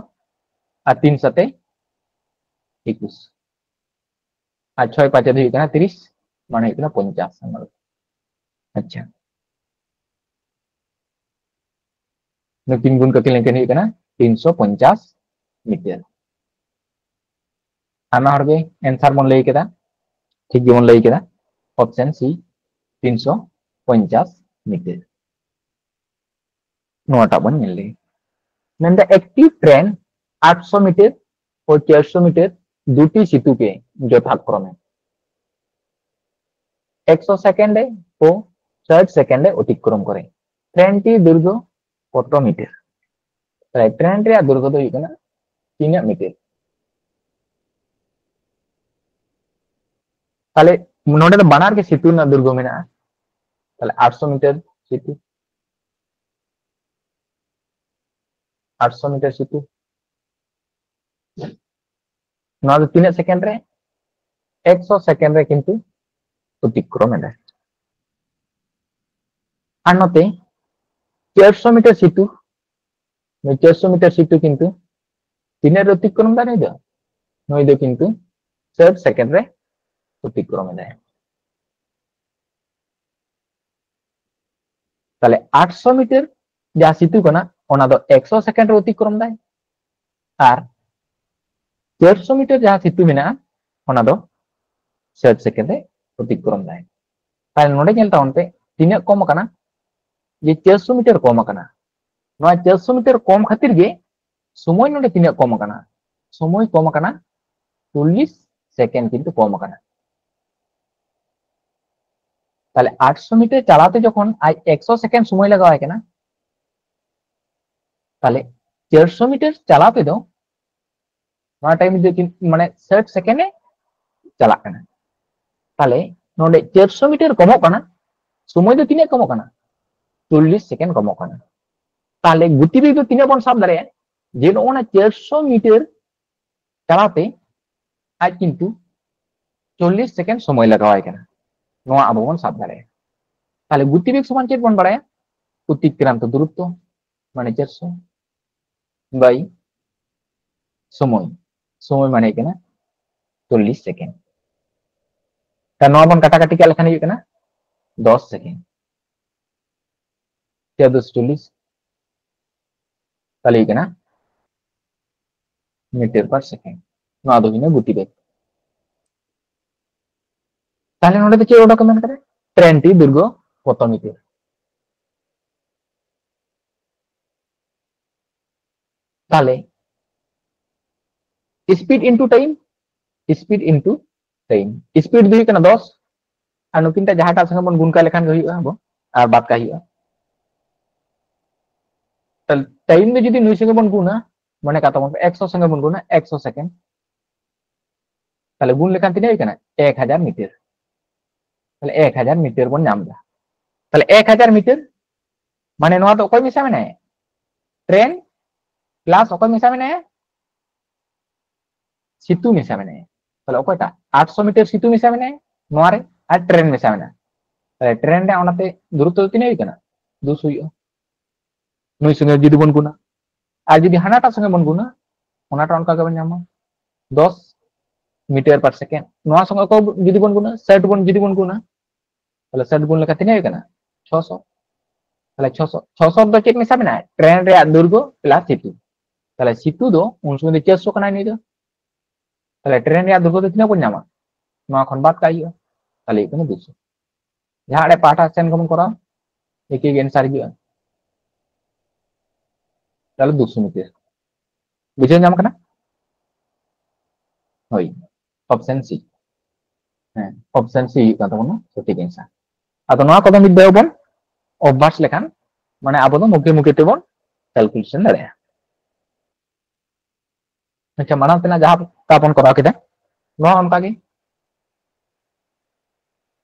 ᱟᱨ ᱛᱤᱱ ᱥᱟᱛᱮ ᱮᱠᱩᱥ ᱟᱨ ᱪᱷᱚᱭ ᱯᱟᱸᱪᱮ ᱫᱚ ᱦᱩᱭᱩᱜ ᱠᱟᱱᱟ ᱛᱤᱨᱤᱥ, ᱢᱟᱱᱮ ᱦᱩᱭᱩᱜ ᱠᱟᱱᱟ ᱯᱚᱧᱪᱟᱥ᱾ ᱟᱪᱪᱷᱟ, ᱱᱩᱭ ᱛᱤᱱ ᱜᱩᱱ ᱠᱟᱛᱮ ᱞᱮᱱᱠᱷᱟᱱ ᱦᱩᱭᱩᱜ ᱠᱟᱱᱟ ᱛᱤᱱᱥᱚ ᱯᱚᱧᱪᱟᱥ ᱢᱤᱴᱟᱨ᱾ ᱟᱭᱢᱟ ᱦᱚᱲ ᱜᱮ answer ᱵᱚᱱ ᱞᱟᱹᱭ ᱠᱮᱫᱟ, ᱴᱷᱤᱠ ᱜᱮᱵᱚᱱ ᱞᱟᱹᱭ ᱠᱮᱫᱟ, option C, ᱛᱤᱱᱥᱚ ᱯᱚᱧᱪᱟᱥ ᱢᱤᱴᱟᱨ᱾ ᱱᱚᱣᱟᱴᱟᱜ ᱵᱚᱱ ᱧᱮᱞ ᱞᱮᱜᱮ᱾ ᱢᱮᱱᱫᱟ, ᱮᱠᱴᱤ ᱴᱨᱮᱱ ᱟᱴᱥᱚ ᱢᱤᱴᱟᱨ ᱳ ᱪᱟᱨᱥᱚ ᱢᱤᱴᱟᱨ ᱫᱩᱴᱤ ᱥᱤᱛᱩ ᱠᱮ ᱡᱚᱛᱷᱟᱠᱨᱚᱢᱮ ᱮᱠᱥᱚ ᱥᱮᱠᱮᱱᱰ ᱮ ᱳ ᱥᱟᱴ ᱥᱮᱠᱮᱱᱰ ᱮ ᱚᱛᱤᱠᱨᱚᱢ ᱠᱚᱨᱮ, ᱴᱨᱮᱱ ᱴᱤ ᱫᱩᱨᱜᱚ ᱠᱚᱛᱚ ᱢᱤᱴᱟᱨ? ᱛᱟᱦᱞᱮ ᱴᱨᱮᱱ ᱨᱮᱭᱟᱜ ᱫᱩᱨᱜᱚ ᱫᱚ ᱦᱩᱭᱩᱜ ᱠᱟᱱᱟ ᱛᱤᱱᱟᱹᱜ ᱢᱤᱴᱟᱨ? ᱛᱟᱦᱞᱮ ᱱᱚᱰᱮ ᱫᱚ ᱵᱟᱱᱟᱨ ᱜᱮ ᱥᱤᱛᱩ ᱨᱮᱱᱟᱜ ᱫᱩᱨᱜᱚ ᱢᱮᱱᱟᱜᱼᱟ᱾ ᱛᱟᱦᱞᱮ ᱟᱴᱥᱚ ᱢᱤᱴᱟᱨ ᱥᱤᱛᱩ, ᱟᱴᱥᱚ ᱢᱤᱴᱟᱨ ᱥᱤᱛᱩ᱾ ᱱᱚᱣᱟ ᱫᱚ ᱛᱤᱱᱟᱹᱜ ᱥᱮᱠᱮᱱᱰ ᱨᱮ? ᱮᱠᱥᱚ ᱥᱮᱠᱮᱱᱰ ᱨᱮ ᱠᱤᱱᱛᱩ ᱚᱛᱤᱠᱨᱚᱢ ᱮᱫᱟᱭ᱾ ᱟᱨ ᱱᱚᱛᱮ ᱪᱟᱨᱥᱚ ᱢᱤᱴᱟᱨ ᱥᱤᱛᱩ, ᱱᱩᱭ ᱪᱟᱨᱥᱚ ᱢᱤᱴᱟᱨ ᱥᱤᱛᱩ ᱠᱤᱱᱛᱩ ᱛᱤᱱᱟᱹᱜ ᱨᱮ ᱚᱛᱤᱠᱨᱚᱢ ᱮᱫᱟ ᱱᱩᱭ ᱫᱚ? ᱱᱩᱭ ᱫᱚ ᱠᱤᱱᱛᱩ ᱥᱟᱴ ᱥᱮᱠᱮᱱᱰ ᱨᱮ ᱚᱛᱤᱠᱨᱚᱢ ᱮᱫᱟᱭ᱾ ᱛᱟᱦᱞᱮ ᱟᱴᱥᱚ ᱢᱤᱴᱟᱨ ᱡᱟᱦᱟᱸ ᱥᱤᱛᱩ ᱠᱟᱱᱟ, ᱚᱱᱟ ᱫᱚ ᱮᱠᱥᱚ ᱥᱮᱠᱮᱱᱰ ᱨᱮ ᱚᱛᱤᱠᱨᱚᱢ ᱫᱟᱭ, ᱟᱨ ᱪᱟᱨᱥᱚ ᱢᱤᱴᱟᱨ ᱡᱟᱦᱟᱸ ᱥᱤᱛᱩ ᱢᱮᱱᱟᱜᱼᱟ, ᱚᱱᱟ ᱫᱚ ᱥᱟᱴ ᱥᱮᱠᱮᱱᱰ ᱨᱮ ᱚᱛᱤᱠᱨᱚᱢ ᱫᱟᱭ᱾ ᱛᱟᱦᱞᱮ ᱱᱚᱰᱮ ᱧᱮᱞ ᱛᱟᱵᱚᱱ ᱯᱮ, ᱛᱤᱱᱟᱹᱜ ᱠᱚᱢ ᱟᱠᱟᱱᱟ? ᱡᱮ ᱪᱟᱨᱥᱚ ᱢᱤᱴᱟᱨ ᱠᱚᱢ ᱟᱠᱟᱱᱟ᱾ ᱱᱚᱣᱟ ᱪᱟᱨᱥᱚ ᱢᱤᱴᱟᱨ ᱠᱚᱢ ᱠᱷᱟᱹᱛᱤᱨ ᱜᱮ ᱥᱚᱢᱚᱭ ᱱᱚᱰᱮ ᱛᱤᱱᱟᱹᱜ ᱠᱚᱢ ᱟᱠᱟᱱᱟ? ᱥᱚᱢᱚᱭ ᱠᱚᱢ ᱟᱠᱟᱱᱟ, ᱪᱚᱞᱞᱤᱥ ᱥᱮᱠᱮᱱᱰ ᱠᱤᱱᱛᱩ ᱠᱚᱢ ᱟᱠᱟᱱᱟ᱾ ᱛᱟᱦᱞᱮ ᱟᱴᱥᱚ ᱢᱤᱴᱟᱨ ᱪᱟᱞᱟᱣ ᱛᱮ ᱡᱚᱠᱷᱚᱱ ᱟᱡ ᱮᱠᱥᱚ ᱥᱮᱠᱮᱱᱰ ᱥᱚᱢᱚᱭ ᱞᱟᱜᱟᱣ ᱟᱭ ᱠᱟᱱᱟ, ᱛᱟᱦᱞᱮ ᱪᱟᱨᱥᱚ ᱢᱤᱴᱟᱨ ᱪᱟᱞᱟᱣ ᱛᱮᱫᱚ ᱱᱚᱣᱟ ᱴᱟᱭᱤᱢ ᱫᱚ ᱠᱤᱱ-, ᱢᱟᱱᱮ ᱥᱟᱴ ᱥᱮᱠᱮᱱᱰ ᱮ ᱪᱟᱞᱟᱜ ᱠᱟᱱᱟ᱾ ᱛᱟᱦᱞᱮ ᱱᱚᱰᱮ ᱪᱟᱨᱥᱚ ᱢᱤᱴᱟᱨ ᱠᱚᱢᱚᱜ ᱠᱟᱱᱟ, ᱥᱚᱢᱚᱭ ᱫᱚ ᱛᱤᱱᱟᱹᱜ ᱠᱚᱢᱚᱜ ᱠᱟᱱᱟ? ᱪᱚᱞᱞᱤᱥ ᱥᱮᱠᱮᱱᱰ ᱠᱚᱢᱚᱜ ᱠᱟᱱᱟ᱾ ᱛᱟᱦᱞᱮ ᱜᱚᱛᱤ ᱵᱮᱜᱽ ᱫᱚ ᱛᱤᱱᱟᱹᱜ ᱵᱚᱱ ᱥᱟᱵ ᱫᱟᱲᱮᱭᱟᱜᱼᱟ? ᱡᱮ ᱱᱚᱜᱼᱚ ᱱᱟ ᱪᱟᱨᱥᱚ ᱢᱤᱴᱟᱨ ᱪᱟᱞᱟᱣ ᱛᱮ ᱟᱡ ᱠᱤᱱᱛᱩ ᱪᱚᱞᱞᱤᱥ ᱥᱮᱠᱮᱱᱰ ᱥᱚᱢᱚᱭ ᱞᱟᱜᱟᱣ ᱟᱭ ᱠᱟᱱᱟ, ᱱᱚᱣᱟ ᱟᱵᱚ ᱵᱚᱱ ᱥᱟᱵ ᱫᱟᱲᱮᱭᱟᱜᱼᱟ᱾ ᱛᱟᱦᱞᱮ ᱜᱚᱛᱤ ᱵᱮᱜᱽ ᱥᱚᱢᱟᱱ ᱪᱮᱫ ᱵᱚᱱ ᱵᱟᱲᱟᱭᱟ? ᱚᱛᱤᱠᱨᱟᱱᱛᱚ ᱫᱩᱨᱚᱛᱛᱚ, ᱢᱟᱱᱮ ᱪᱟᱨᱥᱚ by ᱥᱚᱢᱚᱭ, ᱥᱚᱢᱚᱭ ᱢᱟᱱᱮ ᱦᱩᱭᱩᱜ ᱠᱟᱱᱟ ᱪᱚᱞᱞᱤᱥ ᱥᱮᱠᱮᱱᱰ᱾ ᱛᱟ ᱱᱚᱣᱟ ᱵᱚᱱ ᱠᱟᱴᱟᱠᱟᱴᱤ ᱠᱟᱜ ᱞᱮᱠᱷᱟᱱ ᱦᱩᱭᱩᱜ ᱠᱟᱱᱟ ᱫᱚᱥ ᱥᱮᱠᱮᱱᱰ᱾ ᱪᱟᱨ ᱫᱚᱥ ᱪᱚᱞᱞᱤᱥ, ᱛᱟᱦᱞᱮ ᱦᱩᱭᱩᱜ ᱠᱟᱱᱟ meter per second᱾ ᱱᱚᱣᱟ ᱫᱚ ᱦᱩᱭᱱᱟ ᱜᱚᱛᱤ ᱵᱮᱜᱽ᱾ ᱛᱟᱦᱞᱮ ᱱᱚᱰᱮ ᱫᱚ ᱪᱮᱫ ᱚᱰᱚᱠ ᱢᱮᱱ ᱠᱟᱫᱟ? ᱴᱨᱮᱱ ᱴᱤ ᱫᱩᱨᱜᱚ ᱠᱚᱛᱚ ᱢᱤᱴᱟᱨ? ᱛᱟᱦᱞᱮ speed into time, speed into time, speed ᱫᱚ ᱦᱩᱭᱩᱜ ᱠᱟᱱᱟ ᱫᱚᱥ, ᱟᱨ ᱱᱩᱠᱤᱱ ᱴᱟᱜ ᱡᱟᱦᱟᱸᱴᱟᱜ ᱥᱚᱸᱜᱮ ᱵᱚᱱ ᱜᱩᱱ ᱠᱟᱜ ᱞᱮᱠᱷᱟᱱ ᱜᱮ ᱦᱩᱭᱩᱜᱼᱟ, ᱟᱵᱚ ᱟᱨ ᱵᱟᱫ ᱠᱟᱜ ᱦᱩᱭᱩᱜᱼᱟ᱾ ᱛᱟᱦᱞᱮ time ᱫᱚ ᱡᱩᱫᱤ ᱱᱩᱭ ᱥᱚᱸᱜᱮ ᱵᱚᱱ ᱜᱩᱱᱟ, ᱢᱚᱱᱮ ᱠᱟᱜ ᱛᱟᱵᱚᱱ ᱯᱮ ᱮᱠᱥᱚ ᱥᱚᱸᱜᱮ ᱵᱚᱱ ᱜᱩᱱᱟ, ᱮᱠᱥᱚ ᱥᱮᱠᱮᱱᱰ, ᱛᱟᱦᱞᱮ ᱜᱩᱱ ᱞᱮᱠᱷᱟᱱ ᱛᱤᱱᱟᱹᱜ ᱦᱩᱭᱩᱜ ᱠᱟᱱᱟ? ᱮᱠ ᱦᱟᱡᱟᱨ ᱢᱤᱴᱟᱨ᱾ ᱛᱟᱦᱞᱮ ᱮᱠ ᱦᱟᱡᱟᱨ ᱢᱤᱴᱟᱨ ᱵᱚᱱ ᱧᱟᱢ ᱮᱫᱟ᱾ ᱛᱟᱦᱞᱮ ᱮᱠ ᱦᱟᱡᱟᱨ ᱢᱤᱴᱟᱨ ᱢᱟᱱᱮ ᱱᱚᱣᱟ ᱫᱚ ᱚᱠᱚᱭ ᱢᱮᱥᱟ ᱢᱮᱱᱟᱭᱟ? ᱴᱨᱮᱱ ᱯᱞᱟᱥ ᱚᱠᱚᱭ ᱢᱮᱥᱟ ᱢᱮᱱᱟᱭᱟ? ᱥᱤᱛᱩ ᱢᱮᱥᱟ ᱢᱮᱱᱟᱭᱟ᱾ ᱛᱟᱦᱞᱮ ᱚᱠᱚᱭᱴᱟᱜ? ᱟᱴᱥᱚ ᱢᱤᱴᱟᱨ ᱥᱤᱛᱩ ᱢᱮᱥᱟ ᱢᱮᱱᱟᱭᱟ ᱱᱚᱣᱟ ᱨᱮ, ᱟᱨ ᱴᱨᱮᱱ ᱢᱮᱥᱟ ᱢᱮᱱᱟᱭᱟ᱾ ᱛᱟᱦᱞᱮ ᱴᱨᱮᱱ ᱨᱮ ᱚᱱᱟᱛᱮ ᱫᱩᱨᱚᱛᱛᱚ ᱫᱚ ᱛᱤᱱᱟᱹᱜ ᱦᱩᱭᱩᱜ ᱠᱟᱱᱟ? ᱫᱩᱥᱚ ᱦᱩᱭᱩᱜᱼᱟ᱾ ᱱᱩᱭ ᱥᱚᱸᱜᱮ ᱡᱩᱫᱤ ᱵᱚᱱ ᱜᱩᱱᱟ, ᱟᱨ ᱡᱩᱫᱤ ᱦᱟᱱᱟᱴᱟᱜ ᱥᱚᱸᱜᱮ ᱵᱚᱱ ᱜᱩᱱᱟ, ᱚᱱᱟᱴᱟᱜ ᱚᱱᱠᱟ ᱜᱮᱵᱚᱱ ᱧᱟᱢᱟ, ᱫᱚᱥ ᱢᱤᱴᱟᱨ ᱯᱟᱨ ᱥᱮᱠᱮᱱᱰ᱾ ᱱᱚᱣᱟ ᱥᱚᱸᱜᱮ ᱚᱠᱚᱭ ᱡᱩᱫᱤ ᱵᱚᱱ ᱜᱩᱱᱟ, ᱥᱟᱴ ᱵᱚᱱ ᱡᱩᱫᱤ ᱵᱚᱱ ᱜᱩᱱᱟ, ᱛᱟᱦᱞᱮ ᱥᱟᱴ ᱜᱩᱱ ᱞᱮᱠᱷᱟᱱ ᱛᱤᱱᱟᱹᱜ ᱦᱩᱭᱩᱜ ᱠᱟᱱᱟ? ᱪᱷᱚᱥᱚ᱾ ᱛᱟᱦᱞᱮ ᱪᱷᱚᱥᱚ, ᱪᱷᱚᱥᱚ ᱫᱚ ᱪᱮᱫ ᱢᱮᱥᱟ ᱢᱮᱱᱟᱜᱼᱟ? ᱴᱨᱮᱱ ᱨᱮᱭᱟᱜ ᱫᱩᱨᱜᱚ ᱯᱞᱟᱥ ᱥᱤᱛᱩ᱾ ᱛᱟᱦᱞᱮ ᱥᱤᱛᱩ ᱫᱚ ᱩᱱ ᱥᱚᱢᱚᱭ ᱫᱚ ᱪᱟᱨᱥᱚ ᱠᱟᱱᱟᱭ ᱱᱩᱭ ᱫᱚ᱾ ᱛᱟᱦᱞᱮ ᱴᱨᱮᱱ ᱨᱮᱭᱟᱜ ᱫᱩᱨᱜᱚ ᱫᱚ ᱛᱤᱱᱟᱹᱜ ᱵᱚᱱ ᱧᱟᱢᱟ? ᱱᱚᱣᱟ ᱠᱷᱚᱱ ᱵᱟᱫ ᱠᱟᱜ ᱦᱩᱭᱩᱜᱼᱟ, ᱛᱟᱦᱞᱮ ᱦᱩᱭᱩᱜ ᱠᱟᱱᱟ ᱫᱩᱥᱚ᱾ ᱡᱟᱦᱟᱸ ᱟᱲᱮ ᱯᱟᱦᱴᱟ ᱥᱮᱱ ᱠᱷᱚᱱ ᱵᱚᱱ ᱠᱚᱨᱟᱣ, ᱮᱠᱤ ᱜᱮ ᱟᱱᱥᱟᱨ ᱦᱤᱡᱩᱜᱼᱟ, ᱛᱟᱦᱞᱮ ᱫᱩᱥᱚ ᱢᱤᱴᱟᱨ᱾ ᱵᱩᱡᱷᱟᱹᱣ ᱧᱟᱢ ᱠᱟᱱᱟ? ᱦᱳᱭ, ᱚᱯᱥᱮᱱ ᱥᱤ᱾ ᱦᱮᱸ, ᱚᱯᱥᱮᱱ ᱥᱤ ᱦᱩᱭᱩᱜ ᱠᱟᱱ ᱛᱟᱵᱚᱱᱟ ᱥᱚᱴᱷᱤᱠ ᱟᱱᱥᱟᱨ᱾ ᱟᱫᱚ ᱱᱚᱣᱟ ᱠᱚᱫᱚ ᱢᱤᱫ ᱫᱷᱟᱣ ᱵᱚᱱ ᱚᱵᱷᱟᱥ ᱞᱮᱠᱷᱟᱱ, ᱢᱟᱱᱮ ᱟᱵᱚ ᱫᱚ ᱢᱩᱠᱷᱮ ᱢᱩᱠᱷᱮ ᱛᱮᱵᱚᱱ ᱠᱮᱞᱠᱩᱞᱮᱥᱚᱱ ᱫᱟᱲᱮᱭᱟᱜᱼᱟ᱾ ᱟᱪᱪᱷᱟ, ᱢᱟᱲᱟᱝ ᱛᱮᱱᱟᱜ ᱡᱟᱦᱟᱸ ᱛᱟ ᱵᱚᱱ ᱠᱚᱨᱟᱣ ᱠᱮᱫᱟ, ᱱᱚᱣᱟ ᱚᱱᱠᱟ ᱜᱮ᱾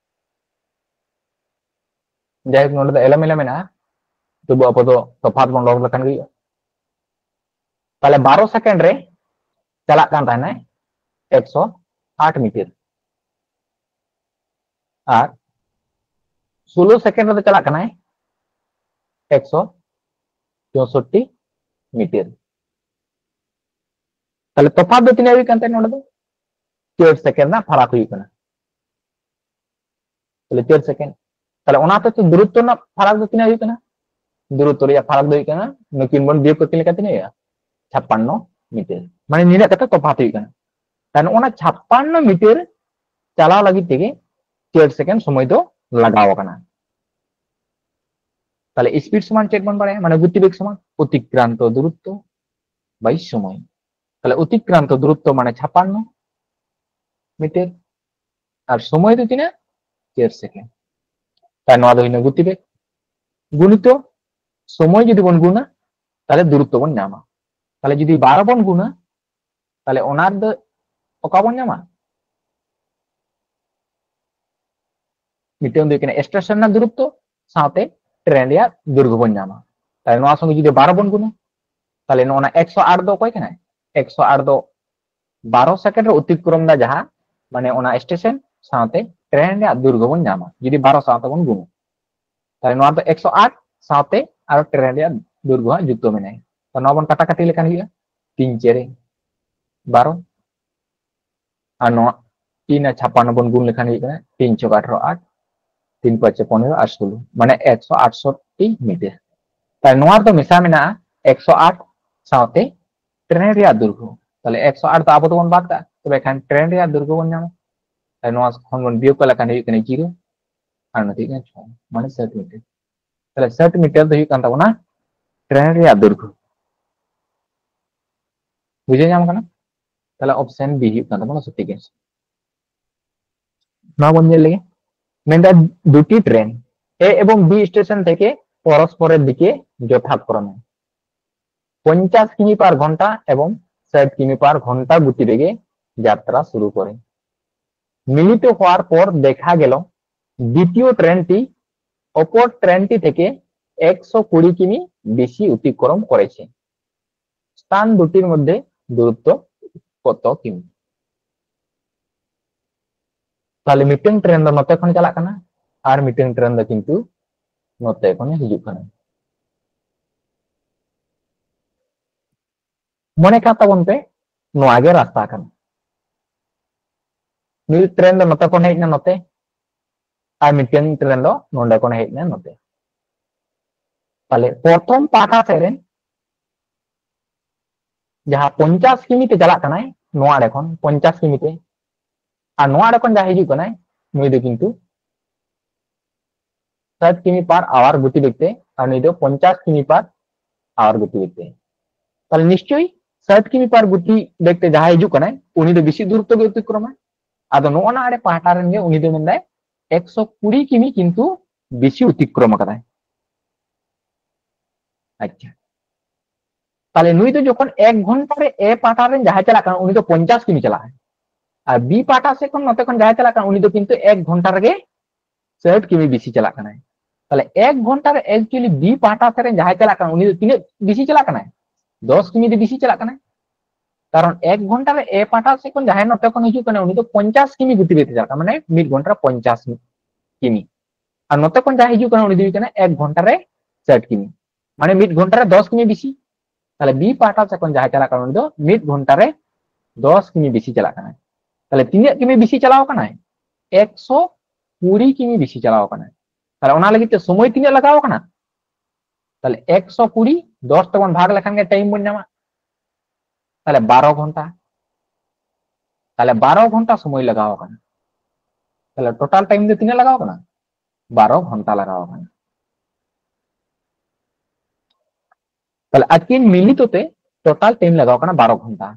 ᱡᱟᱭᱦᱳᱠ, ᱱᱚᱰᱮ ᱫᱚ ᱮᱞᱚᱢᱮᱞᱚ ᱢᱮᱱᱟᱜᱼᱟ, ᱛᱚᱵᱩ ᱟᱵᱚ ᱫᱚ ᱛᱚᱯᱷᱟᱛ ᱵᱚᱱ ᱞᱚᱜ ᱞᱮᱠᱷᱟᱱ ᱜᱮ ᱦᱩᱭᱩᱜᱼᱟ᱾ ᱛᱟᱦᱞᱮ ᱵᱟᱨᱚ ᱥᱮᱠᱮᱱᱰ ᱨᱮ ᱪᱟᱞᱟᱜ ᱠᱟᱱ ᱛᱟᱦᱮᱱᱟᱭ ᱮᱠᱥᱚ ᱟᱴ ᱢᱤᱴᱟᱨ, ᱟᱨ ᱥᱳᱞᱳ ᱥᱮᱠᱮᱱᱰ ᱨᱮᱫᱚ ᱪᱟᱞᱟᱜ ᱠᱟᱱᱟᱭ ᱮᱠᱥᱚ ᱪᱳᱥᱳᱴᱴᱤ ᱢᱤᱴᱟᱨ᱾ ᱛᱟᱦᱞᱮ ᱛᱚᱯᱷᱟᱛ ᱫᱚ ᱛᱤᱱᱟᱹᱜ ᱦᱩᱭᱩᱜ ᱠᱟᱱ ᱛᱟᱦᱮᱸᱫ ᱱᱚᱰᱮ ᱫᱚ? ᱪᱟᱨ ᱥᱮᱠᱮᱱᱰ ᱨᱮᱱᱟᱜ ᱯᱷᱟᱨᱟᱠ ᱦᱩᱭᱩᱜ ᱠᱟᱱᱟ᱾ ᱛᱟᱦᱞᱮ ᱪᱟᱨ ᱥᱮᱠᱮᱱᱰ, ᱛᱟᱦᱞᱮ ᱚᱱᱟ ᱦᱚᱛᱮᱡ ᱛᱮ ᱫᱩᱨᱚᱛᱛᱚ ᱨᱮᱱᱟᱜ ᱯᱷᱟᱨᱟᱠ ᱫᱚ ᱛᱤᱱᱟᱹᱜ ᱦᱩᱭᱩᱜ ᱠᱟᱱᱟ? ᱫᱩᱨᱚᱛᱛᱚ ᱨᱮᱭᱟᱜ ᱯᱷᱟᱨᱟᱠ ᱫᱚ ᱦᱩᱭᱩᱜ ᱠᱟᱱᱟ, ᱱᱩᱠᱤᱱ ᱵᱚᱱ ᱵᱤᱭᱳᱜ ᱠᱟᱛᱮ ᱞᱮᱠᱟ ᱛᱤᱱᱟᱹᱜ ᱦᱩᱭᱩᱜᱼᱟ? ᱪᱷᱟᱯᱯᱟᱱᱱᱚ ᱢᱤᱴᱟᱨ᱾ ᱢᱟᱱᱮ ᱱᱤᱱᱟᱹᱜ ᱠᱟᱛᱮ ᱛᱚᱯᱷᱟᱛ ᱦᱩᱭᱩᱜ ᱠᱟᱱᱟ᱾ ᱛᱟᱦᱞᱮ ᱚᱱᱟ ᱪᱷᱟᱯᱯᱟᱱᱱᱚ ᱢᱤᱴᱟᱨ ᱪᱟᱞᱟᱣ ᱞᱟᱹᱜᱤᱫ ᱛᱮᱜᱮ ᱪᱟᱨ ᱥᱮᱠᱮᱱᱰ ᱥᱚᱢᱚᱭ ᱫᱚ ᱞᱟᱜᱟᱣ ᱟᱠᱟᱱᱟ᱾ ᱛᱟᱦᱞᱮ ᱥᱯᱤᱰ ᱥᱚᱢᱟᱱ ᱪᱮᱫ ᱵᱚᱱ ᱵᱟᱲᱟᱭᱟ? ᱢᱟᱱᱮ ᱜᱚᱛᱤᱵᱮᱜᱽ ᱥᱚᱢᱟᱱ ᱚᱛᱤᱠᱨᱟᱱᱛᱚ ᱫᱩᱨᱚᱛᱛᱚ ᱵᱟᱭ ᱥᱚᱢᱚᱭ᱾ ᱛᱟᱦᱞᱮ ᱚᱛᱤᱠᱨᱟᱱᱛᱚ ᱫᱩᱨᱚᱛᱛᱚ ᱢᱟᱱᱮ ᱪᱷᱟᱯᱟᱱᱱᱚ ᱢᱤᱴᱟᱨ, ᱟᱨ ᱥᱚᱢᱚᱭ ᱫᱚ ᱛᱤᱱᱟᱹᱜ? ᱪᱟᱨ ᱥᱮᱠᱮᱱᱰ᱾ ᱛᱟᱦᱞᱮ ᱱᱚᱣᱟ ᱫᱚ ᱦᱩᱭᱱᱟ ᱜᱚᱛᱤᱵᱮᱜᱽ ᱜᱩᱱᱤᱛᱚ ᱥᱚᱢᱚᱭ ᱡᱩᱫᱤ ᱵᱚᱱ ᱜᱩᱱᱟ, ᱛᱟᱦᱞᱮ ᱫᱩᱨᱚᱛᱛᱚ ᱵᱚᱱ ᱧᱟᱢᱟ᱾ ᱛᱟᱦᱞᱮ ᱡᱩᱫᱤ ᱵᱟᱨᱚ ᱵᱚᱱ ᱜᱩᱱᱟ, ᱛᱟᱦᱞᱮ ᱚᱱᱟ ᱨᱮᱫᱚ ᱚᱠᱟ ᱵᱚᱱ ᱧᱟᱢᱟ? ᱢᱤᱫᱴᱟᱝ ᱫᱚ ᱦᱩᱭᱩᱜ ᱠᱟᱱᱟ ᱥᱴᱮᱥᱚᱱ ᱨᱮᱱᱟᱜ ᱫᱩᱨᱚᱛᱛᱚ ᱥᱟᱶᱛᱮ ᱴᱨᱮᱱ ᱨᱮᱭᱟᱜ ᱫᱩᱨᱜᱷᱚ ᱵᱚᱱ ᱧᱟᱢᱟ᱾ ᱛᱟᱦᱞᱮ ᱱᱚᱣᱟ ᱥᱚᱸᱜᱮ ᱡᱩᱫᱤ ᱵᱟᱨᱚ ᱵᱚᱱ ᱜᱩᱱᱟ, ᱛᱟᱦᱞᱮ ᱱᱚᱜᱼᱚ ᱱᱟ ᱮᱠᱥᱚ ᱟᱴ ᱫᱚ ᱚᱠᱚᱭ ᱠᱟᱱᱟᱭ? ᱮᱠᱥᱚ ᱟᱴ ᱫᱚ ᱵᱟᱨᱚ ᱥᱮᱠᱮᱱᱰ ᱨᱮ ᱚᱛᱤᱠᱨᱚᱢ ᱫᱟ ᱡᱟᱦᱟᱸ, ᱢᱟᱱᱮ ᱚᱱᱟ ᱥᱴᱮᱥᱚᱱ ᱥᱟᱶᱛᱮ ᱴᱨᱮᱱ ᱨᱮᱭᱟᱜ ᱫᱩᱨᱜᱷᱚ ᱵᱚᱱ ᱧᱟᱢᱟ ᱡᱩᱫᱤ ᱵᱟᱨᱚ ᱥᱟᱶᱛᱮ ᱵᱚᱱ ᱜᱩᱱᱟ᱾ ᱛᱟᱦᱞᱮ ᱱᱚᱣᱟ ᱫᱚ ᱮᱠᱥᱚ ᱟᱴ ᱥᱟᱶᱛᱮ ᱟᱨ ᱴᱨᱮᱱ ᱨᱮᱭᱟᱜ ᱫᱩᱨᱜᱷᱚ ᱦᱟᱸᱜ ᱡᱩᱠᱛᱚ ᱢᱮᱱᱟᱭᱟ᱾ ᱛᱚ ᱱᱚᱣᱟ ᱵᱚᱱ ᱠᱟᱴᱟ ᱠᱟᱴᱤ ᱞᱮᱠᱷᱟᱱ ᱦᱩᱭᱩᱜᱼᱟ ᱛᱤᱱ ᱪᱟᱨᱮ ᱵᱟᱨᱚ, ᱟᱨ ᱱᱚᱣᱟ ᱛᱤᱱ ᱟᱨ ᱪᱷᱟᱯᱟᱱᱱᱚ ᱵᱚᱱ ᱜᱩᱱ ᱞᱮᱠᱷᱟᱱ ᱦᱩᱭᱩᱜ ᱠᱟᱱᱟ ᱛᱤᱱ ᱪᱷᱚᱠ ᱟᱴᱷᱨᱚ ᱟᱴ, ᱛᱤᱱ ᱯᱟᱸᱪᱮ ᱯᱚᱱᱮᱨᱚ ᱟᱨ ᱥᱳᱞᱳ, ᱢᱟᱱᱮ ᱮᱠᱥᱚ ᱟᱴᱥᱚᱴᱴᱤ ᱢᱤᱴᱟᱨ᱾ ᱛᱟᱦᱞᱮ ᱱᱚᱣᱟ ᱨᱮᱫᱚ ᱢᱮᱥᱟ ᱢᱮᱱᱟᱜᱼᱟ ᱮᱠᱥᱚ ᱟᱴ ᱥᱟᱶᱛᱮ ᱴᱨᱮᱱ ᱨᱮᱭᱟᱜ ᱫᱩᱨᱜᱷᱚ᱾ ᱛᱟᱦᱞᱮ ᱮᱠᱥᱚ ᱟᱴ ᱫᱚ ᱟᱵᱚ ᱫᱚᱵᱚᱱ ᱵᱟᱫ ᱠᱟᱜᱼᱟ, ᱛᱚᱵᱮ ᱠᱷᱟᱱ ᱴᱨᱮᱱ ᱨᱮᱭᱟᱜ ᱫᱩᱨᱜᱷᱚ ᱵᱚᱱ ᱧᱟᱢᱟ᱾ ᱛᱟᱦᱞᱮ ᱱᱚᱣᱟ ᱠᱷᱚᱱ ᱵᱚᱱ ᱵᱤᱭᱳᱜ ᱠᱟᱜ ᱞᱮᱠᱷᱟᱱ ᱦᱩᱭᱩᱜ ᱠᱟᱱᱟ ᱡᱤᱨᱳ, ᱟᱨ ᱱᱚᱛᱮ ᱦᱩᱭᱩᱜ ᱠᱟᱱᱟ ᱪᱷᱚᱭ, ᱢᱟᱱᱮ ᱥᱟᱴ ᱢᱤᱴᱟᱨ᱾ ᱛᱟᱦᱞᱮ ᱥᱟᱴ ᱢᱤᱴᱟᱨ ᱫᱚ ᱦᱩᱭᱩᱜ ᱠᱟᱱ ᱛᱟᱵᱚᱱᱟ ᱴᱨᱮᱱ ᱨᱮᱭᱟᱜ ᱫᱩᱨᱜᱷᱚ᱾ ᱵᱩᱡᱷᱟᱹᱣ ᱧᱟᱢ ᱠᱟᱱᱟ? ᱛᱟᱦᱞᱮ ᱚᱯᱥᱮᱱ ᱵᱤ ᱦᱩᱭᱩᱜ ᱠᱟᱱ ᱛᱟᱵᱚᱱᱟ ᱥᱚᱴᱷᱤᱠ ᱟᱱᱥᱟᱨ᱾ ᱱᱚᱣᱟ ᱵᱚᱱ ᱧᱮᱞ ᱞᱮᱜᱮ᱾ ᱢᱮᱱᱫᱟ ᱫᱩᱴᱤ ᱴᱨᱮᱱ ᱮ ᱮᱵᱚᱝ ᱵᱤ ᱥᱴᱮᱥᱚᱱ ᱛᱷᱮᱠᱮ ᱯᱚᱨᱚᱥᱯᱚᱨᱮᱨ ᱫᱤᱠᱮ ᱡᱚᱛᱷᱟᱛ ᱠᱨᱚᱢᱮ ᱯᱚᱧᱪᱟᱥ ᱠᱤᱢᱤ ᱯᱟᱨ ᱜᱷᱚᱱᱴᱟ ᱮᱵᱚᱝ ষাট কিমি পার ঘন্টা গতিবেগে যাত্রা শুরু করে। মিলিত হওয়ার পর দেখা গেল দ্বিতীয় ট্রেনটি অপর ট্রেনটি থেকে একশো কুড়ি কিমি বেশি অতিক্রম করেছে। স্থান দুটির মধ্যে দূরত্ব কত কিমি? ᱛᱟᱦᱞᱮ ᱢᱤᱫᱴᱟᱝ ᱴᱨᱮᱱ ᱫᱚ ᱱᱚᱛᱮ ᱠᱷᱚᱱ ᱪᱟᱞᱟᱜ ᱠᱟᱱᱟ ᱟᱨ ᱢᱤᱫᱴᱟᱝ ᱴᱨᱮᱱ ᱫᱚ ᱠᱤᱱᱛᱩ ᱱᱚᱛᱮ ᱠᱷᱚᱱ ᱦᱤᱡᱩᱜ ᱠᱟᱱᱟ᱾ ᱢᱚᱱᱮ ᱠᱟᱜ ᱛᱟᱵᱚᱱ ᱯᱮ, ᱱᱚᱣᱟ ᱜᱮ ᱨᱟᱥᱛᱟ ᱠᱟᱱᱟ᱾ ᱢᱤᱫ ᱴᱨᱮᱱ ᱫᱚ ᱱᱚᱛᱮ ᱠᱷᱚᱱ ᱦᱮᱡ ᱮᱱᱟ ᱱᱚᱛᱮ, ᱟᱨ ᱢᱤᱫᱴᱟᱝ ᱴᱨᱮᱱ ᱫᱚ ᱱᱚᱸᱰᱮ ᱠᱷᱚᱱ ᱦᱮᱡ ᱮᱱᱟ ᱱᱚᱛᱮ᱾ ᱛᱟᱦᱞᱮ ᱯᱨᱚᱛᱷᱚᱢ ᱯᱟᱦᱴᱟ ᱥᱮᱫ ᱨᱮᱱ ᱡᱟᱦᱟᱸ ᱯᱚᱧᱪᱟᱥ ᱠᱤᱢᱤ ᱛᱮ ᱪᱟᱞᱟᱜ ᱠᱟᱱᱟᱭ, ᱱᱚᱣᱟ ᱟᱲᱮ ᱠᱷᱚᱱ ᱯᱚᱧᱪᱟᱥ ᱠᱤᱢᱤ ᱛᱮ, ᱟᱨ ᱱᱚᱣᱟ ᱟᱲᱮ ᱠᱷᱚᱱ ᱡᱟᱦᱟᱸᱭ ᱦᱤᱡᱩᱜ ᱠᱟᱱᱟᱭ, ᱱᱩᱭ ᱫᱚ ᱠᱤᱱᱛᱩ ᱥᱟᱴ ᱠᱤᱢᱤ per hour ᱜᱚᱛᱤ ᱵᱮᱜᱽ ᱛᱮ, ᱟᱨ ᱱᱩᱭ ᱫᱚ ᱯᱚᱧᱪᱟᱥ ᱠᱤᱢᱤ per hour ᱜᱚᱛᱤ ᱵᱮᱜᱽ ᱛᱮ᱾ ᱛᱟᱦᱞᱮ ᱱᱤᱥᱪᱳᱭ ᱥᱟᱴ ᱠᱤᱢᱤ per ᱜᱚᱛᱤ ᱵᱮᱜᱽ ᱛᱮ ᱡᱟᱦᱟᱸᱭ ᱦᱤᱡᱩᱜ ᱠᱟᱱᱟᱭ, ᱩᱱᱤ ᱫᱚ ᱵᱮᱥᱤ ᱫᱩᱨᱚᱛᱛᱚ ᱜᱮ ᱚᱛᱤᱠᱨᱚᱢᱟᱭ᱾ ᱟᱫᱚ ᱱᱚᱜᱼᱚ ᱱᱟ ᱟᱲᱮ ᱯᱟᱦᱴᱟ ᱨᱮᱱ ᱜᱮ ᱩᱱᱤ ᱫᱚ ᱢᱮᱱᱫᱟᱭ ᱮᱠᱥᱚ ᱠᱩᱲᱤ ᱠᱤᱢᱤ ᱠᱤᱱᱛᱩ ᱵᱮᱥᱤ ᱚᱛᱤᱠᱨᱚᱢ ᱟᱠᱟᱫᱟᱭ᱾ ᱟᱪᱪᱷᱟ, ᱛᱟᱦᱞᱮ ᱱᱩᱭ ᱫᱚ ᱡᱚᱠᱷᱚᱱ ᱮᱠ ᱜᱷᱚᱱᱴᱟ ᱨᱮ ᱮ ᱯᱟᱦᱴᱟ ᱨᱮᱱ ᱡᱟᱦᱟᱸᱭ ᱪᱟᱞᱟᱜ ᱠᱟᱱᱟ, ᱩᱱᱤ ᱫᱚ ᱯᱚᱧᱪᱟᱥ ᱠᱤᱢᱤ ᱪᱟᱞᱟᱜᱼᱟᱭ, ᱟᱨ ᱵᱤ ᱯᱟᱦᱴᱟ ᱥᱮᱫ ᱠᱷᱚᱱ ᱱᱚᱛᱮ ᱠᱷᱚᱱ ᱡᱟᱦᱟᱸᱭ ᱪᱟᱞᱟᱜ ᱠᱟᱱᱟ, ᱩᱱᱤ ᱫᱚ ᱠᱤᱱᱛᱩ ᱮᱠ ᱜᱷᱚᱱᱴᱟ ᱨᱮᱜᱮ ᱥᱟᱴ ᱠᱤᱢᱤ ᱵᱮᱥᱤ ᱪᱟᱞᱟᱜ ᱠᱟᱱᱟᱭ᱾ ᱛᱟᱦᱞᱮ ᱮᱠ ᱜᱷᱚᱱᱴᱟ ᱨᱮ actually ᱵᱤ ᱯᱟᱦᱴᱟ ᱥᱮᱫ ᱨᱮᱱ ᱡᱟᱦᱟᱸᱭ ᱪᱟᱞᱟᱜ ᱠᱟᱱᱟ, ᱩᱱᱤ ᱫᱚ ᱛᱤᱱᱟᱹᱜ ᱵᱮᱥᱤ ᱪᱟᱞᱟᱜ ᱠᱟᱱᱟᱭ? ᱫᱚᱥ ᱠᱤᱢᱤ ᱫᱚ ᱵᱮᱥᱤ ᱪᱟᱞᱟᱜ ᱠᱟᱱᱟᱭ᱾ ᱠᱟᱨᱚᱱ ᱮᱠ ᱜᱷᱚᱱᱴᱟ ᱨᱮ ᱮ ᱯᱟᱦᱴᱟ ᱥᱮᱫ ᱠᱷᱚᱱ ᱡᱟᱦᱟᱸᱭ ᱱᱚᱛᱮ ᱠᱷᱚᱱ ᱦᱤᱡᱩᱜ ᱠᱟᱱᱟ, ᱩᱱᱤ ᱫᱚ ᱯᱚᱧᱪᱟᱥ ᱠᱤᱢᱤ ᱜᱚᱛᱤ ᱵᱮᱜᱽ ᱛᱮ ᱪᱟᱞᱟᱜ ᱠᱟᱱᱟ, ᱢᱟᱱᱮ ᱢᱤᱫ ᱜᱷᱚᱱᱴᱟ ᱨᱮ ᱯᱚᱧᱪᱟᱥ ᱠᱤᱢᱤ᱾ ᱟᱨ ᱱᱚᱛᱮ ᱠᱷᱚᱱ ᱡᱟᱦᱟᱸᱭ ᱦᱤᱡᱩᱜ ᱠᱟᱱᱟ, ᱩᱱᱤ ᱫᱚ ᱦᱩᱭᱩᱜ ᱠᱟᱱᱟ ᱮᱠ ᱜᱷᱚᱱᱴᱟ ᱨᱮ ᱥᱟᱴ ᱠᱤᱢᱤ, ᱢᱟᱱᱮ ᱢᱤᱫ ᱜᱷᱚᱱᱴᱟ ᱨᱮ ᱫᱚᱥ ᱠᱤᱢᱤ ᱵᱮᱥᱤ᱾ ᱛᱟᱦᱞᱮ ᱵᱤ ᱯᱟᱦᱴᱟ ᱥᱮᱫ ᱠᱷᱚᱱ ᱡᱟᱦᱟᱸᱭ ᱪᱟᱞᱟᱜ ᱠᱟᱱᱟ, ᱩᱱᱤ ᱫᱚ ᱢᱤᱫ ᱜᱷᱚᱱᱴᱟ ᱨᱮ ᱫᱚᱥ ᱠᱤᱢᱤ ᱵᱮᱥᱤ ᱪᱟᱞᱟᱜ ᱠᱟᱱᱟᱭ᱾ ᱛᱟᱦᱞᱮ ᱛᱤᱱᱟᱹᱜ ᱠᱤᱢᱤ ᱵᱮᱥᱤ ᱪᱟᱞᱟᱣ ᱠᱟᱱᱟᱭ? ᱮᱠᱥᱚ ᱠᱩᱲᱤ ᱠᱤᱢᱤ ᱵᱮᱥᱤ ᱪᱟᱞᱟᱣ ᱠᱟᱱᱟᱭ᱾ ᱛᱟᱦᱞᱮ ᱚᱱᱟ ᱞᱟᱹᱜᱤᱫ ᱛᱮ ᱥᱚᱢᱚᱭ ᱛᱤᱱᱟᱹᱜ ᱞᱟᱜᱟᱣ ᱠᱟᱱᱟ? ᱛᱟᱦᱞᱮ ᱮᱠᱥᱚ ᱠᱩᱲᱤ ᱫᱚᱥ ᱛᱮᱵᱚᱱ ᱵᱷᱟᱜᱽ ᱞᱮᱠᱷᱟᱱ ᱜᱮ ᱴᱟᱭᱤᱢ ᱵᱚᱱ ᱧᱟᱢᱟ᱾ ᱛᱟᱦᱞᱮ ᱵᱟᱨᱚ ᱜᱷᱚᱱᱴᱟ᱾ ᱛᱟᱦᱞᱮ ᱵᱟᱨᱚ ᱜᱷᱚᱱᱴᱟ ᱥᱚᱢᱚᱭ ᱞᱟᱜᱟᱣ ᱠᱟᱱᱟ᱾ ᱛᱟᱦᱞᱮ ᱴᱳᱴᱟᱞ ᱴᱟᱭᱤᱢ ᱫᱚ ᱛᱤᱱᱟᱹᱜ ᱞᱟᱜᱟᱣ ᱠᱟᱱᱟ? ᱵᱟᱨᱚ ᱜᱷᱚᱱᱴᱟ ᱞᱟᱜᱟᱣ ᱠᱟᱱᱟ᱾ ᱛᱟᱦᱞᱮ ᱟᱹᱠᱤᱱ ᱢᱤᱞᱤᱛᱚ ᱛᱮ ᱴᱳᱴᱟᱞ ᱴᱟᱭᱤᱢ ᱞᱟᱜᱟᱣ ᱠᱟᱱᱟ ᱵᱟᱨᱚ ᱜᱷᱚᱱᱴᱟ᱾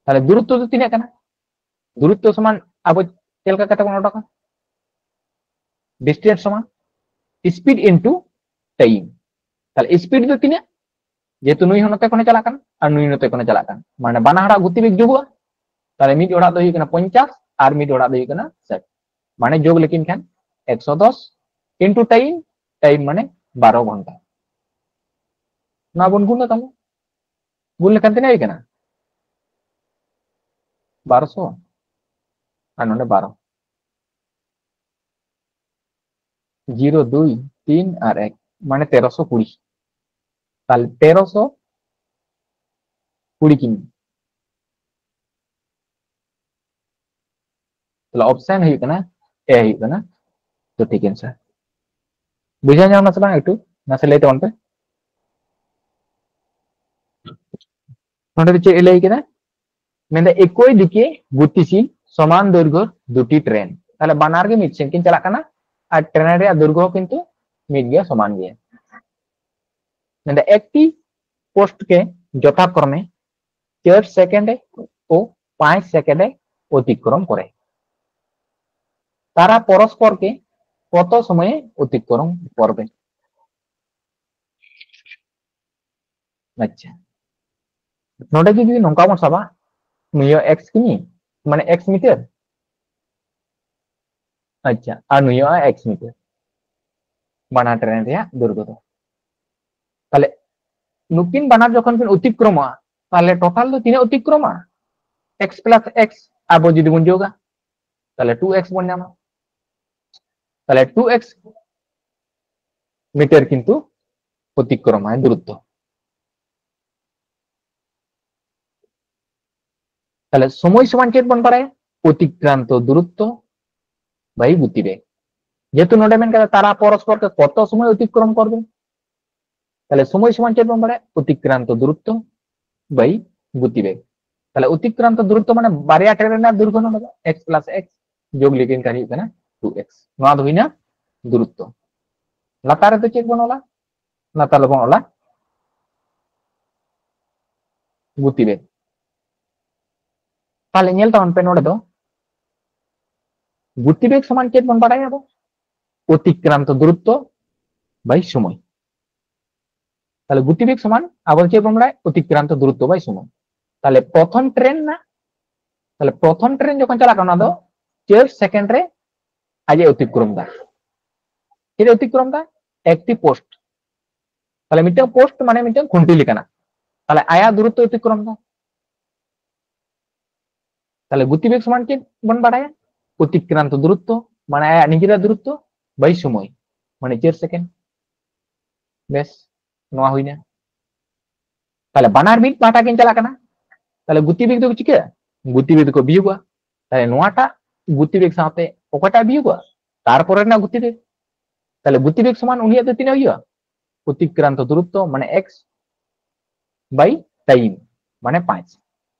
ᱛᱟᱦᱞᱮ ᱫᱩᱨᱚᱛᱛᱚ ᱫᱚ ᱛᱤᱱᱟᱹᱜ ᱠᱟᱱᱟ? ᱫᱩᱨᱚᱛᱛᱚ ᱥᱚᱢᱟᱱ ᱟᱵᱚ ᱪᱮᱫ ᱞᱮᱠᱟ ᱠᱟᱛᱮ ᱵᱚᱱ ᱚᱰᱚᱠᱟ? ᱰᱤᱥᱴᱮᱱᱥ ᱥᱚᱢᱟᱱ ᱥᱯᱤᱰ ᱤᱱᱴᱩ ᱴᱟᱭᱤᱢ᱾ ᱛᱟᱦᱞᱮ ᱥᱯᱤᱰ ᱫᱚ ᱛᱤᱱᱟᱹᱜ? ᱡᱮᱦᱮᱛᱩ ᱱᱩᱭ ᱦᱚᱸ ᱱᱚᱛᱮ ᱠᱷᱚᱱᱮ ᱪᱟᱞᱟᱜ ᱠᱟᱱᱟ ᱟᱨ ᱱᱩᱭ ᱱᱚᱛᱮ ᱠᱷᱚᱱᱮ ᱪᱟᱞᱟᱜ ᱠᱟᱱᱟ, ᱢᱟᱱᱮ ᱵᱟᱱᱟ ᱦᱚᱲᱟᱜ ᱜᱚᱛᱤ ᱵᱮᱜᱽ ᱡᱳᱜᱚᱜᱼᱟ᱾ ᱛᱟᱦᱞᱮ ᱢᱤᱫ ᱦᱚᱲᱟᱜ ᱫᱚ ᱦᱩᱭᱩᱜ ᱠᱟᱱᱟ ᱯᱚᱧᱪᱟᱥ ᱟᱨ ᱢᱤᱫ ᱦᱚᱲᱟᱜ ᱫᱚ ᱦᱩᱭᱩᱜ ᱠᱟᱱᱟ ᱥᱟᱴ, ᱢᱟᱱᱮ ᱡᱳᱜᱽ ᱞᱮᱠᱤᱱ ᱠᱷᱟᱱ ᱮᱠᱥᱚ ᱫᱚᱥ ᱤᱱᱴᱩ ᱴᱟᱭᱤᱢ, ᱴᱟᱭᱤᱢ ᱢᱟᱱᱮ ᱵᱟᱨᱚ ᱜᱷᱚᱱᱴᱟ᱾ ᱱᱚᱣᱟ ᱵᱚᱱ ᱜᱩᱱᱟ ᱛᱟᱦᱞᱮ᱾ ᱜᱩᱱ ᱞᱮᱠᱷᱟᱱ ᱛᱤᱱᱟᱹᱜ ᱦᱩᱭ ᱠᱟᱱᱟ? ᱵᱟᱨᱚᱥᱚ᱾ ᱟᱨ ᱱᱚᱰᱮ ᱵᱟᱨᱚ᱾ ᱡᱤᱨᱳ, ᱫᱩᱭ, ᱛᱤᱱ ᱟᱨ ᱮᱠ, ᱢᱟᱱᱮ ᱛᱮᱨᱚᱥᱚ ᱠᱩᱲᱤ᱾ ᱛᱟᱦᱞᱮ ᱛᱮᱨᱚᱥᱚ ᱠᱩᱲᱤ ᱠᱤᱢᱤ᱾ ᱛᱟᱦᱞᱮ ᱚᱯᱥᱮᱱ ᱦᱩᱭᱩᱜ ᱠᱟᱱᱟ ᱮ, ᱦᱩᱭᱩᱜ ᱠᱟᱱᱟ ᱥᱚᱴᱷᱤᱠ ᱮᱱᱥᱟᱨ᱾ ᱵᱩᱡᱷᱟᱹᱣ ᱧᱟᱢ ᱱᱟ ᱥᱮ ᱵᱟᱝ? ᱮᱠᱴᱩ ᱱᱟᱥᱮ ᱞᱟᱹᱭ ᱛᱟᱵᱚᱱ ᱯᱮ᱾ ᱱᱚᱰᱮ ᱫᱚ ᱪᱮᱫ ᱮ ᱞᱟᱹᱭ ᱠᱮᱫᱟ? ᱢᱮᱱᱫᱟ ᱮᱠᱳᱭ ᱫᱤᱠᱮ ᱜᱚᱛᱤᱥᱤᱞ ᱥᱚᱢᱟᱱ ᱫᱳᱨᱜᱷᱚ ᱫᱩᱴᱤ ᱴᱨᱮᱱ, ᱛᱟᱦᱞᱮ ᱵᱟᱱᱟᱨ ᱜᱮ ᱢᱤᱫ ᱥᱮᱫ ᱠᱤᱱ ᱪᱟᱞᱟᱜ ᱠᱟᱱᱟ, ᱟᱨ ᱴᱨᱮᱱ ᱨᱮᱭᱟᱜ ᱫᱳᱨᱜᱷᱚ ᱦᱚᱸ ᱠᱤᱱᱛᱩ ᱢᱤᱫ ᱜᱮᱭᱟ, ᱥᱚᱢᱟᱱ ᱜᱮᱭᱟ᱾ ᱢᱮᱱᱫᱟ ᱮᱠᱴᱤ ᱯᱳᱥᱴ ᱠᱮ ᱡᱚᱛᱷᱟᱠᱨᱚᱢᱮ ᱪᱟᱨ ᱥᱮᱠᱮন্ড ᱳ ᱯᱟᱸᱪ ᱥᱮᱠᱮন্ড ᱚতিক্রম করে, তারা পরস্পরকে কত সময়ে অতিক্রম করবে? ᱟᱪᱪᱷᱟ, ᱱᱚᱰᱮ ᱡᱩᱫᱤ ᱱᱚᱝᱠᱟ ᱵᱚᱱ ᱥᱟᱵᱟ, ᱱᱩᱭ ᱦᱚᱸ ᱮᱠᱥ ᱠᱤᱢᱤ, ᱢᱟᱱᱮ ᱮᱠᱥ ᱢᱤᱴᱟᱨ, ᱟᱪᱪᱷᱟ, ᱟᱨ ᱱᱩᱭ ᱦᱚᱸ ᱮᱠᱥ ᱢᱤᱴᱟᱨ, ᱵᱟᱱᱟᱨ ᱴᱨᱮᱱ ᱨᱮᱭᱟᱜ ᱫᱳᱨᱜᱷᱚ ᱫᱚ᱾ ᱛᱟᱦᱞᱮ ᱱᱩᱠᱤᱱ ᱵᱟᱱᱟᱨ ᱡᱚᱠᱷᱚᱱ ᱠᱤᱱ ᱚᱛᱤᱠᱨᱚᱢᱚᱜᱼᱟ, ᱛᱟᱦᱞᱮ ᱴᱳᱴᱟᱞ ᱫᱚ ᱛᱤᱱᱟᱹᱜ ᱚᱛᱤᱠᱨᱚᱢᱟ? ᱮᱠᱥ ᱯᱞᱟᱥ ᱮᱠᱥ ᱟᱵᱚ ᱡᱩᱫᱤ ᱵᱚᱱ ᱡᱳᱜᱟ, ᱛᱟᱦᱞᱮ ᱴᱩ ᱮᱠᱥ ᱵᱚᱱ ᱧᱟᱢᱟ᱾ ᱛᱟᱦᱞᱮ ᱴᱩ ᱮᱠᱥ ᱢᱤᱴᱟᱨ ᱠᱤᱱᱛᱩ ᱚᱛᱤᱠᱨᱚᱢᱟᱭ ᱫᱩᱨᱚᱛᱛᱚ᱾ ᱛᱟᱦᱞᱮ ᱥᱚᱢᱚᱭ ᱥᱚᱢᱟᱱ ᱪᱮᱫ ᱵᱚᱱ ᱵᱟᱲᱟᱭᱟ? ᱚᱛᱤᱠᱨᱟᱱᱛᱚ ᱫᱩᱨᱚᱛᱛᱚ ᱵᱟᱭ ᱜᱚᱛᱤᱵᱮᱜ᱾ ᱡᱮᱦᱮᱛᱩ ᱱᱚᱰᱮ ᱢᱮᱱ ᱠᱟᱫᱟ ᱛᱟᱨᱟ ᱯᱚᱨᱚᱥᱯᱚᱨ ᱠᱮ ᱠᱚᱛᱚ ᱥᱚᱢᱚᱭ ᱚᱛᱤᱠᱨᱚᱢ ᱠᱚᱨᱵᱮ, ᱛᱟᱦᱞᱮ ᱥᱚᱢᱚᱭ ᱥᱚᱢᱟᱱ ᱪᱮᱫ ᱵᱚᱱ ᱵᱟᱲᱟᱭᱟ? ᱚᱛᱤᱠᱨᱟᱱᱛᱚ ᱫᱩᱨᱚᱛᱛᱚ ᱵᱟᱭ ᱜᱚᱛᱤᱵᱮᱜ᱾ ᱛᱟᱦᱞᱮ ᱚᱛᱤᱠᱨᱟᱱᱛᱚ ᱫᱩᱨᱚᱛᱛᱚ ᱢᱟᱱᱮ ᱵᱟᱨᱭᱟ ᱴᱨᱮᱱ ᱨᱮᱱᱟᱜ ᱫᱩᱨᱜᱷᱚ ᱱᱚᱰᱮ ᱫᱚ ᱮᱠᱥ ᱯᱞᱟᱥ ᱮᱠᱥ ᱡᱳᱜ ᱞᱮᱠᱷᱟᱱ ᱦᱩᱭᱩᱜ ᱠᱟᱱᱟ ᱴᱩ ᱮᱠᱥ᱾ ᱱᱚᱣᱟ ᱫᱚ ᱦᱩᱭᱱᱟ ᱫᱩᱨᱚᱛᱛᱚ᱾ ᱞᱟᱛᱟᱨ ᱨᱮᱫᱚ ᱪᱮᱫ ᱵᱚᱱ ᱚᱞᱟ? ᱞᱟᱛᱟᱨ ᱨᱮᱵᱚᱱ ᱚᱞᱟ ᱜᱚᱛᱤᱵᱮᱜ᱾ ᱛᱟᱦᱞᱮ ᱧᱮᱞ ᱛᱟᱵᱚᱱ ᱯᱮ ᱱᱚᱰᱮ ᱫᱚ ᱜᱚᱛᱤᱵᱮᱜ ᱥᱚᱢᱟᱱ ᱪᱮᱫ ᱵᱚᱱ ᱵᱟᱲᱟᱭᱟ ᱟᱵᱚ? ᱚᱛᱤᱠᱨᱟᱱᱛᱚ ᱫᱩᱨᱚᱛᱛᱚ ᱵᱟᱭ ᱥᱚᱢᱚᱭ᱾ ᱛᱟᱦᱞᱮ ᱜᱚᱛᱤᱵᱮᱜ ᱥᱚᱢᱟᱱ ᱟᱵᱚ ᱪᱮᱫ ᱵᱚᱱ ᱵᱟᱲᱟᱭᱟ? ᱚᱛᱤᱠᱨᱟᱱᱛᱚ ᱫᱩᱨᱚᱛᱛᱚ ᱵᱟᱭ ᱥᱚᱢᱚᱭ᱾ ᱛᱟᱦᱞᱮ ᱯᱨᱚᱛᱷᱚᱢ ᱴᱨᱮᱱ ᱨᱮᱱᱟᱜ, ᱛᱟᱦᱞᱮ ᱯᱨᱚᱛᱷᱚᱢ ᱴᱨᱮᱱ ᱡᱚᱠᱷᱚᱱ ᱪᱟᱞᱟᱜ ᱠᱟᱱᱟ, ᱚᱱᱟ ᱫᱚ ᱪᱟᱨ ᱥᱮᱠᱮᱱᱰ ᱨᱮ ᱟᱡ ᱮ ᱚᱛᱤᱠᱨᱚᱢ ᱫᱟ᱾ ᱪᱮᱫ ᱮ ᱚᱛᱤᱠᱨᱚᱢ ᱫᱟ? ᱮᱠᱴᱤ ᱯᱳᱥᱴ᱾ ᱛᱟᱦᱞᱮ ᱢᱤᱫᱴᱟᱝ ᱯᱳᱥᱴ ᱢᱟᱱᱮ ᱢᱤᱫᱴᱟᱝ ᱠᱷᱩᱱᱴᱤ ᱞᱮᱠᱟᱱᱟᱜ, ᱛᱟᱦᱞᱮ ᱟᱭᱟᱜ ᱫᱩᱨᱚᱛᱛᱚ ᱚᱛᱤᱠᱨᱚᱢ ᱫᱟ᱾ ᱛᱟᱦᱞᱮ ᱜᱚᱛᱤᱵᱮᱜ ᱥᱚᱢᱟᱱ ᱪᱮᱫ ᱵᱚᱱ ᱵᱟᱲᱟᱭᱟ? ᱚᱛᱤᱠᱨᱟᱱᱛᱚ ᱫᱩᱨᱚᱛᱛᱚ, ᱢᱟᱱᱮ ᱟᱭᱟᱜ ᱱᱤᱡᱮᱨᱟᱜ ᱫᱩᱨᱚᱛᱛᱚ ᱵᱟᱭ ᱥᱚᱢᱚᱭ, ᱢᱟᱱᱮ ᱪᱟᱨ ᱥᱮᱠᱮᱱᱰ᱾ ᱵᱮᱥ, ᱱᱚᱣᱟ ᱦᱩᱭᱱᱟ᱾ ᱛᱟᱦᱞᱮ ᱵᱟᱱᱟᱨ ᱢᱤᱫ ᱯᱟᱦᱴᱟ ᱠᱤᱱ ᱪᱟᱞᱟᱜ ᱠᱟᱱᱟ, ᱛᱟᱦᱞᱮ ᱜᱚᱛᱤᱵᱮᱜ ᱫᱚ ᱪᱤᱠᱟᱹᱜᱼᱟ? ᱜᱚᱛᱤᱵᱮᱜ ᱫᱚᱠᱚ ᱵᱤᱭᱳᱜᱟ᱾ ᱛᱟᱦᱞᱮ ᱱᱚᱣᱟᱴᱟᱜ ᱜᱚᱛᱤᱵᱮᱜ ᱥᱟᱶᱛᱮ ᱚᱠᱟᱴᱟᱜ ᱵᱤᱭᱳᱜᱟ? ᱛᱟᱨᱯᱚᱨᱮ ᱨᱮᱱᱟᱜ ᱜᱚᱛᱤᱵᱮᱜ᱾ ᱛᱟᱦᱞᱮ ᱜᱚᱛᱤᱵᱮᱜᱽ ᱥᱚᱢᱟᱱ ᱩᱱᱤᱭᱟᱜ ᱫᱚ ᱛᱤᱱᱟᱹᱜ ᱦᱩᱭᱩᱜᱼᱟ? ᱚᱛᱤᱠᱨᱟᱱᱛᱚ ᱫᱩᱨᱚᱛᱛᱚ ᱢᱟᱱᱮ x by time ᱢᱟᱱᱮ ᱯᱟᱸᱪ᱾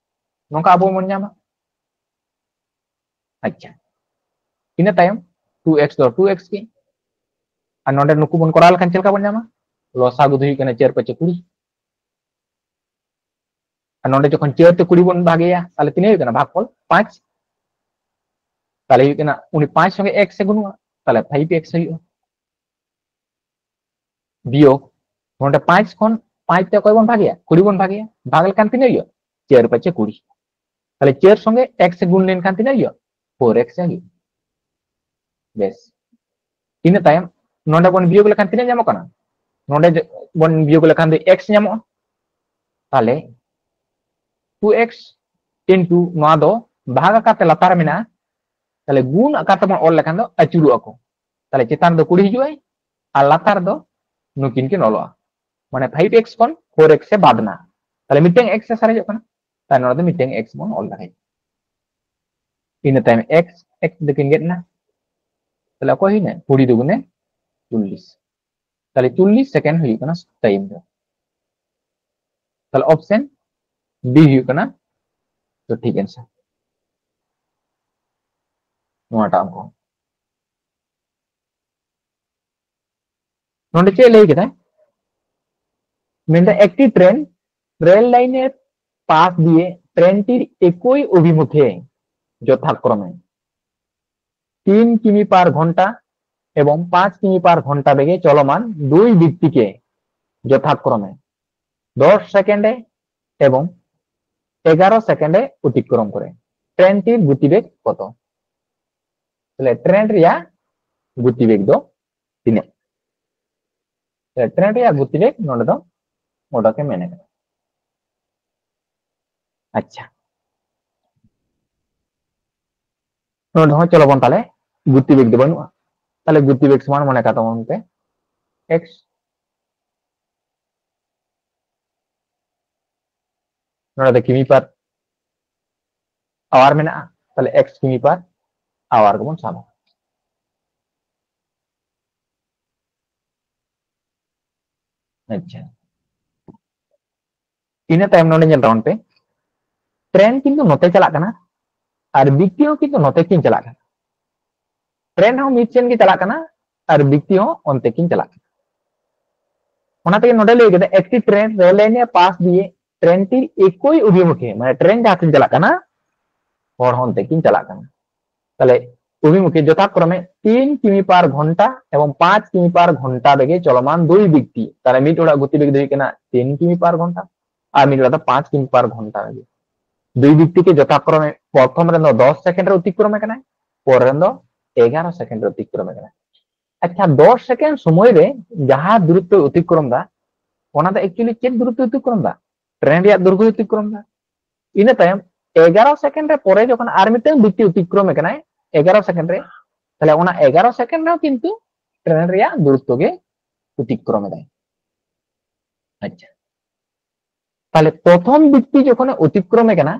ᱱᱚᱝᱠᱟ ᱟᱵᱚ ᱵᱚᱱ ᱧᱟᱢᱟ᱾ ᱟᱪᱪᱷᱟ, ᱤᱱᱟᱹ ᱛᱟᱭᱚᱢ two x ᱫᱚ two x ᱜᱮ᱾ ᱟᱨ ᱱᱚᱰᱮ ᱱᱩᱠᱩ ᱵᱚᱱ ᱠᱚᱨᱟᱣ ᱞᱮᱠᱷᱟᱱ ᱪᱮᱫ ᱞᱮᱠᱟ ᱵᱚᱱ ᱧᱟᱢᱟ? ᱞᱚᱥᱟᱜᱩ ᱫᱚ ᱦᱩᱭᱩᱜ ᱠᱟᱱᱟ ᱪᱟᱨ ᱯᱟᱸᱪᱮ ᱠᱩᱲᱤ᱾ ᱟᱨ ᱱᱚᱰᱮ ᱡᱚᱠᱷᱚᱱ ᱪᱟᱨ ᱛᱮ ᱠᱩᱲᱤ ᱵᱚᱱ ᱵᱷᱟᱜᱮᱭᱟ, ᱛᱟᱦᱞᱮ ᱛᱤᱱᱟᱹᱜ ᱦᱩᱭᱩᱜ ᱠᱟᱱᱟ? ᱵᱷᱟᱜᱽᱯᱷᱚᱞ ᱯᱟᱸᱪ᱾ ᱛᱟᱦᱞᱮ ᱦᱩᱭᱩᱜ ᱠᱟᱱᱟ ᱩᱱᱤ ᱯᱟᱸᱪ ᱥᱚᱸᱜᱮ x ᱮ ᱜᱩᱱᱩᱜᱼᱟ, ᱛᱟᱦᱞᱮ five x ᱦᱩᱭᱩᱜᱼᱟ᱾ ᱵᱤᱭᱳᱜᱽ, ᱱᱚᱰᱮ ᱯᱟᱸᱪ ᱠᱷᱚᱱ ᱯᱟᱸᱪ ᱛᱮ ᱚᱠᱚᱭ ᱵᱚᱱ ᱵᱷᱟᱜᱮᱭᱟ? ᱠᱩᱲᱤ ᱵᱚᱱ ᱵᱷᱟᱜᱮᱭᱟ᱾ ᱵᱷᱟᱜᱽ ᱞᱮᱠᱷᱟᱱ ᱛᱤᱱᱟᱹᱜ ᱦᱩᱭᱩᱜᱼᱟ? ᱪᱟᱨ ᱯᱟᱸᱪᱮ ᱠᱩᱲᱤ᱾ ᱛᱟᱦᱞᱮ ᱪᱟᱨ ᱥᱚᱸᱜᱮ x ᱮ ᱜᱩᱱ ᱞᱮᱱᱠᱷᱟᱱ ᱛᱤᱱᱟᱹᱜ ᱦᱩᱭᱩᱜᱼᱟ? four x ᱦᱩᱭᱩᱜᱼᱟ᱾ ᱵᱮᱥ, ᱤᱱᱟᱹ ᱛᱟᱭᱚᱢ ᱱᱚᱰᱮ ᱵᱚᱱ ᱵᱤᱭᱳᱜᱽ ᱞᱮᱠᱷᱟᱱ ᱛᱤᱱᱟᱹᱜ ᱧᱟᱢᱚᱜ ᱠᱟᱱᱟ? ᱱᱚᱰᱮ ᱡᱚ-, ᱵᱚᱱ ᱵᱤᱭᱳᱜᱽ ᱞᱮᱠᱷᱟᱱ ᱫᱚ x ᱧᱟᱢᱚᱜᱼᱟ᱾ ᱛᱟᱦᱞᱮ two x into ᱱᱚᱣᱟ ᱫᱚ ᱵᱷᱟᱜᱽ ᱟᱠᱟᱨ ᱛᱮ ᱞᱟᱛᱟᱨ ᱨᱮ ᱢᱮᱱᱟᱜᱼᱟ, ᱛᱟᱦᱞᱮ ᱜᱩᱱ ᱟᱠᱟᱨ ᱛᱮᱵᱚᱱ ᱚᱞ ᱞᱮᱠᱷᱟᱱ ᱫᱚ ᱟᱹᱪᱩᱨᱚᱜᱼᱟ ᱠᱚ᱾ ᱛᱟᱦᱞᱮ ᱪᱮᱛᱟᱱ ᱨᱮᱫᱚ ᱠᱩᱲᱤ ᱦᱤᱡᱩᱜᱼᱟᱭ ᱟᱨ ᱞᱟᱛᱟᱨ ᱨᱮᱫᱚ ᱱᱩᱠᱤᱱ ᱠᱤᱱ ᱚᱞᱚᱜᱼᱟ, ᱢᱟᱱᱮ five x ᱠᱷᱚᱱ four x ᱮ ᱵᱟᱫ ᱮᱱᱟ, ᱛᱟᱦᱞᱮ ᱢᱤᱫᱴᱟᱝ x ᱮ ᱥᱟᱨᱮᱡᱚᱜ ᱠᱟᱱᱟ᱾ ᱛᱟᱦᱞᱮ ᱱᱚᱰᱮ ᱫᱚ ᱢᱤᱫᱴᱟᱝ x ᱵᱚᱱ ᱚᱞ ᱫᱟᱲᱮᱭᱟᱜᱼᱟ᱾ ᱤᱱᱟᱹ ᱛᱟᱭᱚᱢ x, x ᱫᱚᱠᱤᱱ ᱜᱮᱫ ᱮᱱᱟ, ᱛᱟᱦᱞᱮ ᱚᱠᱚᱭ ᱦᱩᱭᱱᱟ? ᱠᱩᱲᱤ ᱫᱩᱜᱩᱱᱮ ᱪᱚᱞᱞᱤᱥ᱾ ᱛᱟᱦᱞᱮ ᱪᱚᱞᱞᱤᱥ ᱥᱮᱠᱮᱱᱰ ᱦᱩᱭᱩᱜ ᱠᱟᱱᱟ ᱴᱟᱭᱤᱢ ᱫᱚ᱾ ᱛᱟᱦᱞᱮ ᱚᱯᱥᱮᱱ B ᱦᱩᱭᱩᱜ ᱠᱟᱱᱟ ᱥᱚᱴᱷᱤᱠ ᱮᱱᱥᱟᱨ ᱱᱚᱣᱟᱴᱟᱜ ᱚᱝᱠᱚ᱾ ᱱᱚᱰᱮ ᱪᱮᱫ ᱞᱟᱹᱭ ᱠᱮᱫᱟᱭ? ᱢᱮᱱᱫᱟ একটি ট্রেন রেল লাইনের পাশ দিয়ে ট্রেনটির একই অভিমুখে যথাক্রমে তিন কিমি পার ঘন্টা এবং পাঁচ কিমি পার ঘন্টা বেগে চলমান দুই ব্যক্তিকে যথাক্রমে দশ সেকেন্ডে এবং এগারো সেকেন্ডে অতিক্রম করে। ট্রেনটির গতিবেগ কত? তাহলে ট্রেন ᱨᱮᱭᱟᱜ ᱜᱚᱛᱤᱵᱮᱜᱽ ᱫᱚ ᱛᱤᱱᱟᱹᱜ? ᱛᱟᱦᱞᱮ ᱴᱨᱮᱱ ᱨᱮᱭᱟᱜ ᱜᱚᱛᱤᱵᱮᱜᱽ ᱱᱚᱰᱮ ᱫᱚ ᱚᱰᱚᱠ ᱮ ᱢᱮᱱ ᱠᱟᱫᱟ᱾ ᱟᱪᱪᱷᱟ, ᱱᱚᱰᱮ ᱦᱚᱸ ᱪᱚᱞᱚ ᱵᱚᱱ ᱛᱟᱦᱞᱮ ᱜᱚᱛᱤᱵᱮᱜᱽ ᱫᱚ ᱵᱟᱹᱱᱩᱜᱼᱟ, ᱛᱟᱦᱞᱮ ᱜᱚᱛᱤᱵᱮᱜᱽ ᱥᱚᱢᱟᱱ ᱢᱚᱱᱮ ᱠᱟᱜ ᱛᱟᱵᱚᱱ ᱯᱮ x᱾ ᱱᱚᱰᱮ ᱫᱚ ᱠᱤᱢᱤ per hour ᱢᱮᱱᱟᱜᱼᱟ, ᱛᱟᱦᱞᱮ x ᱠᱤᱢᱤ per hour ᱜᱮᱵᱚᱱ ᱥᱟᱵᱟ᱾ ᱟᱪᱪᱷᱟ, ᱤᱱᱟᱹ ᱛᱟᱭᱚᱢ ᱱᱚᱰᱮ ᱧᱮᱞ ᱛᱟᱵᱚᱱ ᱯᱮ, ᱴᱨᱮᱱ ᱠᱤᱱᱛᱩ ᱱᱚᱛᱮ ᱪᱟᱞᱟᱜ ᱠᱟᱱᱟ ᱟᱨ ᱵᱤᱠᱛᱤ ᱦᱚᱸ ᱠᱤᱱᱛᱩ ᱱᱚᱛᱮ ᱠᱤᱱ ᱪᱟᱞᱟᱜ ᱠᱟᱱᱟ᱾ ᱴᱨᱮᱱ ᱦᱚᱸ ᱢᱤᱫ ᱥᱮᱱ ᱜᱮ ᱪᱟᱞᱟᱜ ᱠᱟᱱᱟ ᱟᱨ ᱵᱤᱠᱛᱤ ᱦᱚᱸ ᱚᱱᱛᱮ ᱠᱤᱱ ᱪᱟᱞᱟᱜ ᱠᱟᱱᱟ᱾ ᱚᱱᱟ ᱛᱮᱜᱮ ᱱᱚᱰᱮ ᱞᱟᱹᱭ ᱠᱮᱫᱟ, একটি ট্রেন রেল লাইনে পাশ দিয়ে ট্রেনটির একই অভিমুখে, মানে ট্রেন ᱡᱟᱦᱟᱸ ᱥᱮᱱ ᱪᱟᱞᱟᱜ ᱠᱟᱱᱟ, ᱦᱚᱲ ᱦᱚᱸ ᱚᱱᱛᱮ ᱠᱤᱱ ᱪᱟᱞᱟᱜ ᱠᱟᱱᱟ᱾ ᱛᱟᱦᱞᱮ ᱚᱵᱷᱤᱢᱩᱠᱷᱮ ᱡᱚᱛᱷᱟᱛ ᱠᱨᱚᱢᱮ তিন কিমি পার ঘন্টা এবং পাঁচ কিমি পার ঘন্টা বেগে চলমান দুই ব্যক্তি, ᱛᱟᱦᱞᱮ ᱢᱤᱫ ᱦᱚᱲᱟᱜ ᱜᱚᱛᱤ ᱵᱮᱜᱽ ᱫᱚ ᱦᱩᱭᱩᱜ ᱠᱟᱱᱟ তিন কিমি পার ঘন্টা ᱟᱨ ᱢᱤᱫ ᱦᱚᱲᱟᱜ ᱫᱚ পাঁচ কিমি পার ঘন্টা ᱵᱮᱜᱮ᱾ দুই ব্যক্তিকে যথাক্রমে প্রথম ᱨᱮᱱ ᱫᱚ ᱫᱚᱥ ᱥᱮᱠᱮᱱᱰ ᱨᱮ ᱚᱛᱤᱠᱨᱚᱢᱮ ᱠᱟᱱᱟᱭ, ᱯᱚᱨᱮ ᱨᱮᱱ ᱫᱚ ᱮᱜᱟᱨᱚ ᱥᱮᱠᱮᱱᱰ ᱨᱮ ᱚᱛᱤᱠᱨᱚᱢᱮ ᱠᱟᱱᱟᱭ᱾ ᱟᱪᱪᱷᱟ, ᱫᱚᱥ ᱥᱮᱠᱮᱱᱰ ᱥᱚᱢᱚᱭ ᱨᱮ ᱡᱟᱦᱟᱸ ᱫᱩᱨᱚᱛᱛᱚᱭ ᱚᱛᱤᱠᱨᱚᱢ ᱫᱟ, ᱚᱱᱟ ᱫᱚ actually ᱪᱮᱫ ᱫᱩᱨᱚᱛᱛᱚᱭ ᱚᱛᱤᱠᱨᱚᱢ ᱫᱟ? ᱴᱨᱮᱱ ᱨᱮᱭᱟᱜ ᱫᱩᱨᱚᱛᱛᱚᱭ ᱚᱛᱤᱠᱨᱚᱢ ᱫᱟ᱾ ᱤᱱᱟᱹ ᱛᱟᱭᱚᱢ ᱮᱜᱟᱨᱚ ᱥᱮᱠᱮᱱᱰ ᱨᱮ ᱯᱚᱨᱮ ᱡᱚᱠᱷᱚᱱ ᱟᱨ ᱢᱤᱫᱴᱟᱝ ᱵᱤᱠᱛᱤ ᱚᱛᱤᱠᱨᱚᱢᱮ ᱠᱟᱱᱟᱭ ᱮᱜᱟᱨᱚ ᱥᱮᱠᱮᱱᱰ ᱨᱮ, ᱛᱟᱦᱞᱮ ᱚᱱᱟ ᱮᱜᱟᱨᱚ ᱥᱮᱠᱮᱱᱰ ᱨᱮᱦᱚᱸ ᱠᱤᱱᱛᱩ ᱴᱨᱮᱱ ᱨᱮᱭᱟᱜ ᱫᱩᱨᱚᱛᱛᱚ ᱜᱮ ᱚᱛᱤᱠᱨᱚᱢ ᱮᱫᱟᱭ᱾ ᱟᱪᱪᱷᱟ, ᱛᱟᱦᱞᱮ ᱯᱨᱚᱛᱷᱚᱢ ᱵᱤᱠᱛᱤ ᱡᱚᱠᱷᱚᱱᱮ ᱚᱛᱤᱠᱨᱚᱢᱮ ᱠᱟᱱᱟ,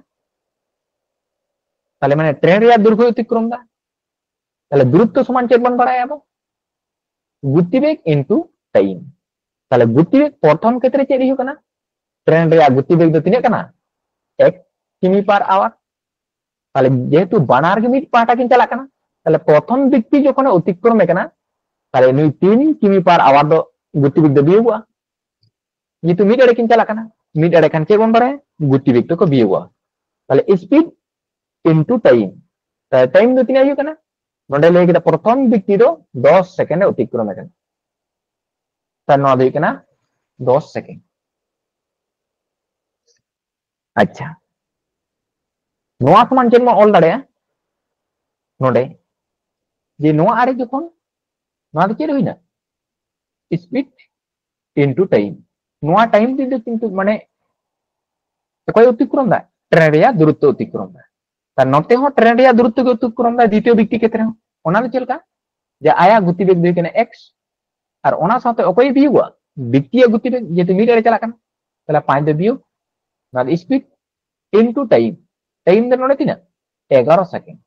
ᱛᱟᱦᱞᱮ ᱢᱟᱱᱮ ᱴᱨᱮᱱ ᱨᱮᱭᱟᱜ ᱫᱩᱨᱚᱛᱛᱚᱭ ᱚᱛᱤᱠᱨᱚᱢ ᱫᱟ, ᱛᱟᱦᱞᱮ ᱫᱩᱨᱚᱛᱛᱚ ᱥᱚᱢᱟᱱ ᱪᱮᱫ ᱵᱚᱱ ᱵᱟᱲᱟᱭᱟ ᱟᱵᱚ? ᱜᱚᱛᱤ ᱵᱮᱜᱽ into time᱾ ᱛᱟᱦᱞᱮ ᱜᱚᱛᱤ ᱵᱮᱜᱽ ᱯᱨᱚᱛᱷᱚᱢ ᱠᱷᱮᱛᱨᱮ ᱪᱮᱫ ᱦᱩᱭᱩᱜ ᱠᱟᱱᱟ? ᱴᱨᱮᱱ ᱨᱮᱭᱟᱜ ᱜᱚᱛᱤ ᱵᱮᱜᱽ ᱫᱚ ᱛᱤᱱᱟᱹᱜ ᱠᱟᱱᱟ? এক কিমি পার আওয়ার। ᱛᱟᱦᱞᱮ ᱡᱮᱦᱮᱛᱩ ᱵᱟᱱᱟᱨ ᱜᱮ ᱢᱤᱫ ᱯᱟᱦᱴᱟ ᱠᱤᱱ ᱪᱟᱞᱟᱜ ᱠᱟᱱᱟ, ᱛᱟᱦᱞᱮ ᱯᱨᱚᱛᱷᱚᱢ ᱵᱤᱠᱛᱤ ᱡᱚᱠᱷᱚᱱᱮ ᱚᱛᱤᱠᱨᱚᱢᱮ ᱠᱟᱱᱟ, ᱛᱟᱦᱞᱮ ᱱᱩᱭ তিন কিমি পার আওয়ার ᱫᱚ ᱜᱚᱛᱤ ᱵᱮᱜᱽ ᱫᱚ ᱵᱤᱭᱳᱜᱚᱜᱼᱟ᱾ ᱡᱮᱦᱮᱛᱩ ᱢᱤᱫ ᱟᱲᱮ ᱠᱤᱱ ᱪᱟᱞᱟᱜ ᱠᱟᱱᱟ, ᱢᱤᱫ ᱟᱲᱮ ᱠᱷᱟᱱ ᱪᱮᱫ ᱵᱚᱱ ᱵᱟᱲᱟᱭᱟ? ᱜᱚᱛᱤ ᱵᱮᱜᱽ ᱫᱚᱠᱚ ᱵᱤᱭᱳᱜᱚᱜᱼᱟ᱾ ᱛᱟᱦᱞᱮ speed into time, ᱛᱟᱦᱞᱮ time ᱫᱚ ᱛᱤᱱᱟᱹᱜ ᱦᱩᱭᱩᱜ ᱠᱟᱱᱟ? ᱱᱚᱰᱮ ᱞᱟᱹᱭ ᱠᱮᱫᱟ ᱯᱨᱚᱛᱷᱚᱢ ᱵᱤᱠᱛᱤ ᱫᱚ ᱫᱚᱥ ᱥᱮᱠᱮᱱᱰ ᱮ ᱚᱛᱤᱠᱨᱚᱢ ᱟᱠᱟᱱᱟ, ᱛᱟᱦᱞᱮ ᱱᱚᱣᱟ ᱫᱚ ᱦᱩᱭᱩᱜ ᱠᱟᱱᱟ ᱫᱚᱥ ᱥᱮᱠᱮᱱᱰ᱾ ᱟᱪᱪᱷᱟ, ᱱᱚᱣᱟ ᱥᱚᱢᱟᱱ ᱪᱮᱫ ᱵᱚᱱ ᱚᱞ ᱫᱟᱲᱮᱭᱟᱜᱼᱟ ᱱᱚᱰᱮ, ᱡᱮ ᱱᱚᱣᱟ ᱟᱲᱮ ᱡᱚᱠᱷᱚᱱ, ᱱᱚᱣᱟ ᱫᱚ ᱪᱮᱫ ᱦᱩᱭᱱᱟ? Speed into time᱾ ᱱᱚᱣᱟ time ᱛᱮᱫᱚ ᱠᱤᱱᱛᱩ ᱢᱟᱱᱮ ᱚᱠᱚᱭ ᱚᱛᱤᱠᱨᱚᱢ ᱫᱟ? ᱴᱨᱮᱱ ᱨᱮᱭᱟᱜ ᱫᱩᱨᱚᱛᱛᱚ ᱚᱛᱤᱠᱨᱚᱢ ᱫᱟ᱾ ᱛᱟᱦᱞᱮ ᱱᱚᱛᱮ ᱦᱚᱸ ᱴᱨᱮᱱ ᱨᱮᱭᱟᱜ ᱫᱩᱨᱚᱛᱛᱚ ᱜᱮ ᱚᱛᱤᱠᱨᱚᱢ ᱫᱟ ᱫᱤᱛᱤᱭᱚ ᱵᱤᱠᱛᱤ ᱠᱷᱮᱛᱨᱮ ᱦᱚᱸ᱾ ᱚᱱᱟ ᱫᱚ ᱪᱮᱫ ᱞᱮᱠᱟ? ᱡᱮ ᱟᱭᱟᱜ ᱜᱚᱛᱤ ᱵᱮᱜᱽ ᱫᱚ ᱦᱩᱭᱩᱜ ᱠᱟᱱᱟ x, ᱟᱨ ᱚᱱᱟ ᱥᱟᱶᱛᱮ ᱚᱠᱚᱭ ᱵᱤᱭᱳᱜᱚᱜᱼᱟ? ᱵᱤᱠᱛᱤᱭᱟᱜ ᱜᱚᱛᱤ ᱵᱮᱜᱽ, ᱡᱮᱦᱮᱛᱩ ᱢᱤᱫ ᱟᱲᱮ ᱪᱟᱞᱟᱜ ᱠᱟᱱᱟ, ᱛᱟᱦᱞᱮ ᱯᱟᱸᱪ ᱫᱚ ᱵᱤᱭᱳᱜᱽ, ᱱᱚᱣᱟ ᱫᱚ speed into time᱾ Time ᱫᱚ ᱱᱚᱰᱮ ᱛᱤᱱᱟᱹᱜ? ᱮᱜᱟᱨᱚ ᱥᱮᱠᱮᱱᱰ᱾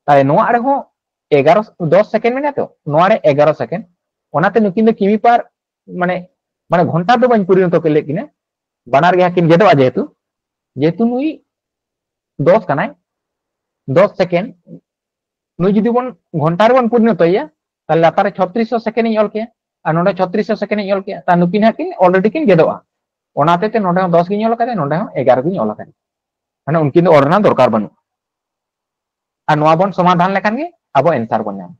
ᱛᱟᱦᱞᱮ ᱱᱚᱣᱟ ᱟᱲᱮ ᱦᱚᱸ ᱮᱜᱟᱨᱚ, ᱫᱚᱥ ᱥᱮᱠᱮᱱᱰ ᱢᱮᱱᱟᱜᱼᱟ ᱛᱚ, ᱱᱚᱣᱟ ᱨᱮ ᱮᱜᱟᱨᱚ ᱥᱮᱠᱮᱱᱰ, ᱚᱱᱟᱛᱮ ᱱᱩᱠᱤᱱ ᱫᱚ ᱠᱤᱢᱤ ᱯᱟᱨ, ᱢᱟᱱᱮ ᱢᱟᱱᱮ ᱜᱷᱚᱱᱴᱟ ᱫᱚ ᱵᱟᱹᱧ ᱯᱚᱨᱤᱱᱚᱛᱚ ᱠᱮᱫ ᱞᱮᱫ ᱠᱤᱱᱟ, ᱵᱟᱱᱟᱨ ᱜᱮ ᱦᱟᱸᱜ ᱠᱤᱱ ᱜᱮᱫᱚᱜᱼᱟ᱾ ᱡᱮᱦᱮᱛᱩ ᱡᱮᱦᱮᱛᱩ ᱱᱩᱭ ᱫᱚᱥ ᱠᱟᱱᱟᱭ, ᱫᱚᱥ ᱥᱮᱠᱮᱱᱰ, ᱱᱩᱭ ᱡᱩᱫᱤ ᱵᱚᱱ ᱜᱷᱚᱱᱴᱟ ᱨᱮᱵᱚᱱ ᱯᱚᱨᱤᱱᱚᱛᱚᱭᱟ, ᱛᱟᱦᱞᱮ ᱞᱟᱛᱟᱨ ᱨᱮ ᱪᱷᱚᱛᱨᱤᱥ ᱥᱮᱠᱮᱱᱰ ᱤᱧ ᱚᱞ ᱠᱮᱭᱟ ᱟᱨ ᱱᱚᱰᱮ ᱪᱷᱚᱛᱨᱤᱥ ᱥᱮᱠᱮᱱᱰ ᱤᱧ ᱚᱞ ᱠᱮᱭᱟ, ᱛᱟᱦᱞᱮ ᱱᱩᱠᱤᱱ ᱦᱟᱸᱜ ᱠᱤᱱ ᱚᱞᱨᱮᱰᱤ ᱠᱤᱱ ᱜᱮᱫᱚᱜᱼᱟ᱾ ᱚᱱᱟ ᱦᱚᱛᱮᱡ ᱛᱮ ᱱᱚᱰᱮ ᱦᱚᱸ ᱫᱚᱥ ᱜᱤᱧ ᱚᱞ ᱟᱠᱟᱫᱟ, ᱱᱚᱰᱮ ᱦᱚᱸ ᱮᱜᱟᱨᱚ ᱜᱤᱧ ᱚᱞ ᱟᱠᱟᱫᱟ᱾ ᱢᱟᱱᱮ ᱩᱱᱠᱤᱱ ᱫᱚ ᱚᱞ ᱨᱮᱱᱟᱜ ᱫᱚᱨᱠᱟᱨ ᱵᱟᱹᱱᱩᱜ᱾ ᱟᱨ ᱱᱚᱣᱟ ᱵᱚᱱ ᱥᱚᱢᱟᱫᱷᱟᱱ ᱞᱮᱠᱷᱟᱱ ᱜᱮ ᱟᱵᱚ ᱮᱱᱥᱟᱨ ᱵᱚᱱ ᱧᱟᱢᱟ᱾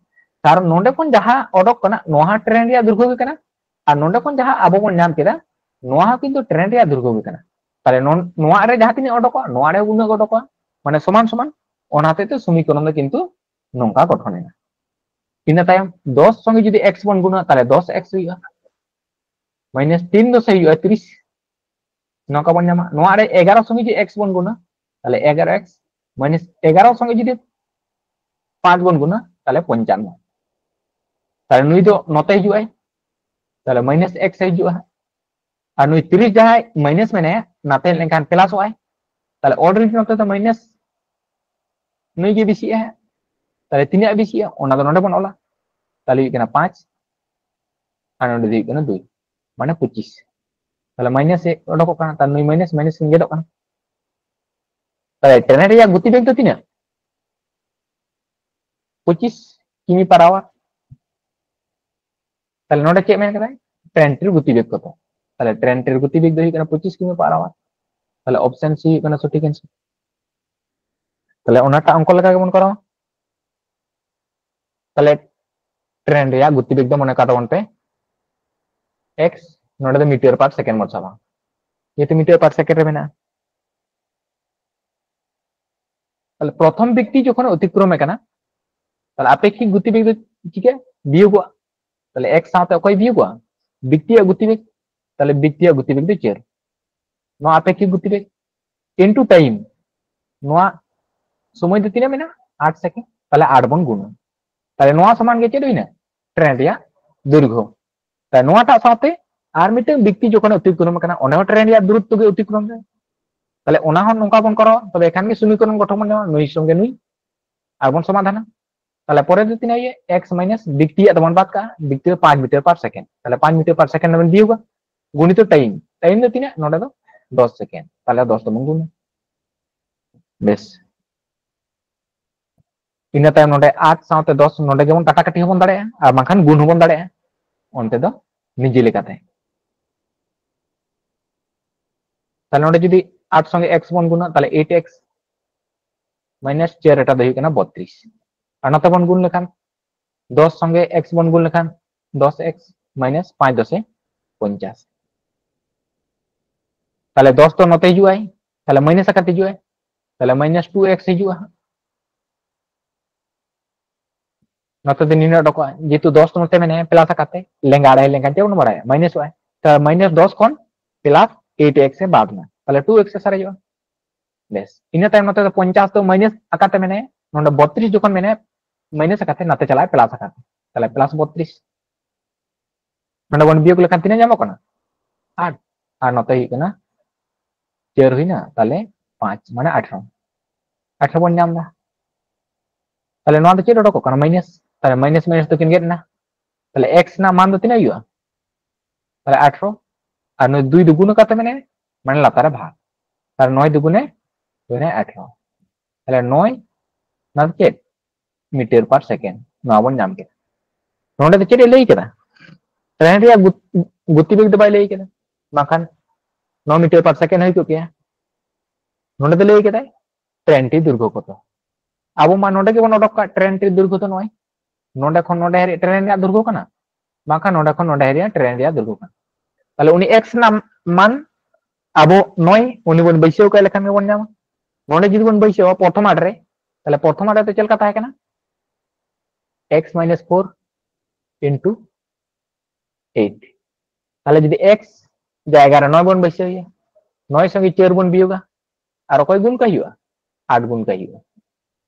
ᱠᱟᱨᱚᱱ ᱱᱚᱰᱮ ᱠᱷᱚᱱ ᱡᱟᱦᱟᱸ ᱚᱰᱚᱠ ᱠᱟᱱᱟ, ᱱᱚᱣᱟ ᱦᱚᱸ ᱴᱨᱮᱱ ᱨᱮᱭᱟᱜ ᱫᱩᱨᱜᱷᱚ ᱜᱮ ᱠᱟᱱᱟ, ᱟᱨ ᱱᱚᱰᱮ ᱠᱷᱚᱱ ᱡᱟᱦᱟᱸ ᱟᱵᱚ ᱵᱚᱱ ᱧᱟᱢ ᱠᱮᱫᱟ, ᱱᱚᱣᱟ ᱦᱚᱸ ᱠᱤᱱᱛᱩ ᱴᱨᱮᱱ ᱨᱮᱭᱟᱜ ᱫᱩᱨᱜᱷᱚ ᱜᱮ ᱠᱟᱱᱟ᱾ ᱛᱟᱦᱞᱮ ᱱᱚᱣᱟ ᱨᱮ ᱡᱟᱦᱟᱸ ᱛᱤᱱᱟᱹᱜ ᱚᱰᱚᱠᱚᱜᱼᱟ, ᱱᱚᱣᱟ ᱨᱮ ᱩᱱᱟᱹᱜ ᱚᱰᱚᱠᱚᱜᱼᱟ, ᱢᱟᱱᱮ ᱥᱚᱢᱟᱱ ᱥᱚᱢᱟᱱ᱾ ᱚᱱᱟ ᱦᱚᱛᱮᱡ ᱛᱮ ᱥᱚᱢᱤᱠᱚᱨᱚᱱ ᱫᱚ ᱠᱤᱱᱛᱩ ᱱᱚᱝᱠᱟ ᱜᱚᱴᱷᱚᱱ ᱮᱱᱟ᱾ ᱤᱱᱟᱹ ᱛᱟᱭᱚᱢ ᱫᱚᱥ ᱥᱚᱸᱜᱮ ᱡᱩᱫᱤ ᱮᱠᱥ ᱵᱚᱱ ᱜᱩᱱᱟ, ᱛᱟᱦᱞᱮ ᱫᱚᱥ ᱮᱠᱥ ᱦᱩᱭᱩᱜᱼᱟ, ᱢᱟᱭᱱᱟᱥ ᱛᱤᱱ ᱫᱚᱥ ᱦᱩᱭᱩᱜᱼᱟ ᱛᱤᱨᱤᱥ, ᱱᱚᱝᱠᱟ ᱵᱚᱱ ᱧᱟᱢᱟ᱾ ᱱᱚᱣᱟ ᱨᱮ ᱮᱜᱟᱨᱚ ᱥᱚᱸᱜᱮ ᱡᱩᱫᱤ ᱮᱠᱥ ᱵᱚᱱ ᱜᱩᱱᱟ, ᱛᱟᱦᱞᱮ ᱮᱜᱟᱨᱚ ᱮᱠᱥ ᱢᱟᱭᱱᱟᱥ ᱮᱜᱟᱨᱚ ᱥᱚᱸᱜᱮ ᱡᱩᱫᱤ ᱯᱟᱸᱪ ᱵᱚᱱ ᱜᱩᱱᱟ, ᱛᱟᱦᱞᱮ ᱯᱚᱧᱪᱟᱱᱱᱚ᱾ ᱛᱟᱦᱞᱮ ᱱᱩᱭ ᱫᱚ ᱱᱚᱛᱮ ᱦᱤᱡᱩᱜ ᱟᱭ, ᱛᱟᱦᱞᱮ ᱢᱟᱭᱱᱟᱥ ᱮᱠᱥ ᱦᱤᱡᱩᱜᱼᱟ᱾ ᱟᱨ ᱱᱩᱭ ᱛᱤᱨᱤᱥ ᱡᱟᱦᱟᱸᱭ ᱢᱟᱭᱱᱟᱥ ᱢᱮᱱᱟᱭᱟ, ᱱᱟᱛᱮ ᱦᱮᱡ ᱞᱮᱱᱠᱷᱟᱱ ᱯᱞᱟᱥᱚᱜ ᱟᱭ᱾ ᱛᱟᱦᱞᱮ ᱚᱞᱨᱮᱰᱤ ᱱᱚᱛᱮ ᱫᱚ ᱢᱟᱭᱱᱟᱥ ᱱᱩᱭ ᱜᱮ ᱵᱮᱥᱤᱜᱼᱟ᱾ ᱛᱟᱦᱞᱮ ᱛᱤᱱᱟᱹᱜ ᱵᱮᱥᱤᱜᱼᱟ, ᱚᱱᱟ ᱫᱚ ᱱᱚᱰᱮ ᱵᱚᱱ ᱚᱞᱟ᱾ ᱛᱟᱦᱞᱮ ᱦᱩᱭᱩᱜ ᱠᱟᱱᱟ ᱯᱟᱸᱪ, ᱟᱨ ᱱᱚᱰᱮ ᱫᱚ ᱦᱩᱭᱩᱜ ᱠᱟᱱᱟ ᱫᱩᱭ, ᱢᱟᱱᱮ ᱯᱚᱸᱪᱤᱥ᱾ ᱛᱟᱦᱞᱮ ᱢᱟᱭᱱᱟᱥ ᱚᱰᱚᱠᱚᱜ ᱠᱟᱱᱟ, ᱛᱟᱦᱞᱮ ᱱᱩᱭ ᱢᱟᱭᱱᱟᱥ ᱢᱟᱭᱱᱟᱥ ᱠᱤᱱ ᱜᱮᱫᱚᱜ ᱠᱟᱱᱟ᱾ ᱛᱟᱦᱞᱮ ᱴᱨᱮᱱ ᱨᱮᱭᱟᱜ ᱜᱚᱛᱤ ᱵᱮᱜᱽ ᱫᱚ ᱛᱤᱱᱟᱹᱜ? ᱯᱚᱸᱪᱤᱥ ᱠᱤᱢᱤ per hour᱾ ᱛᱟᱦᱞᱮ ᱱᱚᱰᱮ ᱪᱮᱫ ᱢᱮᱱ ᱠᱟᱫᱟᱭ? ᱴᱨᱮᱱ ᱨᱮ ᱜᱚᱛᱤ ᱵᱮᱜᱽ ᱠᱚᱛᱚ? ᱛᱟᱦᱞᱮ ᱴᱨᱮᱱ ᱨᱮ ᱜᱚᱛᱤ ᱵᱮᱜᱽ ᱫᱚ ᱦᱩᱭᱩᱜ ᱠᱟᱱᱟ ᱯᱚᱸᱪᱤᱥ ᱠᱤᱢᱤ per hour᱾ ᱛᱟᱦᱞᱮ ᱚᱯᱥᱮᱱ ᱥᱤ ᱦᱩᱭᱩᱜ ᱠᱟᱱᱟ ᱥᱚᱴᱷᱤᱠ ᱮᱱᱥᱟᱨ᱾ ᱛᱟᱦᱞᱮ ᱚᱱᱟᱴᱟᱜ ᱚᱝᱠᱚ ᱞᱮᱠᱟ ᱜᱮᱵᱚᱱ ᱠᱚᱨᱟᱣᱟ᱾ ᱛᱟᱦᱞᱮ ᱴᱨᱮᱱ ᱨᱮᱭᱟᱜ ᱜᱚᱛᱤ ᱵᱮᱜᱽ ᱫᱚ ᱢᱚᱱᱮ ᱠᱟᱜ ᱛᱟᱵᱚᱱ ᱯᱮ ᱮᱠᱥ, ᱱᱚᱰᱮ ᱫᱚ meter per second ᱵᱚᱱ ᱥᱟᱵᱟ, ᱡᱮᱦᱮᱛᱩ meter per second ᱨᱮ ᱢᱮᱱᱟᱜᱼᱟ᱾ ᱛᱟᱦᱞᱮ ᱯᱨᱚᱛᱷᱚᱢ ᱵᱮᱠᱛᱤ ᱡᱚᱠᱷᱚᱱ ᱚᱛᱤᱠᱨᱚᱢᱮ ᱠᱟᱱᱟ, ᱛᱟᱦᱞᱮ ᱟᱯᱮᱠᱠᱷᱤᱠ ᱜᱚᱛᱤ ᱵᱮᱜᱽ ᱫᱚ ᱪᱤᱠᱟᱹ? ᱵᱤᱭᱳᱜᱚᱜᱼᱟ᱾ ᱛᱟᱦᱞᱮ ᱮᱠᱥ ᱥᱟᱶᱛᱮ ᱚᱠᱚᱭ ᱵᱤᱭᱳᱜᱚᱜᱼᱟ? ᱵᱮᱠᱛᱤᱭᱟᱜ ᱜᱚᱛᱤ ᱵᱮᱜᱽ᱾ ᱛᱟᱦᱞᱮ ᱵᱮᱠᱛᱤᱭᱟᱜ ᱜᱚᱛᱤ ᱵᱮᱜᱽ ᱫᱚ ᱪᱟᱹᱨ᱾ ᱱᱚᱣᱟ ᱟᱯᱮᱠᱠᱷᱤᱠ ᱜᱚᱛᱤ ᱵᱮᱜᱽ into time, ᱱᱚᱣᱟ ᱥᱚᱢᱚᱭ ᱫᱚ ᱛᱤᱱᱟᱹᱜ ᱢᱮᱱᱟᱜᱼᱟ? ᱟᱴ ᱥᱮᱠᱮᱱᱰ᱾ ᱛᱟᱦᱞᱮ ᱟᱴ ᱵᱚᱱ ᱜᱩᱱᱟ᱾ ᱛᱟᱦᱞᱮ ᱱᱚᱣᱟ ᱥᱚᱢᱟᱱ ᱜᱮ ᱪᱮᱫ ᱦᱩᱭᱱᱟ? ᱴᱨᱮᱱ ᱨᱮᱭᱟᱜ ᱫᱳᱭᱨᱜᱷᱚ᱾ ᱛᱟᱦᱞᱮ ᱱᱚᱣᱟᱴᱟᱜ ᱥᱟᱶᱛᱮ ᱟᱨ ᱢᱤᱫᱴᱟᱝ ᱵᱮᱠᱛᱤ ᱡᱚᱠᱷᱚᱱ ᱚᱛᱤᱠᱨᱚᱢ ᱠᱟᱱᱟ, ᱚᱸᱰᱮ ᱦᱚᱸ ᱴᱨᱮᱱ ᱨᱮᱭᱟᱜ ᱫᱩᱨᱚᱛᱛᱚ ᱜᱮ ᱚᱛᱤᱠᱨᱚᱢ ᱨᱮ᱾ ᱛᱟᱦᱞᱮ ᱚᱱᱟ ᱦᱚᱸ ᱱᱚᱝᱠᱟ ᱵᱚᱱ ᱠᱚᱨᱟᱣᱟ, ᱛᱚᱵᱮ ᱮᱠᱷᱟᱱ ᱜᱮ ᱥᱚᱢᱤᱠᱚᱨᱚᱱ ᱜᱚᱴᱷᱚᱱ ᱵᱚᱱ ᱧᱟᱢᱟ, ᱱᱩᱭ ᱥᱚᱸᱜᱮ ᱱᱩᱭ᱾ ᱟᱨ ᱵᱚᱱ ᱥᱚᱢᱟᱫᱷᱟᱱᱟ᱾ ᱛᱟᱦᱞᱮ ᱯᱚᱨᱮ ᱫᱚ ᱛᱤᱱᱟᱹᱜ ᱦᱩᱭᱩᱜᱼᱟ? ᱮᱠᱥ ᱢᱟᱭᱱᱟᱥ ᱵᱮᱠᱛᱤᱭᱟᱜ ᱫᱚᱵᱚᱱ ᱵᱟᱫ ᱠᱟᱜᱼᱟ, ᱵᱮᱠᱛᱤ ᱫᱚ ᱯᱟᱸᱪ meter per second, ᱛᱟᱦᱞᱮ ᱯᱟᱸᱪ meter per second ᱵᱚᱱ ᱵᱤᱭᱳᱜᱟ᱾ ᱜᱩᱱᱤᱛᱚ ᱴᱟᱭᱤᱢ, ᱴᱟᱭᱤᱢ ᱫᱚ ᱛᱤᱱᱟᱹᱜ? ᱱᱚᱰᱮ ᱫᱚ ᱫᱚᱥ ᱥᱮᱠᱮᱱᱰ, ᱛᱟᱦᱞᱮ ᱫᱚᱥ ᱫᱚᱵᱚᱱ ᱜᱩᱱᱟ᱾ ᱵᱮᱥ, ᱤᱱᱟᱹ ᱛᱟᱭᱚᱢ ᱱᱚᱰᱮ ᱟᱴ ᱥᱟᱶᱛᱮ ᱫᱚᱥ ᱱᱚᱰᱮ ᱜᱮᱵᱚᱱ ᱠᱟᱴᱟᱠᱟᱴᱤ ᱦᱚᱸᱵᱚᱱ ᱫᱟᱲᱮᱭᱟᱜᱼᱟ, ᱟᱨ ᱵᱟᱝᱠᱷᱟᱱ ᱜᱩᱱ ᱦᱚᱸᱵᱚᱱ ᱫᱟᱲᱮᱭᱟᱜᱼᱟ ᱚᱱᱛᱮ ᱫᱚ ᱱᱤᱡᱮ ᱞᱮᱠᱟᱛᱮ᱾ ᱛᱟᱦᱞᱮ ᱱᱚᱰᱮ ᱡᱩᱫᱤ ᱟᱴ ᱥᱚᱸᱜᱮ ᱮᱠᱥ ᱵᱚᱱ ᱜᱩᱱᱟ, ᱛᱟᱦᱞᱮ ᱮᱭᱤᱴ ᱮᱠᱥ ᱢᱟᱭᱱᱟᱥ ᱪᱟᱨ, ᱮᱴᱟ ᱫᱚ ᱦᱩᱭᱩᱜ ᱠᱟᱱᱟ ᱵᱚᱛᱨᱤᱥ᱾ ᱟᱨ ᱱᱚᱛᱮ ᱵᱚᱱ ᱜᱩᱱ ᱞᱮᱠᱷᱟᱱ ᱫᱚᱥ ᱥᱚᱸᱜᱮ ᱮᱠᱥ ᱵᱚᱱ ᱜᱩᱱ ᱞᱮᱠᱷᱟᱱ ᱫᱚᱥ ᱮᱠᱥ ᱢᱟᱭᱱᱟᱥ ᱯᱟᱸᱪ ᱫᱚᱥᱮ ᱯᱚᱧᱪᱟᱥ᱾ ᱛᱟᱦᱞᱮ ᱫᱚᱥ ᱫᱚ ᱱᱚᱛᱮ ᱦᱤᱡᱩᱜᱼᱟᱭ, ᱛᱟᱦᱞᱮ ᱢᱟᱭᱱᱟᱥ ᱟᱠᱟᱛᱮ ᱦᱤᱡᱩᱜᱼᱟᱭ, ᱛᱟᱦᱞᱮ ᱢᱟᱭᱱᱟᱥ ᱴᱩ ᱮᱠᱥ ᱦᱤᱡᱩᱜᱼᱟ᱾ ᱱᱚᱛᱮ ᱫᱚ ᱱᱤᱱᱟᱹᱜ ᱚᱰᱚᱠᱚᱜᱼᱟ, ᱡᱮᱦᱮᱛᱩ ᱫᱚᱥ ᱱᱚᱛᱮ ᱢᱮᱱᱟᱭᱟ ᱯᱞᱟᱥ ᱟᱠᱟᱛᱮ, ᱞᱮᱸᱜᱟ ᱟᱲᱮ ᱞᱮᱸᱜᱟ ᱪᱮᱫ ᱵᱚᱱ ᱵᱟᱲᱟᱭᱟ, ᱢᱟᱭᱱᱟᱥᱚᱜᱼᱟᱭ᱾ ᱛᱟᱦᱞᱮ ᱢᱟᱭᱱᱟᱥ ᱫᱚᱥ ᱠᱷᱚᱱ ᱯᱞᱟᱥ ᱮᱭᱤᱴ ᱮᱠᱥ ᱮ ᱵᱟᱫ ᱮᱱᱟ, ᱛᱟᱦᱞᱮ ᱴᱩ ᱮᱠᱥ ᱮ ᱥᱟᱨᱮᱡᱚᱜᱼᱟ᱾ ᱵᱮᱥ, ᱤᱱᱟᱹ ᱛᱟᱭᱚᱢ ᱱᱚᱛᱮ ᱫᱚ ᱯᱚᱧᱪᱟᱥ ᱫᱚ ᱢᱟᱭᱱᱟᱥ ᱟᱠᱟᱛᱮ ᱢᱮᱱᱟᱭᱟ, ᱱᱚᱰᱮ ᱵᱚᱛᱨᱤᱥ ᱡᱚᱠᱷᱚᱱ ᱢᱮᱱᱟᱭᱟ ᱢᱟᱭᱱᱟᱥ ᱟᱠᱟᱛᱮ, ᱱᱟᱛᱮ ᱪᱟᱞᱟᱜᱼᱟ ᱯᱞᱟᱥ ᱟᱠᱟᱛᱮ, ᱛᱟᱦᱞᱮ ᱯᱞᱟᱥ ᱵᱚᱛᱨᱤᱥ᱾ ᱱᱚᱰᱮ ᱵᱚᱱ ᱵᱤᱭᱳᱜ ᱞᱮᱠᱷᱟᱱ ᱛᱤᱱᱟᱹᱜ ᱧᱟᱢᱚᱜ ᱠᱟᱱᱟ? ᱟᱴ᱾ ᱟᱨ ᱱᱚᱛᱮ ᱦᱩᱭᱩᱜ ᱠᱟᱱᱟ ᱪᱟᱨ ᱦᱩᱭᱱᱟ, ᱛᱟᱦᱞᱮ ᱯᱟᱸᱪ, ᱢᱟᱱᱮ ᱟᱴᱷᱨᱚ, ᱟᱴᱷᱨᱚ ᱵᱚᱱ ᱧᱟᱢ ᱮᱫᱟ᱾ ᱛᱟᱦᱞᱮ ᱱᱚᱣᱟ ᱫᱚ ᱪᱮᱫ ᱚᱰᱚᱠᱚᱜ ᱠᱟᱱᱟ? ᱢᱟᱭᱱᱟᱥ᱾ ᱛᱟᱦᱞᱮ ᱢᱟᱭᱱᱟᱥ ᱢᱟᱭᱱᱟᱥ ᱫᱚᱠᱤᱱ ᱜᱮᱫ ᱮᱱᱟ᱾ ᱛᱟᱦᱞᱮ ᱮᱠᱥ ᱨᱮᱱᱟᱜ ᱢᱟᱱ ᱫᱚ ᱛᱤᱱᱟᱹᱜ ᱦᱩᱭᱩᱜᱼᱟ? ᱛᱟᱦᱞᱮ ᱟᱴᱷᱨᱚ᱾ ᱟᱨ ᱱᱩᱭ ᱫᱩᱭ ᱫᱩᱜᱩᱱ ᱟᱠᱟᱫ ᱛᱮ ᱢᱮᱱᱟᱭᱟ, ᱢᱟᱱᱮ ᱞᱟᱛᱟᱨ ᱨᱮ ᱵᱷᱟᱜᱽ᱾ ᱛᱟᱦᱞᱮ ᱱᱚᱭ ᱫᱩᱜᱩᱱᱮ ᱦᱩᱭᱱᱟ ᱟᱴᱷᱨᱚ᱾ ᱛᱟᱦᱞᱮ ᱱᱚᱭ, ᱱᱚᱣᱟ ᱫᱚ ᱪᱮᱫ? ᱢᱤᱴᱟᱨ ᱯᱟᱨ ᱥᱮᱠᱮᱱᱰ, ᱱᱚᱣᱟ ᱵᱚᱱ ᱧᱟᱢ ᱠᱮᱫᱟ᱾ ᱱᱚᱰᱮ ᱫᱚ ᱪᱮᱫ ᱮ ᱞᱟᱹᱭ ᱠᱮᱫᱟ? ᱴᱨᱮᱱ ᱨᱮᱭᱟᱜ ᱜᱩᱛ-, ᱜᱚᱛᱤᱵᱮᱜᱽ ᱫᱚ ᱵᱟᱭ ᱞᱟᱹᱭ ᱠᱮᱫᱟ, ᱵᱟᱝᱠᱷᱟᱱ ᱱᱚ ᱢᱤᱴᱟᱨ ᱯᱟᱨ ᱥᱮᱠᱮᱱᱰ ᱦᱩᱭ ᱠᱚᱜ ᱠᱮᱭᱟ᱾ ᱱᱚᱰᱮ ᱫᱚ ᱞᱟᱹᱭ ᱠᱮᱫᱟᱭ ᱴᱨᱮᱱ ᱴᱤ ᱫᱩᱨᱜᱷᱚ ᱠᱚᱛᱚ᱾ ᱟᱵᱚ ᱢᱟ ᱱᱚᱰᱮ ᱜᱮᱵᱚᱱ ᱚᱰᱚᱠ ᱠᱟᱜ ᱴᱨᱮᱱ ᱴᱤ ᱫᱩᱨᱜᱷᱚ ᱫᱚ ᱱᱚᱭ, ᱱᱚᱰᱮ ᱠᱷᱚᱱ ᱱᱚᱰᱮ ᱦᱟᱹᱨᱤᱡ ᱴᱨᱮᱱ ᱨᱮᱭᱟᱜ ᱫᱩᱨᱜᱷᱚ ᱠᱟᱱᱟ, ᱵᱟᱝᱠᱷᱟᱱ ᱱᱚᱰᱮ ᱠᱷᱚᱱ ᱱᱚᱰᱮ ᱦᱟᱹᱨᱤᱡ ᱴᱨᱮᱱ ᱨᱮᱭᱟᱜ ᱫᱩᱨᱜᱷᱚ ᱠᱟᱱᱟ᱾ ᱛᱟᱦᱞᱮ ᱩᱱᱤ ᱮᱠᱥ ᱨᱮᱱᱟᱜ ᱢᱟᱱ ᱟᱵᱚ ᱱᱚᱭ ᱩᱱᱤ ᱵᱚᱱ ᱵᱟᱹᱭᱥᱟᱹᱣ ᱠᱟᱭ ᱞᱮᱠᱷᱟᱱ ᱜᱮᱵᱚᱱ ᱧᱟᱢᱟ᱾ ᱱᱚᱰᱮ ᱡᱩᱫᱤ ᱵᱚᱱ ᱵᱟᱹᱭᱥᱟᱹᱣᱟ ᱯᱨᱚᱛᱷᱚᱢ ᱟᱲᱮ ᱨᱮ, ᱛᱟᱦᱞᱮ ᱯᱨᱚᱛᱷᱚᱢ ᱟᱲᱮ ᱨᱮ ᱪᱮᱫ ᱞᱮᱠᱟ ᱛᱟᱦᱮᱸ ᱠᱟᱱᱟ? X minus four into eight᱾ ᱛᱟᱦᱞᱮ ᱡᱩᱫᱤ ᱮᱠᱥ ᱡᱟᱭᱜᱟ ᱨᱮ ᱱᱚᱭ ᱵᱚᱱ ᱵᱟᱹᱭᱥᱟᱹᱣ ᱮᱭᱟ, ᱱᱚᱭ ᱥᱚᱸᱜᱮ ᱪᱟᱨ ᱵᱚᱱ ᱵᱤᱭᱳᱜᱟ, ᱟᱨ ᱚᱠᱚᱭ ᱜᱩᱱ ᱠᱟᱭ ᱦᱩᱭᱩᱜᱼᱟ? ᱟᱴ ᱜᱩᱱ ᱠᱟᱭ ᱦᱩᱭᱩᱜᱼᱟ᱾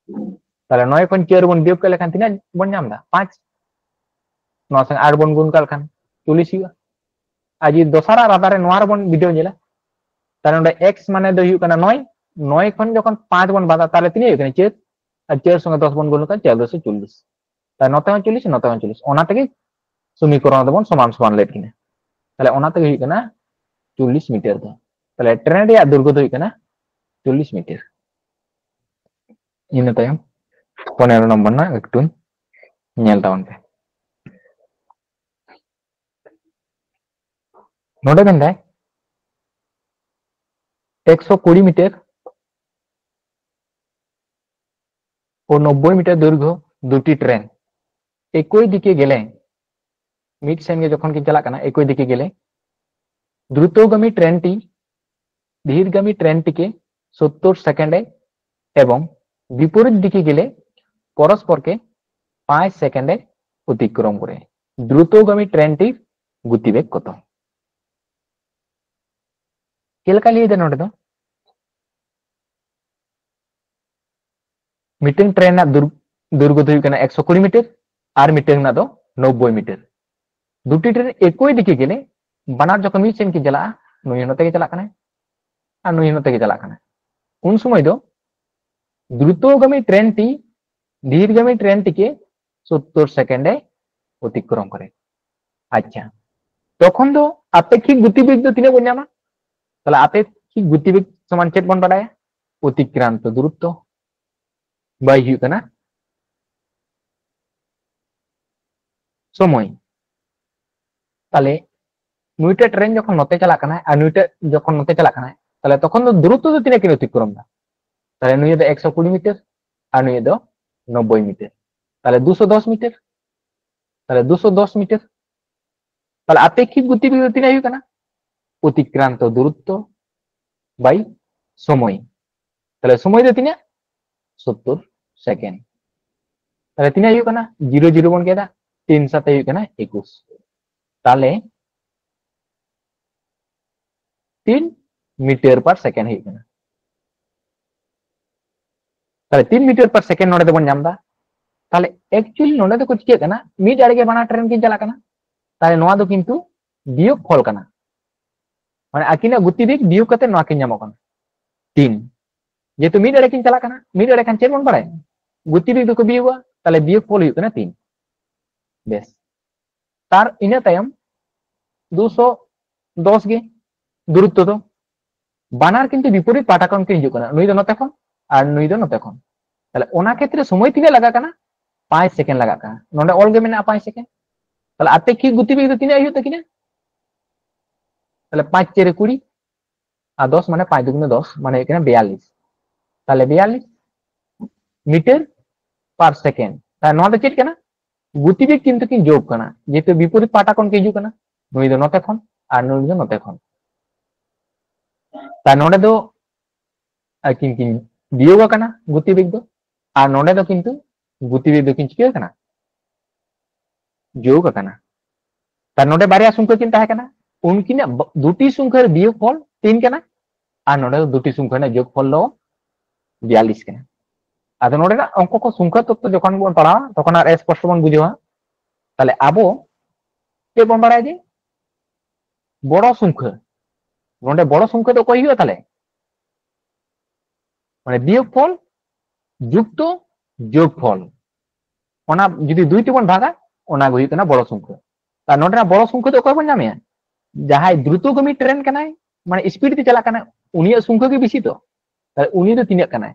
ᱛᱟᱦᱞᱮ ᱱᱚᱭ ᱠᱷᱚᱱ ᱪᱟᱨ ᱵᱚᱱ ᱵᱤᱭᱳᱜ ᱠᱮᱫ ᱞᱮᱠᱷᱟᱱ ᱛᱤᱱᱟᱹᱜ ᱵᱚᱱ ᱧᱟᱢ ᱮᱫᱟ? ᱯᱟᱸᱪ᱾ ᱱᱚᱣᱟ ᱥᱚᱸᱜᱮ ᱟᱴ ᱵᱚᱱ ᱜᱩᱱ ᱠᱟᱜ ᱞᱮᱠᱷᱟᱱ ᱪᱚᱞᱞᱤᱥ ᱦᱩᱭᱩᱜᱼᱟ᱾ ᱟᱨ ᱡᱩᱫᱤ ᱫᱚᱥᱟᱨᱟᱜ ᱨᱟᱫᱟ ᱨᱮ ᱱᱚᱣᱟ ᱨᱮᱵᱚᱱ ᱵᱤᱰᱟᱹᱣ ᱧᱮᱞᱟ, ᱛᱟᱦᱞᱮ ᱱᱚᱰᱮ ᱮᱠᱥ ᱢᱟᱱᱮ ᱫᱚ ᱦᱩᱭᱩᱜ ᱠᱟᱱᱟ ᱱᱚᱭ, ᱱᱚᱭ ᱠᱷᱚᱱ ᱡᱚᱠᱷᱚᱱ ᱯᱟᱸᱪ ᱵᱚᱱ ᱵᱟᱫᱟ, ᱛᱟᱦᱞᱮ ᱛᱤᱱᱟᱹᱜ ᱦᱩᱭᱩᱜ ᱠᱟᱱᱟ? ᱪᱟᱨ᱾ ᱟᱨ ᱪᱟᱨ ᱥᱚᱸᱜᱮ ᱫᱚᱥ ᱵᱚᱱ ᱜᱩᱱ ᱞᱮᱠᱷᱟᱱ ᱪᱟᱨ ᱫᱚᱥᱮ ᱪᱚᱞᱞᱤᱥ᱾ ᱛᱟᱦᱞᱮ ᱱᱚᱛᱮ ᱦᱚᱸ ᱪᱚᱞᱞᱤᱥ, ᱱᱚᱛᱮ ᱦᱚᱸ ᱪᱚᱞᱞᱤᱥ, ᱚᱱᱟ ᱛᱮᱜᱮ ᱥᱚᱢᱤᱠᱚᱨᱚᱱ ᱫᱚᱵᱚᱱ ᱥᱚᱢᱟᱱ ᱥᱚᱢᱟᱱ ᱞᱮᱫ ᱠᱤᱱᱟ᱾ ᱛᱟᱦᱞᱮ ᱚᱱᱟ ᱛᱮᱜᱮ ᱦᱩᱭᱩᱜ ᱠᱟᱱᱟ ᱪᱚᱞᱞᱤᱥ ᱢᱤᱴᱟᱨ ᱫᱚ᱾ ᱛᱟᱦᱞᱮ ᱴᱨᱮᱱ ᱨᱮᱭᱟᱜ ᱫᱩᱨᱜᱚ ᱫᱚ ᱦᱩᱭᱩᱜ ᱠᱟᱱᱟ ᱪᱚᱞᱞᱤᱥ ᱢᱤᱴᱟᱨ᱾ ᱤᱱᱟᱹ ᱛᱟᱭᱚᱢ ᱯᱚᱱᱮᱨᱚ ᱱᱚᱢᱵᱚᱨ ᱨᱮᱱᱟᱜ ᱮᱠᱴᱩ ᱧᱮᱞ ᱛᱟᱵᱚᱱ ᱯᱮ᱾ ᱱᱚᱰᱮ ᱢᱮᱱᱫᱟᱭ ᱮᱠᱥᱚ ᱠᱩᱲᱤ ᱢᱤᱴᱟᱨ ᱳ ᱱᱚᱵᱽᱵᱳᱭ ᱢᱤᱴᱟᱨ ᱫᱳᱭᱨᱜᱷᱚ ᱫᱩᱴᱤ ᱴᱨᱮᱱ ᱮᱠᱳᱭ ᱫᱤᱠᱮ ᱜᱮᱞᱮ, ᱢᱤᱫ ᱥᱮᱱ ᱜᱮ ᱡᱚᱠᱷᱚᱱ ᱠᱤᱱ ᱪᱟᱞᱟᱜ ᱠᱟᱱᱟ ᱮᱠᱳᱭ ᱫᱤᱠᱮ ᱜᱮᱞᱮ, দ্রুতগামী ট্রেনটি ধীরগামী ট্রেনটিকে সত্তর সেকেন্ডে এবং বিপরীত দিকে গেলে পরস্পরকে পাঁচ সেকেন্ডে অতিক্রম করে। দ্রুতগামী ট্রেনটির গতিবেগ কত? ᱪᱮᱫ ᱞᱮᱠᱟ ᱞᱟᱹᱭ ᱮᱫᱟ ᱱᱚᱰᱮ ᱫᱚ? ᱢᱤᱫᱴᱟᱝ ᱴᱨᱮᱱ ᱨᱮᱱᱟᱜ ᱫᱩᱨ- ᱫᱩᱨᱜᱚ ᱫᱚ ᱦᱩᱭᱩᱜ ᱠᱟᱱᱟ ᱮᱠᱥᱚ ᱠᱩᱲᱤ ᱢᱤᱴᱟᱨ ᱟᱨ ᱢᱤᱫᱴᱟᱝ ᱨᱮᱱᱟᱜ ᱫᱚ ᱱᱚᱵᱽᱵᱳᱭ ᱢᱤᱴᱟᱨ᱾ ᱫᱩᱴᱤ ᱴᱨᱮᱱ ᱮᱠᱳᱭ ᱫᱤᱠᱮ ᱜᱮᱞᱮ, ᱵᱟᱱᱟᱨ ᱡᱚᱠᱷᱚᱱ ᱢᱤᱫ ᱥᱮᱱ ᱠᱤᱱ ᱪᱟᱞᱟᱜᱼᱟ, ᱱᱩᱭ ᱦᱚᱸ ᱱᱚᱛᱮ ᱜᱮ ᱪᱟᱞᱟᱜ ᱠᱟᱱᱟᱭ ᱟᱨ ᱱᱩᱭ ᱦᱚᱸ ᱱᱚᱛᱮ ᱜᱮ ᱪᱟᱞᱟᱜ ᱠᱟᱱᱟᱭ, ᱩᱱ ᱥᱚᱢᱚᱭ ᱫᱚ দ্রুতগামী ট্রেনটি ধীরগামী ট্রেনটিকে সত্তর সেকেন্ডে অতিক্রম করে। আচ্ছা, তখন ᱫᱚ ᱟᱯᱮᱠᱠᱷᱤᱠ ᱜᱚᱛᱤᱵᱮᱜᱽ ᱫᱚ ᱛᱤᱱᱟᱹᱜ ᱵᱚᱱ ᱧᱟᱢᱟ? ᱛᱟᱦᱞᱮ ᱟᱯᱮᱠᱠᱷᱤᱠ ᱜᱚᱛᱤᱵᱮᱜᱽ ᱥᱚᱢᱟᱱ ᱪᱮᱫ ᱵᱚᱱ ᱵᱟᱰᱟᱭᱟ? ᱚᱛᱤᱠᱨᱟᱱᱛᱚ ᱫᱩᱨᱚᱛᱛᱚ᱾ ᱵᱟᱭ ᱦᱩᱭᱩᱜ ᱠᱟᱱᱟ ᱥᱚᱢᱚᱭ᱾ ᱛᱟᱦᱞᱮ ᱱᱩᱭᱴᱟᱜ ᱴᱨᱮᱱ ᱡᱚᱠᱷᱚᱱ ᱱᱚᱛᱮ ᱪᱟᱞᱟᱜ ᱠᱟᱱᱟᱭ ᱟᱨ ᱱᱩᱭᱴᱟᱜ ᱡᱚᱠᱷᱚᱱ ᱱᱚᱛᱮ ᱪᱟᱞᱟᱜ ᱠᱟᱱᱟᱭ, ᱛᱟᱦᱞᱮ ᱛᱚᱠᱷᱚᱱ ᱫᱚ ᱫᱩᱨᱚᱛᱛᱚ ᱫᱚ ᱛᱤᱱᱟᱹᱜ ᱠᱤᱱ ᱚᱛᱤᱠᱨᱚᱢ ᱫᱟ? ᱛᱟᱦᱞᱮ ᱱᱩᱭ ᱫᱚ ᱮᱠᱥᱚ ᱠᱩᱲᱤ ᱢᱤᱴᱟᱨ ᱟᱨ ᱱᱩᱭ ᱫᱚ ᱱᱚᱵᱽᱵᱳᱭ ᱢᱤᱴᱟᱨ᱾ ᱛᱟᱦᱞᱮ ᱫᱩᱥᱚ ᱫᱚᱥ ᱢᱤᱴᱟᱨ᱾ ᱛᱟᱦᱞᱮ ᱫᱩᱥᱚ ᱫᱚᱥ ᱢᱤᱴᱟᱨ᱾ ᱛᱟᱦᱞᱮ ᱟᱯᱮᱠᱠᱷᱤᱠ ᱜᱚᱛᱤᱵᱮᱜ ᱫᱚ ᱛᱤᱱᱟᱹᱜ ᱦᱩᱭᱩᱜ ᱠᱟᱱᱟ? ᱚᱛᱤᱠᱨᱟᱱᱛᱚ ᱫᱩᱨᱚᱛᱛᱚ ᱵᱟᱭ ᱥᱚᱢᱚᱭ᱾ ᱛᱟᱦᱞᱮ ᱥᱚᱢᱚᱭ ᱫᱚ ᱛᱤᱱᱟᱹᱜ? ᱥᱳᱛᱛᱳᱨ ᱥᱮᱠᱮᱱᱰ᱾ ᱛᱟᱦᱞᱮ ᱛᱤᱱᱟᱹᱜ ᱦᱩᱭᱩᱜ ᱠᱟᱱᱟ? ᱡᱤᱨᱳ ᱡᱤᱨᱳ ᱵᱚᱱ ᱜᱮᱫᱟ, ᱛᱤᱱ ᱥᱟᱛᱮ ᱦᱩᱭᱩᱜ ᱠᱟᱱᱟ ᱮᱠᱩᱥ᱾ ᱛᱟᱦᱞᱮ ᱛᱤᱱ ᱢᱤᱴᱟᱨ ᱯᱟᱨ ᱥᱮᱠᱮᱱᱰ ᱦᱩᱭᱩᱜ ᱠᱟᱱᱟ᱾ ᱛᱟᱦᱞᱮ ᱛᱤᱱ ᱢᱤᱴᱟᱨ ᱯᱟᱨ ᱥᱮᱠᱮᱱᱰ ᱱᱚᱰᱮ ᱫᱚᱵᱚᱱ ᱧᱟᱢ ᱮᱫᱟ᱾ ᱛᱟᱦᱞᱮ ᱮᱠᱪᱩᱭᱮᱞᱤ ᱱᱚᱰᱮ ᱫᱚᱠᱚ ᱪᱤᱠᱟᱹᱜ ᱠᱟᱱᱟ, ᱢᱤᱫ ᱟᱲᱮ ᱜᱮ ᱵᱟᱱᱟᱨ ᱴᱨᱮᱱ ᱠᱤᱱ ᱪᱟᱞᱟᱜ ᱠᱟᱱᱟ᱾ ᱛᱟᱦᱞᱮ ᱱᱚᱣᱟ ᱫᱚ ᱠᱤᱱᱛᱩ ᱵᱤᱭᱳᱜᱽ ᱯᱷᱚᱞ ᱠᱟᱱᱟ, ᱢᱟᱱᱮ ᱟᱹᱠᱤᱱᱟᱜ ᱜᱚᱛᱤᱵᱮᱜᱽ ᱵᱤᱭᱳᱜᱽ ᱠᱟᱛᱮ ᱱᱚᱣᱟ ᱠᱤᱱ ᱧᱟᱢᱚᱜ ᱠᱟᱱᱟ ᱛᱤᱱ᱾ ᱡᱮᱦᱮᱛᱩ ᱢᱤᱫ ᱟᱲᱮ ᱠᱤᱱ ᱪᱟᱞᱟᱜ ᱠᱟᱱᱟ, ᱢᱤᱫ ᱟᱲᱮ ᱠᱷᱟᱱ ᱪᱮᱫ ᱵᱚᱱ ᱵᱟᱲᱟᱭᱟ? ᱜᱚᱛᱤᱵᱮᱜᱽ ᱫᱚᱠᱚ ᱵᱤᱭᱳᱜᱟ, ᱛᱟᱦᱞᱮ ᱵᱤᱭᱳᱜᱽ ᱯᱷᱚᱞ ᱦᱩᱭᱩᱜ ᱠᱟᱱᱟ ᱛᱤᱱ᱾ ᱵᱮᱥ, ᱛᱟᱨ ᱤᱱᱟᱹ ᱛᱟᱭᱚᱢ ᱫᱩᱥᱚ ᱫᱚᱥ ᱜᱮ ᱫᱩᱨᱚᱛᱛᱚ ᱫᱚ᱾ ᱵᱟᱱᱟᱨ ᱠᱤᱱᱛᱩ ᱵᱤᱯᱚᱨᱤᱛ ᱯᱟᱦᱴᱟ ᱠᱷᱚᱱ ᱠᱤᱱ ᱦᱤᱡᱩᱜ ᱠᱟᱱᱟ, ᱱᱩᱭ ᱫᱚ ᱱᱚᱛᱮ ᱠᱷᱚᱱ ᱟᱨ ᱱᱩᱭ ᱫᱚ ᱱᱚᱛᱮ ᱠᱷᱚᱱ᱾ ᱛᱟᱦᱞᱮ ᱚᱱᱟ ᱠᱷᱮᱛᱨᱮ ᱥᱚᱢᱚᱭ ᱛᱤᱱᱟᱹᱜ ᱞᱟᱜᱟᱜ ᱠᱟᱱᱟ? ᱯᱟᱸᱪ ᱥᱮᱠᱮᱱᱰ ᱞᱟᱜᱟᱜ ᱠᱟᱱᱟ᱾ ᱱᱚᱰᱮ ᱚᱞ ᱜᱮ ᱢᱮᱱᱟᱜᱼᱟ ᱯᱟᱸᱪ ᱥᱮᱠᱮᱱᱰ᱾ ᱛᱟᱦᱞᱮ ᱟᱯᱮᱠᱠᱷᱤᱠ ᱜᱚᱛᱤ ᱵᱮᱜᱽ ᱫᱚ ᱛᱤᱱᱟᱹᱜ ᱦᱩᱭᱩᱜ ᱛᱟᱹᱠᱤᱱᱟ? ᱛᱟᱦᱞᱮ ᱯᱟᱸᱪ ᱪᱟᱹᱨᱮ ᱠᱩᱲᱤ, ᱟᱨ ᱫᱚᱥ ᱢᱟᱱᱮ ᱯᱟᱸᱪ ᱫᱩᱜᱩᱱᱮ ᱫᱚᱥ, ᱢᱟᱱᱮ ᱦᱩᱭᱩᱜ ᱠᱟᱱᱟ ᱵᱤᱭᱟᱞᱞᱤᱥ᱾ ᱛᱟᱦᱞᱮ ᱵᱤᱭᱟᱞᱞᱤᱥ ᱢᱤᱴᱟᱨ ᱯᱟᱨ ᱥᱮᱠᱮᱱᱰ᱾ ᱛᱟᱦᱞᱮ ᱱᱚᱣᱟ ᱫᱚ ᱪᱮᱫ ᱠᱟᱱᱟ? ᱜᱚᱛᱤ ᱵᱮᱜᱽ ᱠᱤᱱᱛᱩ ᱠᱤᱱ ᱡᱳᱜᱽ ᱠᱟᱱᱟ, ᱡᱮᱦᱮᱛᱩ ᱵᱤᱯᱚᱨᱤᱛ ᱯᱟᱦᱴᱟ ᱠᱷᱚᱱ ᱠᱤᱱ ᱦᱤᱡᱩᱜ ᱠᱟᱱᱟ, ᱱᱩᱭ ᱫᱚ ᱱᱚᱛᱮ ᱠᱷᱚᱱ ᱟᱨ ᱱᱩᱭ ᱫᱚ ᱱᱚᱛᱮ ᱠᱷᱚᱱ᱾ ᱛᱟᱦᱞᱮ ᱱᱚᱰᱮ ᱫᱚ ᱟᱹᱠᱤᱱ ᱠᱤᱱ ᱵᱤᱭᱳᱜ ᱟᱠᱟᱱᱟ ᱜᱚᱛᱤ ᱵᱮᱜᱽ ᱫᱚ, ᱟᱨ ᱱᱚᱰᱮ ᱫᱚ ᱠᱤᱱᱛᱩ ᱜᱚᱛᱤ ᱵᱮᱜᱽ ᱫᱚ ᱠᱤᱱ ᱪᱤᱠᱟᱹ ᱠᱟᱱᱟ? ᱡᱳᱜᱽ ᱟᱠᱟᱱᱟ᱾ ᱛᱟᱦᱞᱮ ᱱᱚᱰᱮ ᱵᱟᱨᱭᱟ ᱥᱚᱝᱠᱷᱟ ᱠᱤᱱ ᱛᱟᱦᱮᱸ ᱠᱟᱱᱟ, ᱩᱱᱠᱤᱱᱟᱜ ᱵ-, ᱫᱩᱴᱤ ᱥᱚᱝᱠᱷᱟ ᱨᱮ ᱵᱤᱭᱳᱜᱽ ᱯᱷᱚᱞ ᱛᱤᱱ ᱠᱟᱱᱟ, ᱟᱨ ᱱᱚᱰᱮ ᱫᱚ ᱫᱩᱴᱤ ᱥᱚᱝᱠᱷᱟ ᱨᱮᱱᱟᱜ ᱡᱳᱜᱽ ᱯᱷᱚᱞ ᱫᱚ ᱵᱤᱭᱟᱞᱞᱤᱥ ᱠᱟᱱᱟ᱾ ᱟᱫᱚ ᱱᱚᱰᱮᱱᱟᱜ ᱚᱝᱠᱚ ᱠᱚ ᱥᱚᱝᱠᱷᱟ ᱛᱚᱛᱛᱚ ᱡᱚᱠᱷᱚᱱ ᱵᱚᱱ ᱯᱟᱲᱦᱟᱣᱟ, ᱛᱚᱠᱷᱚᱱ ᱟᱨ ᱥᱯᱚᱥᱴᱚ ᱵᱚᱱ ᱵᱩᱡᱷᱟᱹᱣᱟ᱾ ᱛᱟᱦᱞᱮ ᱟᱵᱚ ᱪᱮᱫ ᱵᱚᱱ ᱵᱟᱲᱟᱭᱟ ᱡᱮ ᱵᱚᱲᱚ ᱥᱚᱝᱠᱷᱟ, ᱱᱚᱰᱮ ᱵᱚᱲᱚ ᱥᱚᱝᱠᱷᱟ ᱫᱚ ᱚᱠᱚᱭ ᱦᱩᱭᱩᱜᱼᱟ ᱛᱟᱦᱞᱮ? ᱢᱟᱱᱮ ᱵᱤᱭᱳᱜᱽ ᱯᱷᱚᱞ ᱡᱩᱠᱛᱚ ᱡᱳᱜᱽ ᱯᱷᱚᱞ, ᱚᱱᱟ ᱡᱩᱫᱤ ᱫᱩᱭ ᱛᱮᱵᱚᱱ ᱵᱷᱟᱜᱟ, ᱚᱱᱟ ᱜᱮ ᱦᱩᱭᱩᱜ ᱠᱟᱱᱟ ᱵᱚᱲᱚ ᱥᱚᱝᱠᱷᱟ᱾ ᱟᱨ ᱱᱚᱰᱮᱱᱟᱜ ᱵᱚᱲᱚ ᱥᱚᱝᱠᱷᱟ ᱫᱚ ᱚᱠᱚᱭ ᱵᱚᱱ ᱧᱟᱢᱮᱭᱟ? ᱡᱟᱦᱟᱸᱭ ᱫᱨᱩᱛᱚᱜᱟᱢᱤ ᱴᱨᱮᱱ ᱠᱟᱱᱟᱭ, ᱢᱟᱱᱮ ᱥᱯᱤᱰ ᱛᱮ ᱪᱟᱞᱟᱜ ᱠᱟᱱᱟ, ᱩᱱᱤᱭᱟᱜ ᱥᱚᱝᱠᱷᱟ ᱜᱮ ᱵᱮᱥᱤ ᱛᱚ᱾ ᱛᱟᱦᱞᱮ ᱩᱱᱤ ᱫᱚ ᱛᱤᱱᱟᱹᱜ ᱠᱟᱱᱟᱭ?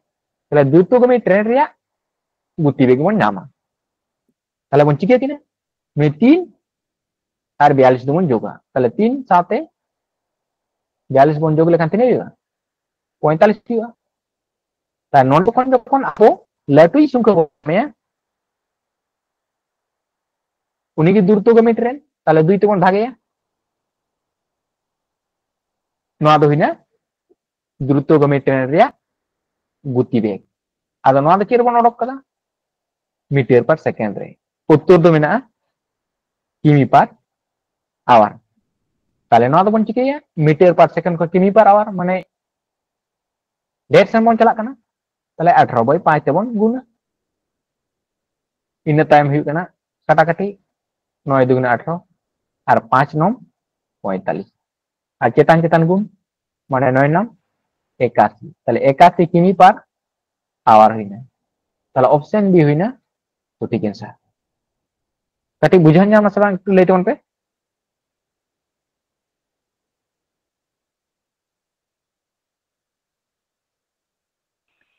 ᱛᱟᱦᱞᱮ ᱫᱨᱩᱛᱚᱜᱟᱢᱤ ᱴᱨᱮᱱ ᱨᱮᱭᱟᱜ ᱜᱚᱛᱤ ᱵᱮᱜᱽ ᱵᱚᱱ ᱧᱟᱢᱟ᱾ ᱛᱟᱦᱞᱮ ᱵᱚᱱ ᱪᱤᱠᱟᱹ ᱠᱤᱱᱟ? ᱱᱩᱭ ᱛᱤᱱ ᱟᱨ ᱵᱤᱭᱟᱞᱞᱤᱥ ᱫᱚᱵᱚᱱ ᱡᱳᱜᱟ᱾ ᱛᱟᱦᱞᱮ ᱛᱤᱱ ᱥᱟᱶᱛᱮ ᱵᱤᱭᱟᱞᱞᱤᱥ ᱵᱚᱱ ᱡᱳᱜ ᱞᱮᱠᱷᱟᱱ ᱛᱤᱱᱟᱹᱜ ᱦᱩᱭᱩᱜᱼᱟ? ᱯᱚᱸᱭᱛᱟᱞᱞᱤᱥ ᱦᱩᱭᱩᱜᱼᱟ᱾ ᱛᱟᱦᱞᱮ ᱱᱚᱰᱮ ᱠᱷᱚᱱ ᱡᱚᱠᱷᱚᱱ ᱟᱵᱚ ᱞᱟᱹᱴᱩᱭᱤᱡ ᱥᱚᱝᱠᱷᱟ ᱵᱚᱱ ᱮᱢᱟᱭᱟ, ᱩᱱᱤᱜᱮ ᱫᱨᱩᱛᱚᱜᱟᱢᱤ ᱴᱨᱮᱱ, ᱛᱟᱦᱞᱮ ᱫᱩᱭ ᱛᱮᱵᱚᱱ ᱵᱷᱟᱜᱮᱭᱟ᱾ ᱱᱚᱣᱟ ᱫᱚ ᱦᱩᱭᱱᱟ ᱫᱨᱩᱛᱚᱜᱟᱢᱤ ᱴᱨᱮᱱ ᱨᱮᱭᱟᱜ ᱜᱚᱛᱤ ᱵᱮᱜᱽ᱾ ᱟᱫᱚ ᱱᱚᱣᱟ ᱫᱚ ᱪᱮᱫ ᱨᱮᱵᱚᱱ ᱚᱰᱚᱠ ᱠᱟᱫᱟ? ᱢᱤᱴᱟᱨ ᱯᱟᱨ ᱥᱮᱠᱮᱱᱰ ᱨᱮ᱾ ᱩᱛᱛᱚᱨ ᱫᱚ ᱢᱮᱱᱟᱜᱼᱟ ᱠᱤᱢᱤ ᱯᱟᱨ ᱟᱣᱟᱨ᱾ ᱛᱟᱦᱞᱮ ᱱᱚᱣᱟ ᱫᱚᱵᱚᱱ ᱪᱤᱠᱟᱹᱭᱟ? ᱢᱤᱴᱟᱨ ᱯᱟᱨ ᱥᱮᱠᱮᱱᱰ ᱠᱷᱚᱱ ᱠᱤᱢᱤ ᱯᱟᱨ ᱟᱣᱟᱨ, ᱢᱟᱱᱮ ᱰᱷᱮᱨ ᱥᱮᱱ ᱵᱚᱱ ᱪᱟᱞᱟᱜ ᱠᱟᱱᱟ᱾ ᱛᱟᱦᱞᱮ ᱟᱴᱷᱨᱚ by ᱯᱟᱸᱪ ᱛᱮᱵᱚᱱ ᱜᱩᱱᱟ᱾ ᱤᱱᱟᱹ ᱛᱟᱭᱚᱢ ᱦᱩᱭᱩᱜ ᱠᱟᱱᱟ ᱠᱟᱴᱟᱠᱟᱴᱤ, ᱱᱚᱭ ᱫᱩᱜᱩᱱᱮ ᱟᱴᱷᱨᱚ ᱟᱨ ᱯᱟᱸᱪ ᱱᱚᱢ ᱯᱚᱸᱭᱛᱟᱞᱞᱤᱥ, ᱟᱨ ᱪᱮᱛᱟᱱ ᱪᱮᱛᱟᱱ ᱜᱩᱱ, ᱢᱟᱱᱮ ᱱᱚᱭ ᱱᱚᱢ ᱮᱠᱟᱥᱤ᱾ ᱛᱟᱦᱞᱮ ᱮᱠᱟᱥᱤ ᱠᱤᱢᱤ ᱯᱟᱨ ᱟᱣᱟᱨ ᱦᱩᱭᱱᱟ᱾ ᱛᱟᱦᱞᱮ ᱚᱯᱥᱮᱱ ᱵᱤ ᱦᱩᱭᱱᱟ ᱥᱚᱴᱷᱤᱠ ᱮᱱᱥᱟᱨ᱾ ᱠᱟᱹᱴᱤᱡ ᱵᱩᱡᱷᱟᱹᱣ ᱧᱟᱢ ᱱᱟ ᱥᱮ ᱵᱟᱝ, ᱮᱠᱴᱩ ᱞᱟᱹᱭ ᱛᱟᱵᱚᱱ ᱯᱮ᱾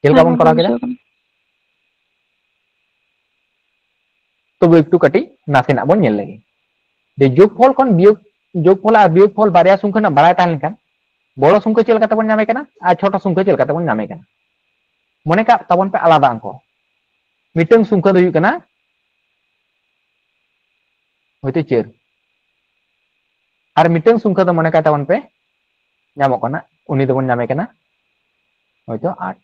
ᱪᱮᱫ ᱞᱮᱠᱟ ᱵᱚᱱ ᱠᱚᱨᱟᱣ ᱠᱮᱫᱟ? ᱛᱚᱵᱮ ᱮᱠᱴᱩ ᱠᱟᱹᱴᱤᱡ ᱱᱟᱥᱮᱱᱟᱜ ᱵᱚᱱ ᱧᱮᱞ ᱞᱮᱜᱮ, ᱡᱮ ᱡᱳᱜᱽᱯᱷᱚᱞ ᱠᱷᱚᱱ ᱵᱤᱭᱳᱜᱽ, ᱡᱳᱜᱽᱯᱷᱚᱞ ᱟᱨ ᱵᱤᱭᱳᱜᱽᱯᱷᱚᱞ ᱵᱟᱨᱭᱟ ᱥᱚᱝᱠᱷᱟ ᱨᱮᱱᱟᱜ ᱵᱟᱲᱟᱭ ᱛᱟᱦᱮᱸ ᱞᱮᱱᱠᱷᱟᱱ ᱵᱚᱲᱚ ᱥᱚᱝᱠᱷᱟ ᱪᱮᱫ ᱞᱮᱠᱟᱛᱮ ᱵᱚᱱ ᱧᱟᱢᱮ ᱠᱟᱱᱟ ᱟᱨ ᱪᱷᱳᱴᱚ ᱥᱚᱝᱠᱷᱟ ᱪᱮᱫ ᱞᱮᱠᱟᱛᱮ ᱵᱚᱱ ᱧᱟᱢᱮ ᱠᱟᱱᱟ᱾ ᱢᱚᱱᱮ ᱠᱟᱜ ᱛᱟᱵᱚᱱ ᱯᱮ ᱟᱞᱟᱫᱟ ᱚᱝᱠᱚ, ᱢᱤᱫᱴᱟᱝ ᱥᱚᱝᱠᱷᱟ ᱫᱚ ᱦᱩᱭᱩᱜ ᱠᱟᱱᱟ, ᱦᱚᱭᱛᱳ ᱪᱟᱹᱨ, ᱟᱨ ᱢᱤᱫᱴᱟᱝ ᱥᱚᱝᱠᱷᱟ ᱫᱚ ᱢᱚᱱᱮ ᱠᱟᱜ ᱛᱟᱵᱚᱱ ᱯᱮ ᱧᱟᱢᱚᱜ ᱠᱟᱱᱟ, ᱩᱱᱤ ᱫᱚᱵᱚᱱ ᱧᱟᱢᱮ ᱠᱟᱱᱟ ᱦᱚᱭᱛᱳ ᱟᱴ᱾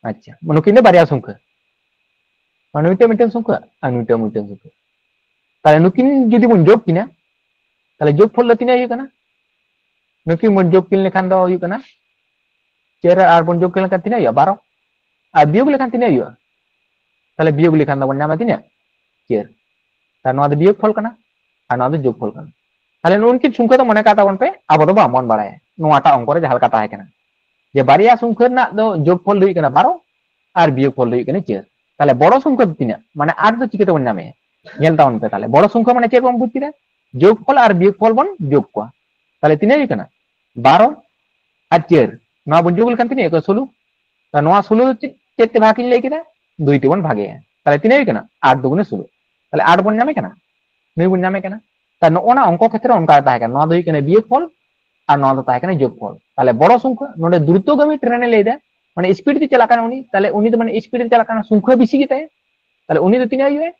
ᱟᱪᱪᱷᱟ, ᱱᱩᱠᱤᱱ ᱫᱚ ᱵᱟᱨᱭᱟ ᱥᱚᱝᱠᱷᱟ, ᱢᱟᱱᱮ ᱢᱤᱫᱴᱟᱝ ᱢᱤᱫᱴᱟᱝ ᱥᱚᱝᱠᱷᱟ ᱟᱨ ᱢᱤᱫᱴᱟᱝ ᱢᱤᱫᱴᱟᱝ ᱥᱚᱝᱠᱷᱟ᱾ ᱛᱟᱦᱞᱮ ᱱᱩᱠᱤᱱ ᱡᱩᱫᱤ ᱵᱚᱱ ᱡᱳᱜᱽ ᱠᱤᱱᱟ, ᱛᱟᱦᱞᱮ ᱡᱳᱜᱽ ᱯᱷᱚᱞ ᱫᱚ ᱛᱤᱱᱟᱹᱜ ᱦᱩᱭᱩᱜ ᱠᱟᱱᱟ? ᱱᱩᱠᱤᱱ ᱵᱚᱱ ᱡᱳᱜᱽ ᱠᱤᱱ ᱞᱮᱠᱷᱟᱱ ᱫᱚ ᱦᱩᱭᱩᱜ ᱠᱟᱱᱟ ᱪᱟᱹᱨ ᱟᱨ ᱟᱴ ᱵᱚᱱ ᱡᱳᱜᱽ ᱠᱤᱱ ᱞᱮᱠᱷᱟᱱ ᱛᱤᱱᱟᱹᱜ ᱦᱩᱭᱩᱜᱼᱟ? ᱵᱟᱨᱚ᱾ ᱟᱨ ᱵᱤᱭᱳᱜᱽ ᱞᱮᱠᱷᱟᱱ ᱛᱤᱱᱟᱹᱜ ᱦᱩᱭᱩᱜᱼᱟ? ᱛᱟᱦᱞᱮ ᱵᱤᱭᱳᱜᱽ ᱞᱮᱠᱷᱟᱱ ᱫᱚᱵᱚᱱ ᱧᱟᱢᱟ ᱛᱤᱱᱟᱹᱜ? ᱪᱟᱹᱨ᱾ ᱛᱟᱦᱞᱮ ᱱᱚᱣᱟ ᱫᱚ ᱵᱤᱭᱳᱜᱽ ᱯᱷᱚᱞ ᱠᱟᱱᱟ ᱟᱨ ᱱᱚᱣᱟ ᱫᱚ ᱡᱳᱜᱽ ᱯᱷᱚᱞ ᱠᱟᱱᱟ᱾ ᱛᱟᱦᱞᱮ ᱱᱩᱱᱠᱤᱱ ᱥᱚᱝᱠᱷᱟ ᱫᱚ ᱢᱚᱱᱮ ᱠᱟᱜ ᱛᱟᱵᱚᱱ ᱯᱮ, ᱟᱵᱚ ᱫᱚ ᱵᱟᱝᱵᱚᱱ ᱵᱟᱲᱟᱭᱟ ᱱᱚᱣᱟᱴᱟᱜ ᱚᱝᱠᱚ ᱨᱮ ᱡᱟᱦᱟᱸ ᱞᱮᱠᱟ ᱛᱟᱦᱮᱸ ᱠᱟᱱᱟ, ᱡᱮ ᱵᱟᱨᱭᱟ ᱥᱚᱝᱠᱷᱟ ᱨᱮᱱᱟᱜ ᱫᱚ ᱡᱳᱜᱽ ᱯᱷᱚᱞ ᱫᱚ ᱦᱩᱭᱩᱜ ᱠᱟᱱᱟ ᱵᱟᱨᱚ ᱟᱨ ᱵᱤᱭᱳᱜᱽ ᱯᱷᱚᱞ ᱫᱚ ᱦᱩᱭᱩᱜ ᱠᱟᱱᱟ ᱪᱟᱹᱨ᱾ ᱛᱟᱦᱞᱮ ᱵᱚᱲᱚ ᱥᱚᱝᱠᱷᱟ ᱫᱚ ᱛᱤᱱᱟᱹᱜ? ᱢᱟᱱᱮ ᱟᱴ ᱫᱚ ᱪᱤᱠᱟᱹ ᱛᱮᱵᱚᱱ ᱧᱟᱢᱮᱭᱟ? ᱧᱮᱞ ᱛᱟᱵᱚᱱ ᱯᱮ, ᱛᱟᱦᱞᱮ ᱵᱚᱲᱚ ᱥᱚᱝᱠᱷᱟ ᱢᱟᱱᱮ ᱪᱮᱫ ᱵᱚᱱ ᱵᱩᱡᱽ ᱠᱮᱫᱟ? ᱡᱳᱜᱽ ᱯᱷᱚᱞ ᱟᱨ ᱵᱤᱭᱳᱜᱽ ᱯᱷᱚᱞ ᱵᱚᱱ ᱡᱳᱜᱽ ᱠᱚᱣᱟ᱾ ᱛᱟᱦᱞᱮ ᱛᱤᱱᱟᱹᱜ ᱦᱩᱭᱩᱜ ᱠᱟᱱᱟ? ᱵᱟᱨᱚ ᱟᱨ ᱪᱟᱹᱨ, ᱱᱚᱣᱟ ᱵᱚᱱ ᱡᱳᱜᱽ ᱞᱮᱠᱷᱟᱱ ᱛᱤᱱᱟᱹᱜ ᱦᱩᱭᱩᱜ ᱠᱟᱱᱟ? ᱥᱳᱞᱳ᱾ ᱛᱟᱦᱞᱮ ᱱᱚᱣᱟ ᱥᱳᱞᱳ ᱫᱚ ᱪᱮᱫ, ᱪᱮᱫ ᱛᱮ ᱵᱷᱟᱜᱽ ᱤᱧ ᱞᱟᱹᱭ ᱠᱮᱫᱟ? ᱫᱩᱭ ᱛᱮᱵᱚᱱ ᱵᱷᱟᱜᱮᱭᱟ᱾ ᱛᱟᱦᱞᱮ ᱛᱤᱱᱟᱹᱜ ᱦᱩᱭᱩᱜ ᱠᱟᱱᱟ? ᱟᱴ ᱫᱩᱜᱩᱱᱮ ᱥᱳᱞᱳ᱾ ᱛᱟᱦᱞᱮ ᱟᱴ ᱵᱚᱱ ᱧᱟᱢᱮ ᱠᱟᱱᱟ, ᱱᱩᱭ ᱵᱚᱱ ᱧᱟᱢᱮ ᱠᱟᱱᱟ᱾ ᱛᱟᱦᱞᱮ ᱱᱚᱜᱼᱚ ᱱᱟ ᱚᱝᱠᱚ ᱠᱷᱮᱛᱨᱮ ᱚᱱᱠᱟ ᱛᱟᱦᱮᱸ ᱠᱟᱱᱟ, ᱱᱚᱣᱟ ᱫᱚ ᱦᱩᱭᱩᱜ ᱠᱟᱱᱟ ᱵᱤᱭᱳᱜᱽ ᱯᱷᱚᱞ ᱟᱨ ᱱᱚᱣᱟ ᱫᱚ ᱛᱟᱦᱮᱸ ᱠᱟᱱᱟ ᱡᱳᱜᱽ ᱯᱷᱚᱞ᱾ ᱛᱟᱦᱞᱮ ᱵᱚᱲᱚ ᱥᱚᱝᱠᱷᱟ ᱱᱚᱰᱮ ᱫᱨᱩᱛᱚᱜᱟᱢᱤ ᱴᱨᱮᱱᱮ ᱞᱟᱹᱭ ᱮᱫᱟ, ᱢᱟᱱᱮ ᱥᱯᱤᱰ ᱛᱮ ᱪᱟᱞᱟᱜ ᱠᱟᱱᱟ ᱩᱱᱤ, ᱛᱟᱦᱞᱮ ᱩᱱᱤ ᱫᱚ ᱢᱟᱱᱮ ᱥᱯᱤᱰ ᱛᱮ ᱪᱟᱞᱟᱜ ᱠᱟᱱᱟ, ᱥᱚᱝᱠᱷᱟ ᱵᱮᱥᱤ ᱜᱮᱛᱟᱭᱟ᱾ ᱛᱟᱦᱞᱮ ᱩᱱᱤ ᱫᱚ ᱛᱤᱱᱟᱹᱜ ᱦᱩᱭᱩᱜᱼᱟ?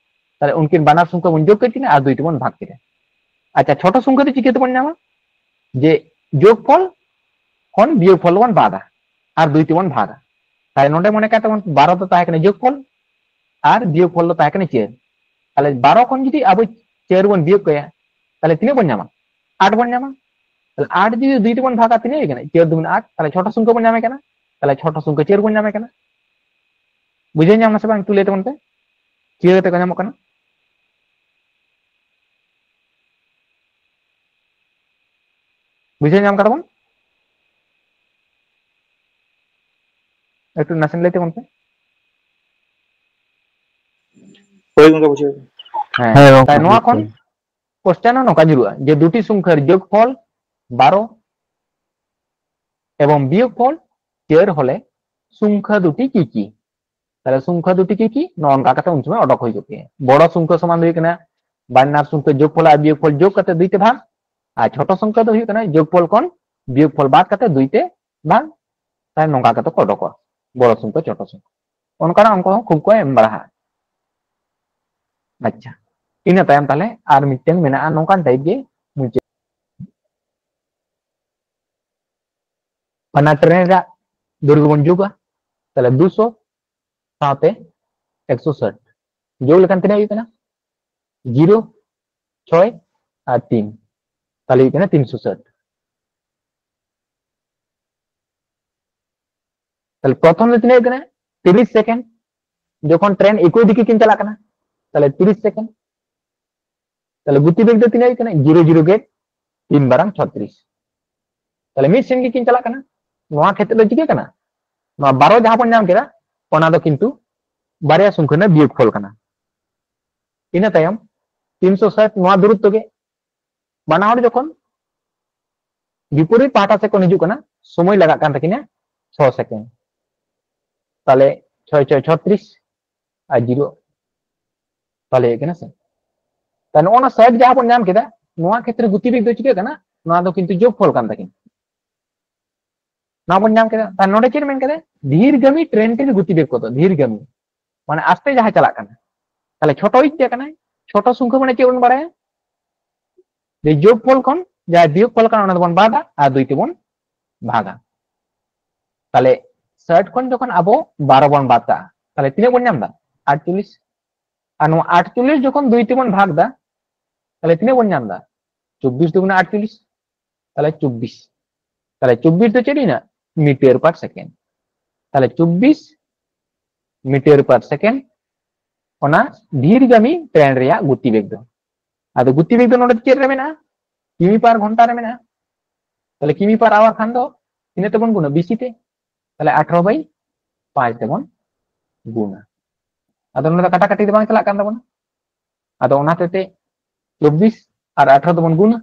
ᱛᱟᱦᱞᱮ ᱩᱱᱠᱤᱱ ᱵᱟᱱᱟᱨ ᱥᱚᱝᱠᱷᱟ ᱵᱚᱱ ᱡᱳᱜᱽ ᱠᱮᱫ ᱠᱤᱱᱟ ᱟᱨ ᱫᱩᱭ ᱛᱮᱵᱚᱱ ᱵᱷᱟᱜᱽ ᱠᱮᱫᱟ᱾ ᱟᱪᱪᱷᱟ, ᱪᱷᱳᱴᱳ ᱥᱚᱝᱠᱷᱟ ᱫᱚ ᱪᱤᱠᱟᱹ ᱛᱮᱵᱚᱱ ᱧᱟᱢᱟ? ᱡᱮ ᱡᱳᱜᱽ ᱯᱷᱚᱞ ᱠᱷᱚᱱ ᱵᱤᱭᱳᱜᱽ ᱯᱷᱚᱞ ᱵᱚᱱ ᱵᱟᱫᱟ ᱟᱨ ᱫᱩᱭ ᱛᱮᱵᱚᱱ ᱵᱷᱟᱜᱟ᱾ ᱛᱟᱦᱞᱮ ᱱᱚᱰᱮ ᱢᱚᱱᱮ ᱠᱟᱜ ᱛᱟᱵᱚᱱ ᱵᱟᱨᱚ ᱫᱚ ᱛᱟᱦᱮᱸ ᱠᱟᱱᱟ ᱡᱳᱜᱽ ᱯᱷᱚᱞ ᱟᱨ ᱵᱤᱭᱳᱜᱽ ᱯᱷᱚᱞ ᱫᱚ ᱛᱟᱦᱮᱸ ᱠᱟᱱᱟ ᱪᱟᱹᱨ᱾ ᱛᱟᱦᱞᱮ ᱵᱟᱨᱚ ᱠᱷᱚᱱ ᱡᱩᱫᱤ ᱟᱵᱚ ᱪᱟᱹᱨ ᱵᱚᱱ ᱵᱤᱭᱳᱜᱽ ᱠᱟᱭᱟ, ᱛᱟᱦᱞᱮ ᱛᱤᱱᱟᱹᱜ ᱵᱚᱱ ᱧᱟᱢᱟ? ᱟᱴ ᱵᱚᱱ ᱧᱟᱢᱟ᱾ ᱛᱟᱦᱞᱮ ᱟᱴ ᱡᱩᱫᱤ ᱫᱩᱭ ᱛᱮᱵᱚᱱ ᱵᱷᱟᱜᱟ, ᱛᱤᱱᱟᱹᱜ ᱦᱩᱭᱩᱜ ᱠᱟᱱᱟ? ᱪᱟᱹᱨ ᱫᱩᱜᱩᱱ ᱟᱴ, ᱛᱟᱦᱞᱮ ᱪᱷᱳᱴᱳ ᱥᱚᱝᱠᱷᱟ ᱵᱚᱱ ᱧᱟᱢᱮ ᱠᱟᱱᱟ᱾ ᱛᱟᱦᱞᱮ ᱪᱷᱳᱴᱳ ᱥᱚᱝᱠᱷᱟ ᱪᱟᱹᱨ ᱵᱚᱱ ᱧᱟᱢᱮ ᱠᱟᱱᱟ᱾ ᱵᱩᱡᱷᱟᱹᱣ ᱧᱟᱢ ᱱᱟ ᱥᱮ ᱵᱟᱝ? ᱮᱠᱴᱩ ᱞᱟᱹᱭ ᱛᱟᱵᱚᱱ ᱯᱮ, ᱪᱤᱠᱟᱹ ᱠᱟᱛᱮ ᱠᱚ ᱧᱟᱢᱚᱜ ᱠᱟᱱᱟ? ᱵᱩᱡᱷᱟᱹᱣ ᱧᱟᱢ ᱠᱟᱫᱟ ᱵᱚᱱ? ᱮᱠᱴᱩ ᱱᱟᱥᱮ ᱞᱟᱹᱭ ᱛᱟᱵᱚᱱ ᱯᱮ᱾ ᱦᱳᱭ ᱜᱚᱝᱠᱮ, ᱵᱩᱡᱷᱟᱹᱣ᱾ ᱦᱮᱸ, ᱦᱮᱸ ᱜᱚᱝᱠᱮ, ᱛᱟᱦᱞᱮ ᱱᱚᱣᱟ ᱵᱩᱡᱷᱟᱹᱣ᱾ ᱠᱷᱚᱱ ᱠᱚᱥᱪᱮᱱ ᱦᱚᱸ ᱱᱚᱝᱠᱟ ᱧᱩᱨᱩᱜᱼᱟ ᱡᱮ ᱫᱩᱴᱤ ᱥᱚᱝᱠᱷᱟᱨ ᱡᱳᱜᱽ ᱯᱷᱚᱞ ᱵᱟᱨᱚ ᱮᱵᱚᱝ ᱵᱤᱭᱳᱜᱽ ᱯᱷᱚᱞ ᱪᱟᱹᱨ ᱦᱚᱞᱮ ᱥᱚᱝᱠᱷᱟ ᱫᱩᱴᱤ ᱠᱤ ᱠᱤ? ᱛᱟᱦᱞᱮ ᱥᱚᱝᱠᱷᱟ ᱫᱩᱴᱤ ᱠᱤ ᱠᱤ? ᱱᱚᱜᱼᱚ ᱱᱚᱝᱠᱟ ᱠᱟᱛᱮ ᱩᱱ ᱥᱚᱢᱚᱭ ᱚᱰᱚᱠ ᱦᱩᱭ ᱠᱚᱜ ᱜᱮᱭᱟ᱾ ᱵᱚᱲᱚ ᱥᱚᱝᱠᱷᱟ ᱥᱚᱢᱟᱱ ᱫᱚ ᱦᱩᱭᱩᱜ ᱠᱟᱱᱟ ᱵᱟᱱᱟᱨ ᱥᱚᱝᱠᱷᱟ ᱡᱳᱜᱽᱯᱷᱚᱞ ᱟᱨ ᱵᱤᱭᱳᱜᱽᱯᱷᱚᱞ ᱡᱳᱜᱽ ᱠᱟᱛᱮ ᱫᱩᱭ ᱛᱮ ᱵᱷᱟᱜᱽ, ᱟᱨ ᱪᱷᱳᱴᱳ ᱥᱚᱝᱠᱷᱟ ᱫᱚ ᱦᱩᱭᱩᱜ ᱠᱟᱱᱟ ᱡᱳᱜᱽᱯᱷᱚᱞ ᱠᱷᱚᱱ ᱵᱤᱭᱳᱜᱽᱯᱷᱚᱞ ᱵᱟᱫ ᱠᱟᱛᱮ ᱫᱩᱭ ᱛᱮ ᱵᱷᱟᱜᱽ᱾ ᱛᱟᱦᱞᱮ ᱱᱚᱝᱠᱟ ᱠᱟᱛᱮ ᱠᱚ ᱚᱰᱚᱠᱚᱜᱼᱟ ᱵᱚᱲᱚ ᱥᱚᱝᱠᱷᱟ ᱪᱷᱳᱴᱳ ᱥᱚᱝᱠᱷᱟ᱾ ᱚᱱᱠᱟᱱᱟᱜ ᱚᱝᱠᱚ ᱦᱚᱸ ᱠᱷᱩᱵ ᱠᱚ ᱮᱢ ᱵᱟᱲᱟᱜᱼᱟ᱾ ᱟᱪᱪᱷᱟ, ᱤᱱᱟᱹ ᱛᱟᱭᱚᱢ ᱛᱟᱦᱞᱮ ᱟᱨ ᱢᱤᱫᱴᱮᱱ ᱢᱮᱱᱟᱜᱼᱟ ᱱᱚᱝᱠᱟᱱ ᱴᱟᱭᱤᱯ ᱜᱮ ᱢᱩᱪᱟᱹᱫ᱾ ᱵᱟᱱᱟᱨ ᱴᱨᱮᱱ ᱨᱮᱭᱟᱜ ᱫᱩᱨᱤ ᱵᱚᱱ ᱡᱳᱜᱟ, ᱛᱟᱦᱞᱮ ᱫᱩᱥᱚ ᱥᱟᱶᱛᱮ ᱮᱠᱥᱚ ᱥᱟᱴ ᱡᱳᱜ ᱞᱮᱠᱷᱟᱱ ᱛᱤᱱᱟᱹᱜ ᱦᱩᱭᱩᱜ ᱠᱟᱱᱟ? ᱡᱤᱨᱳ, ᱪᱷᱚᱭ ᱟᱨ ᱛᱤᱱ, ᱛᱟᱦᱞᱮ ᱦᱩᱭᱩᱜ ᱠᱟᱱᱟ ᱛᱤᱱᱥᱚ ᱥᱟᱴ᱾ ᱛᱟᱦᱞᱮ ᱯᱨᱚᱛᱷᱚᱢ ᱫᱚ ᱛᱤᱱᱟᱹᱜ ᱦᱩᱭᱩᱜ ᱠᱟᱱᱟ? ᱛᱤᱨᱤᱥ ᱥᱮᱠᱮᱱᱰ᱾ ᱡᱚᱠᱷᱚᱱ ᱴᱨᱮᱱ ᱮᱠᱳᱭ ᱫᱤᱠᱮ ᱠᱤᱱ ᱪᱟᱞᱟᱜ ᱠᱟᱱᱟ, ᱛᱟᱦᱞᱮ ᱛᱤᱨᱤᱥ ᱥᱮᱠᱮᱱᱰ᱾ ᱛᱟᱦᱞᱮ ᱜᱚᱛᱤ ᱵᱮᱜᱽ ᱫᱚ ᱛᱤᱱᱟᱹᱜ ᱦᱩᱭᱩᱜ ᱠᱟᱱᱟ? ᱡᱤᱨᱳ ᱡᱤᱨᱳ ᱜᱮ ᱛᱤᱱ ᱵᱟᱨᱟᱝ ᱪᱷᱚᱛᱨᱤᱥ᱾ ᱛᱟᱦᱞᱮ ᱢᱤᱫ ᱥᱮᱱ ᱜᱮᱠᱤᱱ ᱪᱟᱞᱟᱜ ᱠᱟᱱᱟ᱾ ᱱᱚᱣᱟ ᱠᱷᱮᱛᱨᱮ ᱫᱚ ᱪᱤᱠᱟᱹᱜ ᱠᱟᱱᱟ? ᱱᱚᱣᱟ ᱵᱟᱨᱚ ᱡᱟᱦᱟᱸ ᱵᱚᱱ ᱧᱟᱢ ᱠᱮᱫᱟ, ᱚᱱᱟ ᱫᱚ ᱠᱤᱱᱛᱩ ᱵᱟᱨᱭᱟ ᱥᱚᱝᱠᱷᱟ ᱨᱮᱱᱟᱜ ᱵᱤᱭᱳᱜᱽ ᱯᱷᱚᱞ ᱠᱟᱱᱟ᱾ ᱤᱱᱟᱹ ᱛᱟᱭᱚᱢ ᱛᱤᱱᱥᱚ ᱥᱟᱴ ᱱᱚᱣᱟ ᱫᱩᱨᱚᱛᱛᱚ ᱜᱮ, ᱵᱟᱱᱟ ᱦᱚᱲ ᱡᱚᱠᱷᱚᱱ ᱵᱤᱯᱚᱨᱤᱛ ᱯᱟᱦᱴᱟ ᱥᱮᱫ ᱠᱷᱚᱱ ᱦᱤᱡᱩᱜ ᱠᱟᱱᱟ, ᱥᱚᱢᱚᱭ ᱞᱟᱜᱟᱜ ᱠᱟᱱ ᱛᱟᱹᱠᱤᱱᱟ ᱪᱷᱚ ᱥᱮᱠᱮᱱᱰ᱾ ᱛᱟᱦᱞᱮ ᱪᱷᱚᱭ ᱪᱷᱚᱭ ᱪᱷᱚᱛᱨᱤᱥ ᱟᱨ ᱡᱤᱨᱳ, ᱛᱟᱦᱞᱮ ᱦᱩᱭᱩᱜ ᱠᱟᱱᱟ ᱥᱮ᱾ ᱛᱟᱦᱞᱮ ᱱᱚᱜᱼᱚ ᱱᱟ ᱥᱟᱴ ᱡᱟᱦᱟᱸ ᱵᱚᱱ ᱧᱟᱢ ᱠᱮᱫᱟ, ᱱᱚᱣᱟ ᱠᱷᱮᱛᱨᱮ ᱜᱚᱛᱤ ᱵᱮᱜᱽ ᱫᱚ ᱪᱤᱠᱟᱹᱜ ᱠᱟᱱᱟ? ᱱᱚᱣᱟ ᱫᱚ ᱠᱤᱱᱛᱩ ᱡᱳᱜᱽ ᱯᱷᱚᱞ ᱠᱟᱱ ᱛᱟᱹᱠᱤᱱ᱾ ᱱᱚᱣᱟ ᱵᱚᱱ ᱧᱟᱢ ᱠᱮᱫᱟ᱾ ᱛᱟᱦᱞᱮ ᱱᱚᱰᱮ ᱪᱮᱫ ᱢᱮᱱ ᱠᱮᱫᱟ? ᱫᱷᱤᱨᱜᱟᱢᱤ ᱴᱨᱮᱱ ᱨᱮ ᱜᱚᱛᱤ ᱵᱮᱜᱽ ᱠᱚᱫᱚ ᱫᱷᱤᱨᱜᱟᱢᱤ, ᱢᱟᱱᱮ ᱟᱥᱛᱮ ᱡᱟᱦᱟᱸ ᱪᱟᱞᱟᱜ ᱠᱟᱱᱟ᱾ ᱛᱟᱦᱞᱮ ᱪᱷᱳᱴᱳᱭᱤᱡ ᱪᱮᱫ ᱠᱟᱱᱟᱭ? ᱪᱷᱳᱴᱳ ᱥᱚᱝᱠᱷᱟ ᱢᱟᱱᱮ ᱪᱮᱫ ᱵᱚᱱ ᱵᱟᱲᱟᱭᱟ? ᱡᱮ ᱡᱳᱜᱽ ᱯᱷᱚᱞ ᱠᱷᱚᱱ ᱡᱟᱦᱟᱸ ᱵᱤᱭᱳᱜᱽ ᱯᱷᱚᱞ ᱠᱟᱱᱟ ᱚᱱᱟ ᱫᱚᱵᱚᱱ ᱵᱟᱫᱟ ᱟᱨ ᱫᱩᱭ ᱛᱮᱵᱚᱱ ᱵᱷᱟᱜᱟ᱾ ᱛᱟᱦᱞᱮ ᱥᱟᱴ ᱠᱷᱚᱱ ᱡᱚᱠᱷᱚᱱ ᱟᱵᱚ ᱵᱟᱨᱚ ᱵᱚᱱ ᱵᱟᱫ ᱠᱟᱜᱼᱟ, ᱛᱟᱦᱞᱮ ᱛᱤᱱᱟᱹᱜ ᱵᱚᱱ ᱧᱟᱢ ᱮᱫᱟ? ᱟᱴᱪᱚᱞᱞᱤᱥ᱾ ᱟᱨ ᱱᱚᱣᱟ ᱟᱴᱪᱚᱞᱞᱤᱥ ᱡᱚᱠᱷᱚᱱ ᱫᱩᱭ ᱛᱮᱵᱚᱱ ᱵᱷᱟᱜ ᱮᱫᱟ, ᱛᱟᱦᱞᱮ ᱛᱤᱱᱟᱹᱜ ᱵᱚᱱ ᱧᱟᱢ ᱮᱫᱟ? ᱪᱚᱵᱵᱤᱥ ᱫᱩᱜᱩᱱᱮ ᱟᱴᱪᱚᱞᱞᱤᱥ, ᱛᱟᱦᱞᱮ ᱪᱚᱵᱵᱤᱥ᱾ ᱛᱟᱦᱞᱮ ᱪᱚᱵᱵᱤᱥ ᱫᱚ ᱪᱮᱫ ᱦᱩᱭᱱᱟ? ᱢᱤᱴᱟᱨ ᱯᱟᱨ ᱥᱮᱠᱮᱱᱰ᱾ ᱛᱟᱦᱞᱮ ᱪᱚᱵᱵᱤᱥ ᱢᱤᱴᱟᱨ ᱯᱟᱨ ᱥᱮᱠᱮᱱᱰ ᱚᱱᱟ ᱫᱷᱤᱨᱜᱟᱢᱤ ᱴᱨᱮᱱ ᱨᱮᱭᱟᱜ ᱜᱚᱛᱤ ᱵᱮᱜᱽ ᱫᱚ᱾ ᱟᱫᱚ ᱜᱚᱛᱤ ᱵᱮᱜᱽ ᱫᱚ ᱱᱚᱰᱮ ᱪᱮᱫ ᱨᱮ ᱢᱮᱱᱟᱜᱼᱟ? ᱠᱤᱢᱤ ᱯᱟᱨ ᱜᱷᱚᱱᱴᱟ ᱨᱮ ᱢᱮᱱᱟᱜᱼᱟ᱾ ᱛᱟᱦᱞᱮ ᱠᱤᱢᱤ ᱯᱟᱨ ᱟᱣᱟᱨ ᱠᱷᱟᱱ ᱫᱚ ᱛᱤᱱᱟᱹᱜ ᱛᱮᱵᱚᱱ ᱜᱩᱱᱟ? ᱵᱤᱥᱤ ᱛᱮ᱾ ᱛᱟᱦᱞᱮ ᱟᱴᱷᱨᱚ ᱵᱟᱭ ᱯᱟᱸᱪ ᱛᱮᱵᱚᱱ ᱜᱩᱱᱟ᱾ ᱟᱫᱚ ᱱᱚᱰᱮ ᱫᱚ ᱠᱟᱴᱟᱠᱟᱴᱤ ᱫᱚ ᱵᱟᱝ ᱪᱟᱞᱟᱜ ᱠᱟᱱ ᱛᱟᱵᱚᱱᱟ᱾ ᱟᱫᱚ ᱚᱱᱟ ᱦᱚᱛᱮᱡ ᱛᱮ ᱪᱚᱵᱵᱤᱥ ᱟᱨ ᱟᱴᱷᱨᱚ ᱫᱚᱵᱚᱱ ᱜᱩᱱᱟ᱾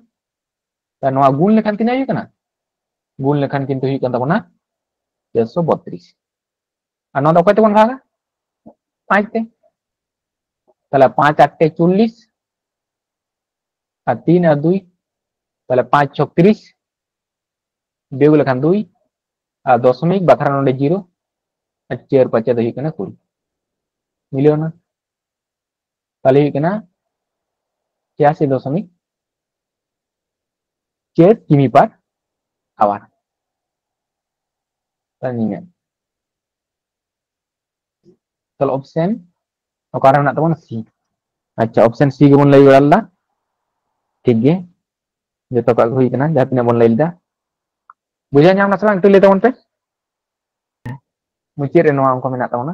ᱛᱟᱦᱞᱮ ᱱᱚᱣᱟ ᱜᱩᱱ ᱞᱮᱠᱷᱟᱱ ᱛᱤᱱᱟᱹᱜ ᱦᱩᱭᱩᱜ ᱠᱟᱱᱟ? ᱜᱩᱱ ᱞᱮᱠᱷᱟᱱ ᱠᱤᱱᱛᱩ ᱦᱩᱭᱩᱜ ᱠᱟᱱ ᱛᱟᱵᱚᱱᱟ ᱪᱟᱨᱥᱚ ᱵᱚᱛᱨᱤᱥ᱾ ᱟᱨ ᱱᱚᱣᱟ ᱫᱚ ᱚᱠᱚᱭ ᱛᱮᱵᱚᱱ ᱵᱷᱟᱜᱟ? ᱯᱟᱸᱪ ᱛᱮ᱾ ᱛᱟᱦᱚᱞᱮ ᱯᱟᱸᱪ ᱟᱴ ᱛᱮ ᱪᱚᱞᱞᱤᱥ, ᱟᱨ ᱛᱤᱱ ᱟᱨ ᱫᱩᱭ, ᱛᱟᱦᱚᱞᱮ ᱯᱟᱸᱪ ᱪᱷᱚᱠ ᱛᱤᱨᱤᱥ, ᱵᱤᱭᱳᱜ ᱞᱮᱠᱷᱟᱱ ᱫᱩᱭ, ᱟᱨ ᱫᱚᱥᱚᱢᱤᱠ ᱵᱟᱠᱷᱨᱟ ᱱᱚᱰᱮ ᱡᱤᱨᱳ, ᱟᱨ ᱪᱟᱨ ᱯᱟᱸᱪᱟ ᱫᱚ ᱦᱩᱭᱩᱜ ᱠᱟᱱᱟ ᱠᱩᱲᱤ᱾ ᱢᱤᱞᱟᱹᱣ ᱮᱱᱟ᱾ ᱛᱟᱦᱚᱞᱮ ᱦᱩᱭᱩᱜ ᱠᱟᱱᱟ ᱪᱷᱤᱭᱟᱥᱤ ᱫᱚᱥᱚᱢᱤᱠ ᱪᱟᱨ ᱠᱤᱢᱤ per hour᱾ ᱛᱟᱦᱚᱞᱮ ᱱᱤᱭᱟᱹ᱾ ᱛᱟᱦᱚᱞᱮ option ᱚᱠᱟᱨᱮ ᱢᱮᱱᱟᱜ ᱛᱟᱵᱚᱱᱟ? C᱾ ᱟᱪᱪᱷᱟ, option C ᱜᱮᱵᱚᱱ ᱞᱟᱹᱭ ᱵᱟᱲᱟ ᱞᱮᱫᱟ᱾ ᱴᱷᱤᱠ ᱜᱮ, ᱡᱚᱛᱚ ᱠᱚᱣᱟᱜ ᱜᱮ ᱦᱩᱭ ᱠᱟᱱᱟ, ᱡᱟᱦᱟᱸ ᱛᱤᱱᱟᱹᱜ ᱵᱚᱱ ᱞᱟᱹᱭ ᱞᱮᱫᱟ᱾ ᱵᱩᱡᱷᱟᱹᱣ ᱧᱟᱢ ᱱᱟ ᱥᱮ ᱵᱟᱝ? ᱮᱠᱴᱩ ᱞᱟᱹᱭ ᱛᱟᱵᱚᱱ ᱯᱮ᱾ ᱢᱩᱪᱟᱹᱫ ᱨᱮ ᱱᱚᱣᱟ ᱚᱝᱠᱚ ᱢᱮᱱᱟᱜ ᱛᱟᱵᱚᱱᱟ,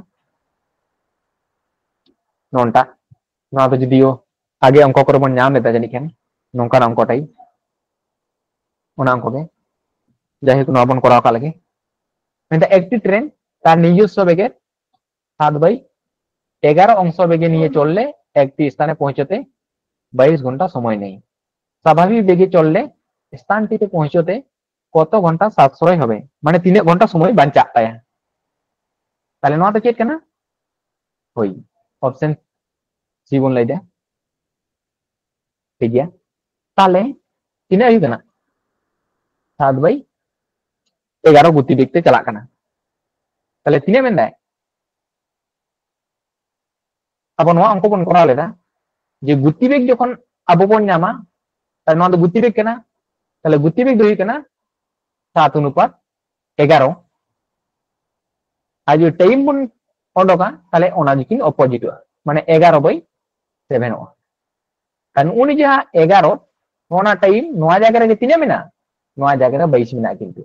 ᱱᱚᱱᱴᱟ᱾ ᱱᱚᱣᱟ ᱫᱚ ᱡᱩᱫᱤᱭᱳ ᱟᱜᱮ ᱚᱝᱠᱚ ᱠᱚᱨᱮ ᱵᱚᱱ ᱧᱟᱢ ᱞᱮᱫᱟ ᱡᱟᱹᱱᱤᱡ ᱠᱷᱟᱱ, ᱱᱚᱝᱠᱟᱱᱟᱜ ᱚᱝᱠᱚ type, ᱚᱱᱟ ᱚᱝᱠᱚ ᱜᱮ᱾ ᱡᱟᱭᱦᱳᱠ, ᱱᱚᱣᱟ ᱵᱚᱱ ᱠᱚᱨᱟᱣ ᱠᱟᱜ ᱞᱮᱜᱮ᱾ ᱢᱮᱱᱫᱟ, একটি ট্রেন তার নিজস্ব বেগের সাত বাই এগারো অংশ বেগে নিয়ে চললে একটি স্থানে পৌঁছতে বাইশ ঘন্টা সময় নেয়। স্বাভাবিক বেগে চললে স্থানটিতে পৌঁছতে কত ঘন্টা সাশ্রয় হবে, মানে ᱛᱤᱱᱟᱹᱜ ᱜᱷᱚᱱᱴᱟ ᱥᱚᱢᱚᱭ ᱵᱟᱧᱪᱟᱜ ᱛᱟᱭᱟ᱾ ᱛᱟᱦᱞᱮ ᱱᱚᱣᱟ ᱫᱚ ᱪᱮᱫ ᱠᱟᱱᱟ? ᱦᱳᱭ, option C ᱵᱚᱱ ᱞᱟᱹᱭ ᱫᱟ᱾ ᱴᱷᱤᱠ ᱜᱮᱭᱟ, ᱛᱟᱦᱞᱮ ᱛᱤᱱᱟᱹᱜ ᱦᱩᱭᱩᱜ ᱠᱟᱱᱟ? ᱥᱟᱛ ᱵᱟᱭ ᱮᱜᱟᱨᱚ ᱜᱚᱛᱤ ᱵᱮᱜᱽ ᱛᱮ ᱪᱟᱞᱟᱜ ᱠᱟᱱᱟ᱾ ᱛᱟᱦᱞᱮ ᱛᱤᱱᱟᱹᱜ ᱢᱮᱱᱫᱟᱭ? ᱟᱵᱚ ᱱᱚᱣᱟ ᱚᱝᱠᱚ ᱵᱚᱱ ᱠᱚᱨᱟᱣ ᱞᱮᱫᱟ ᱡᱮ ᱜᱚᱛᱤ ᱵᱮᱜᱽ ᱡᱚᱠᱷᱚᱱ ᱟᱵᱚ ᱵᱚᱱ ᱧᱟᱢᱟ, ᱛᱟᱦᱞᱮ ᱱᱚᱣᱟ ᱫᱚ ᱜᱚᱛᱤ ᱵᱮᱜᱽ ᱠᱟᱱᱟ, ᱛᱟᱦᱞᱮ ᱜᱚᱛᱤ ᱵᱮᱜᱽ ᱫᱚ ᱦᱩᱭᱩᱜ ᱠᱟᱱᱟ ᱥᱟᱛ ᱚᱱᱩᱯᱟᱛ ᱮᱜᱟᱨᱚ᱾ ᱟᱨ ᱡᱩᱫᱤ time ᱵᱚᱱ ᱚᱰᱚᱠᱟ, ᱛᱟᱦᱞᱮ ᱚᱱᱟ ᱫᱚᱠᱤᱱ oppositeᱚᱜᱼᱟ, ᱢᱟᱱᱮ ᱮᱜᱟᱨᱚ by sevenᱚᱜᱼᱟ᱾ ᱟᱨ ᱱᱩᱜᱼᱩ ᱱᱤ ᱡᱟᱦᱟᱸ ᱮᱜᱟᱨᱚ, ᱚᱱᱟ time ᱱᱚᱣᱟ ᱡᱟᱭᱜᱟ ᱨᱮᱜᱮ ᱛᱤᱱᱟᱹᱜ ᱢᱮᱱᱟᱜᱼᱟ? ᱱᱚᱣᱟ ᱡᱟᱭᱜᱟ ᱨᱮ ᱵᱟᱭᱤᱥ ᱢᱮᱱᱟᱜᱼᱟ ᱠᱤᱱᱛᱩ᱾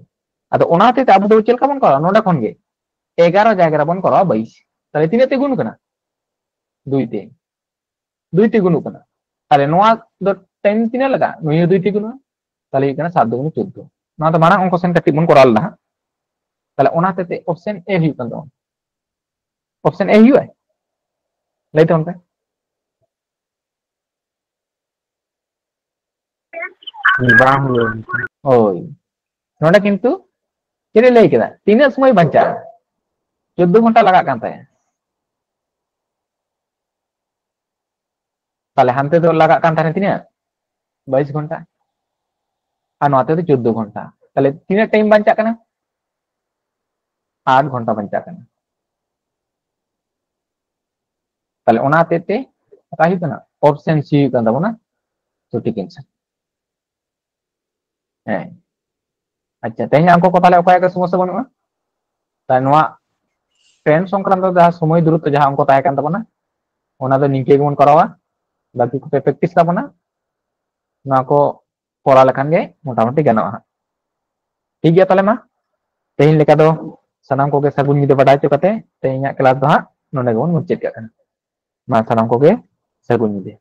ᱟᱫᱚ ᱚᱱᱟ ᱦᱚᱛᱮᱡ ᱛᱮ ᱟᱵᱚ ᱫᱚ ᱪᱮᱫ ᱞᱮᱠᱟ ᱵᱚᱱ ᱠᱚᱨᱟᱣᱟ? ᱱᱚᱰᱮ ᱠᱷᱚᱱ ᱜᱮ ᱮᱜᱟᱨᱚ ᱡᱟᱭᱜᱟ ᱨᱮᱵᱚᱱ ᱠᱚᱨᱟᱣᱟ ᱵᱟᱭᱤᱥ᱾ ᱛᱟᱦᱞᱮ ᱛᱤᱱᱟᱹᱜ ᱛᱮ ᱜᱩᱱ ᱠᱟᱱᱟ? ᱫᱩᱭ ᱛᱮ᱾ ᱫᱩᱭ ᱛᱮ ᱜᱩᱱᱚᱜ ᱠᱟᱱᱟ᱾ ᱛᱟᱦᱞᱮ ᱱᱚᱣᱟ ᱫᱚ time ᱛᱤᱱᱟᱹᱜ ᱞᱟᱜᱟᱜᱼᱟ? ᱱᱩᱭ ᱦᱚᱸ ᱫᱩᱭ ᱛᱮ ᱜᱩᱱᱚᱜᱼᱟ᱾ ᱛᱟᱦᱞᱮ ᱦᱩᱭᱩᱜ ᱠᱟᱱᱟ ᱥᱟᱛ ᱫᱩᱜᱩᱱ ᱪᱳᱫᱽᱫᱳ᱾ ᱱᱚᱣᱟ ᱫᱚ ᱢᱟᱲᱟᱝ ᱚᱝᱠᱚ ᱥᱮᱱ ᱠᱟᱹᱴᱤᱡ ᱵᱚᱱ ᱠᱚᱨᱟᱣ ᱞᱮᱫᱟ ᱦᱟᱸᱜ᱾ ᱛᱟᱦᱞᱮ ᱚᱱᱟ ᱦᱚᱛᱮᱡ ᱛᱮ option A ᱦᱩᱭᱩᱜ ᱠᱟᱱ ᱛᱟᱵᱚᱱᱟ᱾ Option A ᱦᱩᱭᱩᱜᱼᱟ? ᱞᱟᱹᱭ ᱛᱟᱵᱚᱱ ᱯᱮ᱾ ᱵᱟᱝ ᱦᱩᱭᱩᱜᱼᱟ᱾ ᱦᱳᱭ, ᱱᱚᱰᱮ ᱠᱤᱱᱛᱩ ᱪᱮᱫ ᱮ ᱞᱟᱹᱭ ᱠᱮᱫᱟ? ᱛᱤᱱᱟᱹᱜ ᱥᱚᱢᱚᱭ ᱵᱟᱧᱪᱟᱜᱼᱟ? ᱪᱳᱫᱽᱫᱳ ᱜᱷᱚᱱᱴᱟ ᱞᱟᱜᱟᱜ ᱠᱟᱱ ᱛᱟᱭᱟ᱾ ᱛᱟᱦᱞᱮ ᱦᱟᱱᱛᱮ ᱫᱚ ᱞᱟᱜᱟᱜ ᱠᱟᱱ ᱛᱟᱦᱮᱸᱱᱟ ᱛᱤᱱᱟᱹᱜ? ᱵᱟᱭᱤᱥ ᱜᱷᱚᱱᱴᱟ᱾ ᱟᱨ ᱱᱚᱣᱟ ᱛᱮᱫᱚ ᱪᱳᱫᱽᱫᱳ ᱜᱷᱚᱱᱴᱟ᱾ ᱛᱟᱦᱞᱮ ᱛᱤᱱᱟᱹᱜ ᱴᱟᱭᱤᱢ ᱵᱟᱧᱪᱟᱜ ᱠᱟᱱᱟ? ᱟᱴ ᱜᱷᱚᱱᱴᱟ ᱵᱟᱧᱪᱟᱜ ᱠᱟᱱᱟ᱾ ᱛᱟᱦᱞᱮ ᱚᱱᱟ ᱦᱚᱛᱮᱡ ᱛᱮ ᱚᱠᱟ ᱦᱩᱭᱩᱜ ᱠᱟᱱᱟ? ᱚᱯᱥᱮᱱ ᱥᱤ ᱦᱩᱭᱩᱜ ᱠᱟᱱ ᱛᱟᱵᱚᱱᱟ ᱥᱚᱴᱷᱤᱠ ᱮᱱᱥᱟᱨ᱾ ᱦᱮᱸ, ᱟᱪᱪᱷᱟ, ᱛᱮᱦᱮᱧᱟᱜ ᱚᱝᱠᱚ ᱠᱚ ᱛᱟᱦᱞᱮ ᱚᱠᱚᱭᱟᱜ ᱜᱮ ᱥᱚᱢᱚᱥᱥᱟ ᱵᱟᱹᱱᱩᱜᱼᱟ? ᱛᱟᱦᱞᱮ ᱱᱚᱣᱟ ᱴᱨᱮᱱ ᱥᱚᱝᱠᱨᱟᱱᱛᱚ ᱡᱟᱦᱟᱸ ᱥᱚᱢᱚᱭ ᱫᱩᱨᱚᱛᱛᱚ ᱡᱟᱦᱟᱸ ᱚᱝᱠᱚ ᱛᱟᱦᱮᱸ ᱠᱟᱱ ᱛᱟᱵᱚᱱᱟ, ᱚᱱᱟ ᱫᱚ ᱱᱤᱝᱠᱟᱹ ᱜᱮᱵᱚᱱ ᱠᱚᱨᱟᱣᱟ᱾ ᱵᱟᱠᱤ ᱠᱚᱯᱮ ᱯᱨᱮᱠᱴᱤᱥ ᱛᱟᱵᱚᱱᱟ, ᱱᱚᱣᱟ ᱠᱚ ᱠᱚᱨᱟᱣ ᱞᱮᱠᱷᱟᱱ ᱜᱮ ᱢᱚᱴᱟᱢᱩᱴᱤ ᱜᱟᱱᱚᱜᱼᱟ ᱦᱟᱸᱜ᱾ ᱴᱷᱤᱠ ᱜᱮᱭᱟ, ᱛᱟᱦᱞᱮ ᱢᱟ ᱛᱮᱦᱮᱧ ᱞᱮᱠᱟ ᱫᱚ ᱥᱟᱱᱟᱢ ᱠᱚᱜᱮ ᱥᱟᱹᱜᱩᱱ ᱧᱤᱫᱟᱹ ᱵᱟᱰᱟᱭ ᱦᱚᱪᱚ ᱠᱟᱛᱮ ᱛᱮᱦᱮᱧᱟᱜ ᱠᱞᱟᱥ ᱫᱚ ᱦᱟᱸᱜ ᱱᱚᱰᱮ ᱜᱮᱵᱚᱱ ᱢᱩᱪᱟᱹᱫ ᱠᱟᱜ ᱠᱟᱱᱟ᱾ ᱢᱟ ᱥᱟᱱᱟᱢ ᱠᱚᱜᱮ ᱥᱟᱹᱜᱩᱱ ᱧᱤᱫᱟᱹ᱾